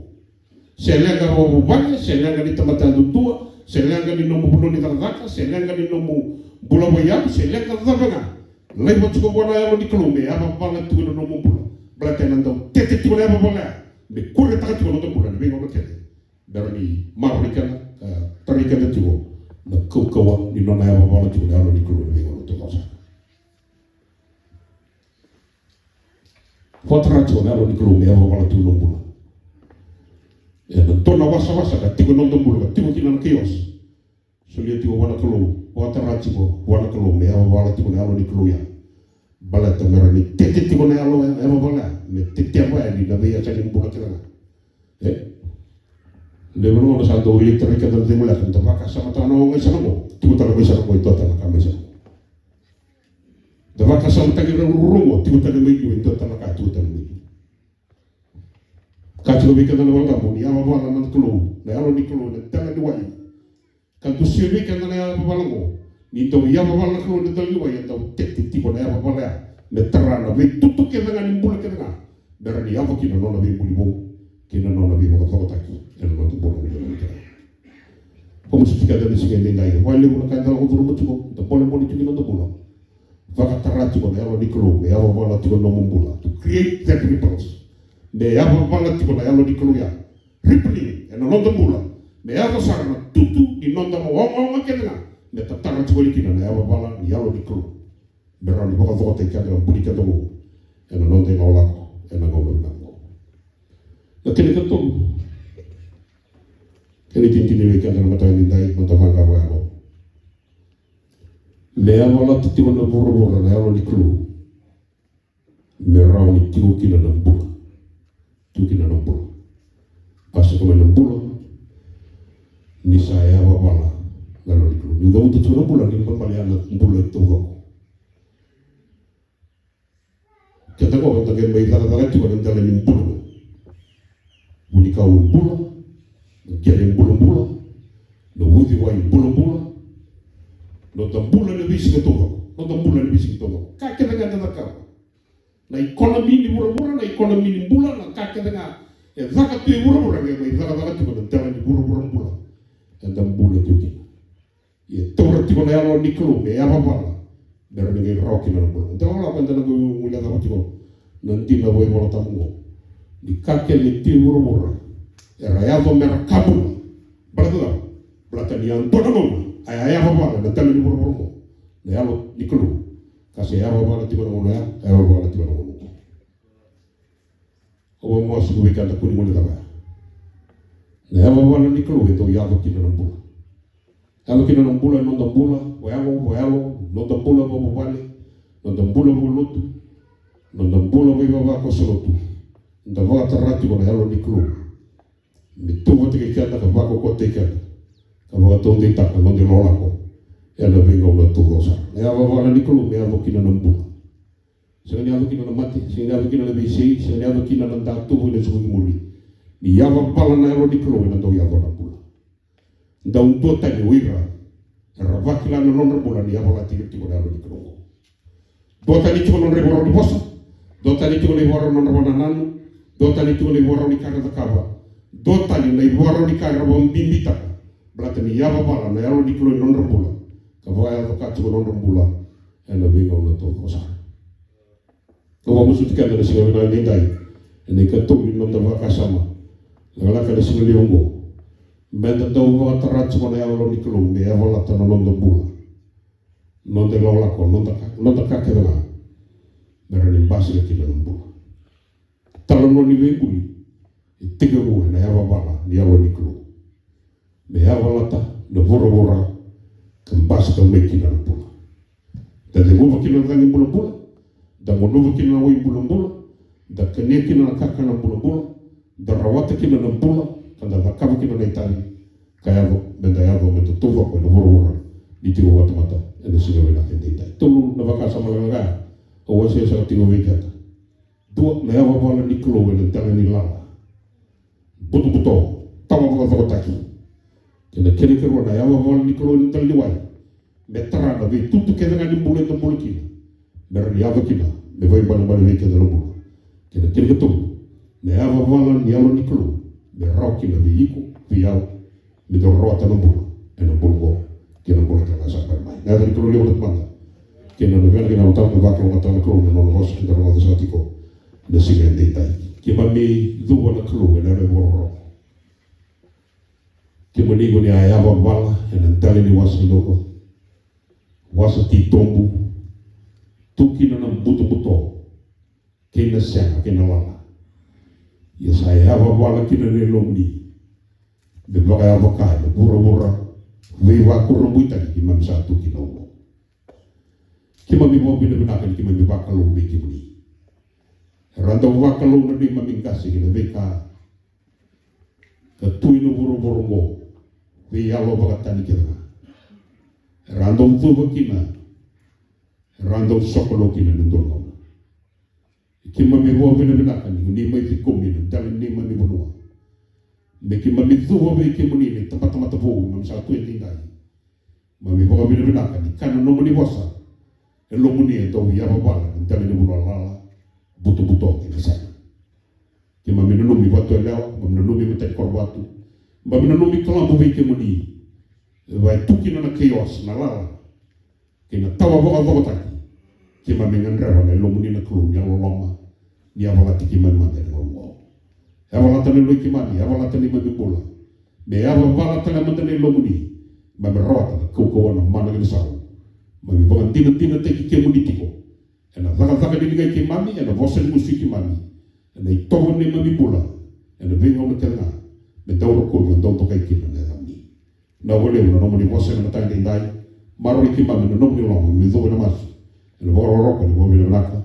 Se leqa vakavuvale, se leqa ni tamata yadudua, se leqa ni nomu vanua ni cakacaka, se leqa ni nomu bula vakayago, se leqa cava ga. Laiva tiko vua na yalo ni Kalou me yavavala tiko na nomu bula. Baleta ena dau tete tiko na yavavala ya. Me kuretaka tiko na noda bula ena veigauna kece. Bera ni maroroi keda, ka tarai keda tiko na kaukauwa ni nona yavavala tiko na yalo ni Kalou ena veigauna taucoko sara. Vakatara tiko na yalo ni Kalou me yavavala tiko na bula. Ena dua na wasawasa ka tiko na noda bula, ka tiko kina na chaos. Solia tiko vua na Kalou, vakatara tiko vua na Kalou me yavavala tiko na yalo ni Kalou ya. Baleta me rawa ni tete tiko na yalo, yavavala ya, me teteva yani na veiyasa ni bula kece ga. E? Levu na gauna sa dau lai tarai keda na cegu leqa, da vakasamataka na oga i sana qo, tiko tale mai sana qo e dua tale na ka mai sana qo. Da vakasamataki rau ruarua qo, tiko tale mai liu e dua tale na ka, tiko tale mai liu. Ka tiko vei keda na valetabu ni yavavala na Kalou, na yalo ni Kalou, na dela ni wai. Ka dusia vei keda na yavavala qo, ni dau yavavala na Kalou na dela ni wai, e dau tete tiko na yavavala ya me tara na veitutu kece ga ni bula kece ga. Bera ni yaco kina na nona veibuli vou kei na nona veivakacokotaki ena noda bula ni veibuli kece ga. Vakamusuki keda ena siga edaidai, vakalevu na ka eda lako curuma tiko, da bolebole tiko ena noda bula. Vakatara tiko na yalo ni Kalou me yavavala tiko na nomu bula. To create that ripples. Me yavavala tiko na yalo ni Kalou ya. Rippling ena noda bula. Me yaco sara na tutu ni noda ogaoga kece ga. Me tatara tiko yani kina na yavavala ni yalo ni Kalou. Me rawa ni vakacokotaki keda, ka buli keda vou ena noda ilakolako ena gauna vinaka qo. Na kena ikatolu. Kena itinitini vei keda na mataka ni dai, noda vaqara vakayalo. Me yavalata tiko na vuravura na yalo ni Kalou. Me rawa ni tiko kina na bula. Tiko kina na bula. Basika mai na bula. Ni sa yavavala na yalo ni Kalou. Ni cavuta tiko na bula, ni balebale ya na bula e taucoko. Keda qo da qai mai cakacaka tiko na dela ni bula. Vunikau e bula, na qele e bulabula, na uciwai e bulabula, noda bula ena veisiga taucoko, noda bula ena veisiga taucoko. Ka kece ga eda cakava. Na ikonomi ni vuravura, na ikonomi ni bula, na ka kece ga e caka tu e vuravura, qai mai cakacaka tiko na dela ni vuravura bula. Eda bula tiko kina. Ia e taura tiko na yalo ni Kalou me yavavala. Bera ni qai rawa kina na bula. Eda lako, eda na qai guilecava tiko na dina vakaivolatabu qo. Ni ka kece e tu e vuravura era yaco mera ka bula. Baleta cava? Baleta ni a dua na gauna a yavavala na dela ni vuravura qo. Na yalo ni Kalou. Ka se yavavala tiko na gauna ya, a yavavala tiko na gauna qo. Au vakamasu vei keda, kua ni guilecava ya. Na yavavala ni Kalou e dau yaco kina na bula. Yaco kina na bula, e noda bula vakayalo, vakayalo, noda bula vakavuvale, noda bula vakalotu, noda bula vakaivavakoso lotu. Da vakatara tiko na yalo ni Kalou me tu vata kei keda, ka vakaukauwataki keda, ka vakataudeitaka na noda ilakolako ena veigauna taucoko sara. Na yavavala ni Kalou me yaco kina na bula. Sega ni yaco kina na mate, sega ni yaco kina na veisei, sega ni yaco kina na datuvu ena suka ki muri. Ni yavavala na Yalo ni Kalou ena dau yaco na bula. Dau duatani o ira era vakila na nodra bula ni yavalati ira tiko na Yalo ni Kalou. Duatani tiko na nodra ivakarau ni vosa, duatani tiko na ivakarau na nodra vakanananu, duatani tiko na ivakarau ni ka era cakava, duatani na ivakarau ni ka era vakabibitaka. Baleta ni yavavala na Yalo ni Kalou ena nodra bula, ka vakayaco ka tiko na nodra bula ena veigauna taucoko sara. Au vakamasuti keda ena siga vinaka edaidai, ena ikatolu ni noda vakasama, lakalaka ena siga levu oqo, meda dau vakatara tiko na Yalo ni Kalou me yavalata na noda bula, noda ilakolako, noda ka, noda ka kece ga, me rawa ni basika kina na bula. Talanoa ni veibuli e tekivu ena yavavala ni Yalo ni Kalou me yavalata na vuravura ka basika mai kina na bula. Da ceguva kina na cagi bulabula, da gunuva kina na wai bulabula, da kania kina na kakana bulabula, da rawata kina na bula, ka da cakava kina na itavi ka yaco, meda yaco, meda taucoko ena vuravura ni tiko vakatamata ena siga vinaka edaidai. Tolu na vakasama lakalaka au wasea sara tiko vei keda. Dua, na yavavala ni Kalou ena dela ni lala butobuto, tawa vakacokotaki. Kei na kena ikarua, na yavavala ni Kalou ena dela ni wai me tara na veitutu kece ga ni bula eda bula kina, me rawa ni yaco kina me vakaibalebale vei keda na bula. Kei na kena ikatolu, na yavavala ni Yalo ni Kalou me rawa kina vei iko, vei au, me dau rawata na bula ena bula oqo kei na bula tale ga sa bale mai. Na yaca ni Kalou levu na Tamada kei na Luvena kei na Yalo Tabu, me vakalougatataka na Kalou na nona vosa eda rogoca sara tiko na siga edaidai. Keimami cuva na Kalou ena yalo e vakarokoroko. Kemuni ko ni a yavavala ena dela ni wasa oqo, wasa titobu, tu kina na butobuto kei na sega kei na lala. Ia sa yavavala kina na Yalomuni me vakayavaka ena vuravura veivakurabuitaki keimami sa tu kina oqo. Keimami vakavinavinaka ni keimami vakalou vei kemuni. Era dau vakalou na neimami qase ki na veika ka tu ena vuravura oqo, veiyalo vakatani kece ga. Era dau cuva kina, era dau sokalou kina ena dua na gauna. Keimami vakavinavinaka ni o ni mai ciqomi ena dela ni neimami vanua me keimami cuva vei kemuni na itabatamata vou keimami sa tu edaidai. Keimami vakavinavinaka ni kaya na nomuni vosa, e Yalomuni e dau yavavala ena dela ni vanua lala, butobuto kei na sega. Keimami nanumi vakatualewa, keimami nanumi matani korovatu, keimami nanumi kalabu vei kemuni. E vaka e tu kina na chaos, na lala kei na tawa vakacokotaki, keimami gadreva na Yalomuni na Kalou ni yalololoma, ni yavalati keimami mada ena gauna oqo. Yavalata na yaloi keimami, yavalata na neimami bula. Me yavavala tale mada na Yalomuni, keimami rawata na kaukauwa, na mana kei na sau. Keimami vakadinadinataki kemuni tiko ena cakacaka ni ligai keimami, ena vosa ni gusu i keimami, ena itovo ni neimami bula ena veigauna kece ga, me dau rokovi, me dau dokai kina na yacamuni. Vinaka vakalevu na nomuni vosa ena mataka edaidai. Maroroi keimami na nomuni loloma, me cuva na masu ena vakarokoroko, ena vakavinavinaka,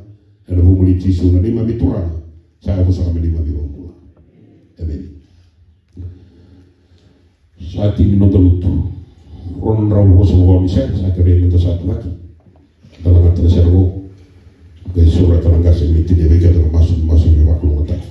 ena vukumuni Jisu na neimami Turaga, sa yavusa ka me neimami iVakabula. Emeni. Sa tini noda lotu. Rua na drau ruasagavulu ni sere, sa kerei meda sa tuvaki. Da lagata na sere vou. Qai sureta na qase me tinia vei keda na masu, masu me vakalougatataki.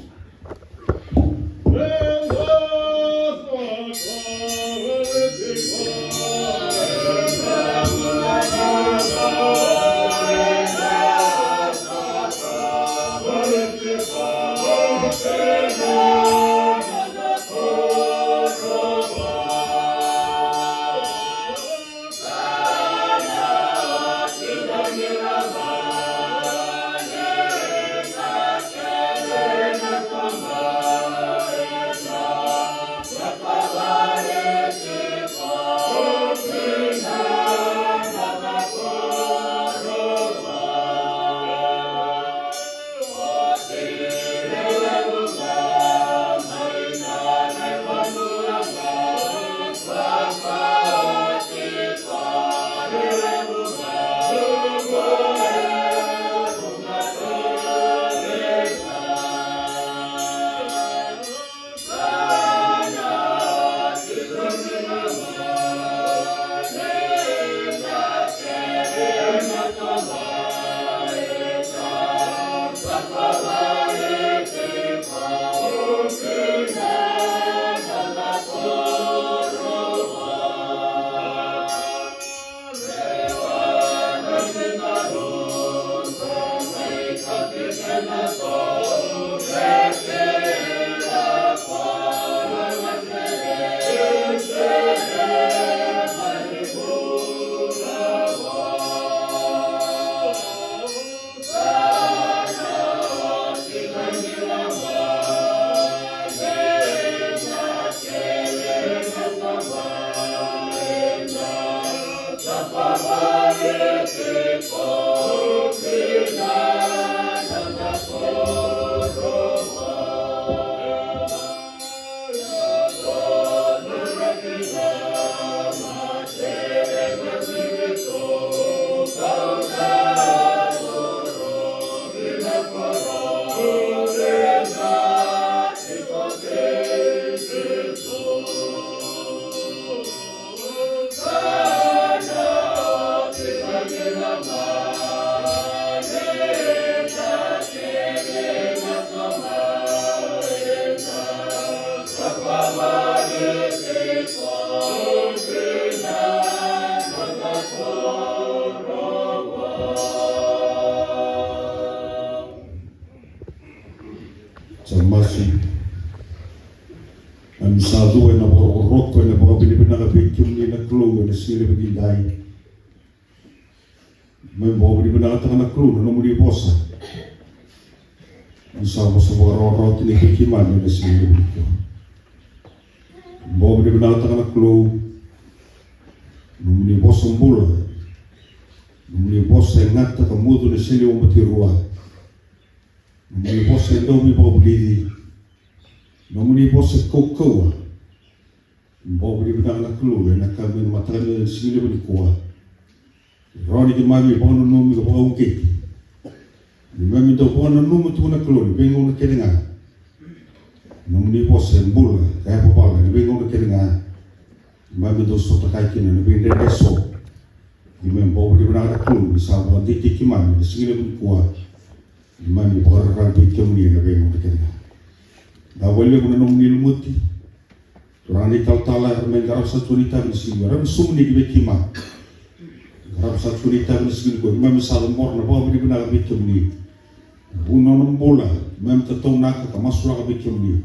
Sa masu. Keimami sa cuva ena vakarokoroko, ena vakavinavinaka vei kemuni na Kalou ena siga levu edaidai. Keimami vakavinavinakataka na Kalou na nomuni vosa. Ni sa vosa vakarawarawa kina vei keimami ena siga levu nikua. Vakavinavinakataka na Kalou, nomuni vosa bula, nomuni vosa e gata ka mudu na sele o Batirua, nomuni vosa e dau veivakavulici, nomuni vosa e kaukauwa. Vakavinavinaka na Kalou ena ka me mataka ni siga levu nikua. Rawa ni keimami vakananumi ka vakauqeti. Keimami dau vakananuma tu na Kalou ni veigauna kece ga. Nomuni vosa e bula ka yavavala ni veigauna kece ga. Keimami dau sotakaya kina na veidredre eso. Keimami vakavinavinaka na Kalou ni sa vakadeitaki keimami ena siga levu nikua. Keimami vakararavi vei kemuni ena veigauna kece ga. Vinaka vakalevu na nomuni lumuti. Turaga na italatala, era mai qarava sara tiko na itavi ena siga nikua, era mai sumuni vei keimami. Qarava sara tiko na itavi ena siga nikua, keimami sa cabora na vakavinavinaka vei kemuni. Na vu ni nona bula, keimami tataunaka ka masulaka vei kemuni.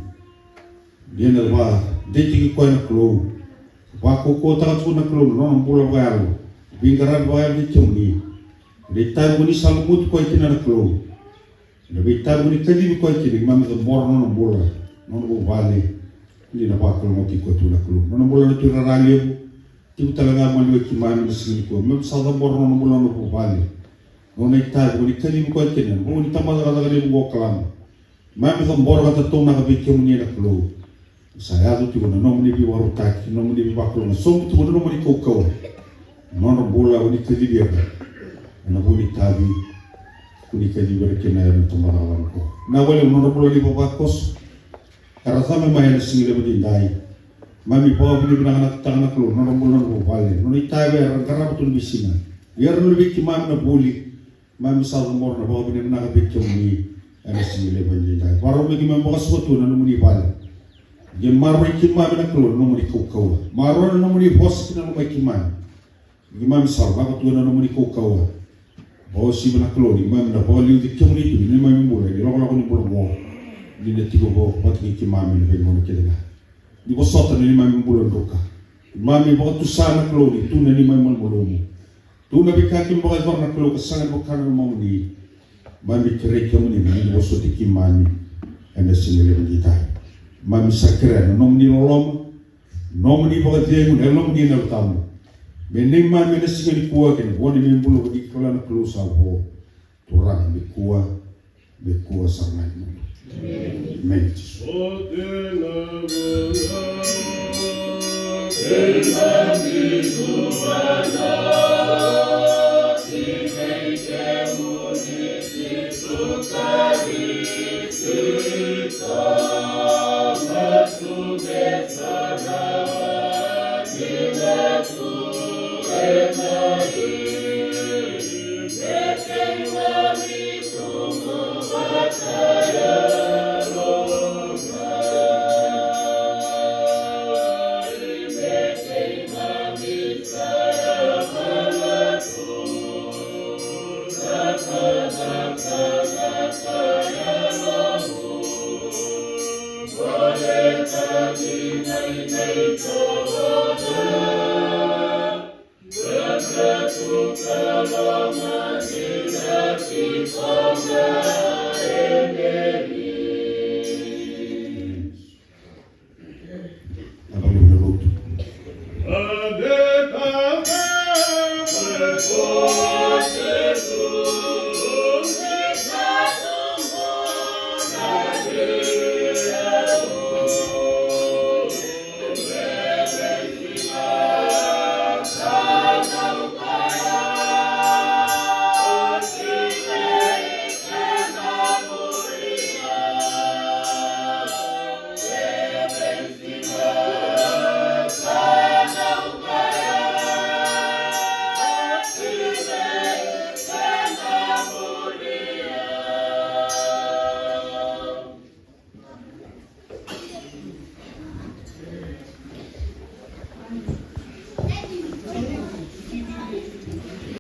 Ni na vakadeitaki koya na Kalou. Vakaukauwataka tiko na Kalou na nona bula vakayalo. Veiqaravi vakayalo vei kemuni. Na itavi ko ni sa lumuti koya kina na Kalou. Na veitavi ko ni kacivi koya kina, keimami cabora na nona bula, na nona vuvale. Ni na vakalougatataki koya tu na Kalou. Na nona bula na Tui Raralevu, tiko tale ga maliwai keimami ena siga nikua. Keimami sa cabora na nona bula, na nona vuvale. Na nona itavi ko ni kacivi koya kina, na vuku ni tabacakacaka levu qo o Kalaba. Keimami cabora ka tataunaka vei kemuni na Kalou. Sa yaco tiko na nomuni veivakarautaki, nomuni veivakalougatataki, sobu tiko na nomuni kaukauwa. Nodra bula ko ni kacivi ira. Ena vuku ni tavi ko ni kacivi ira kina ena tabacakacaka qo. Vinaka vakalevu nodra bula ni vavakoso. Era cabe mai ena siga levu edaidai. Keimami vakavinavinakataka na Kalou, nodra bula, nodra vuvale. Nona itavi era qarava tu na veisiga. Ia era luvei keimami na vuli. Keimami sa cabora na vakavinavinaka vei kemuni ena siga levu edaidai. Vakarau me keimami vakasuka tu ena nomuni vale. Qai maroroi keimami na Kalou na nomuni kaukauwa. Maroroi na nomuni vosa ki na lomai keimami. Keimami sa lako tu ena nomuni kaukauwa. Vakauasivi na Kalou ni keimami na vakaliuci kemuni tu ni neimami bula, ni lakolako ni bula qo. Ni na tiko vata kei keimami ena veigauna kece ga. Ni vosota na neimami bula druka. Keimami vakatusa na Kalou ni tu na neimami malumalumu. Tu na veika keimami vakayacora na Kalou ka sega ni vaka na lomamuni. Keimami kerei kemuni mo ni vosoti keimami ena siga levu edaidai. Keimami sa kerea na nomuni loloma, nomuni vakacegu, na yalomuni, na Yalo Tabu. Me neimami ena siga nikua kei na vua neimami bula, vua ni kila na Kalou sa vo. Turaga, nikua, nikua sara ga ni mudu. Emeni.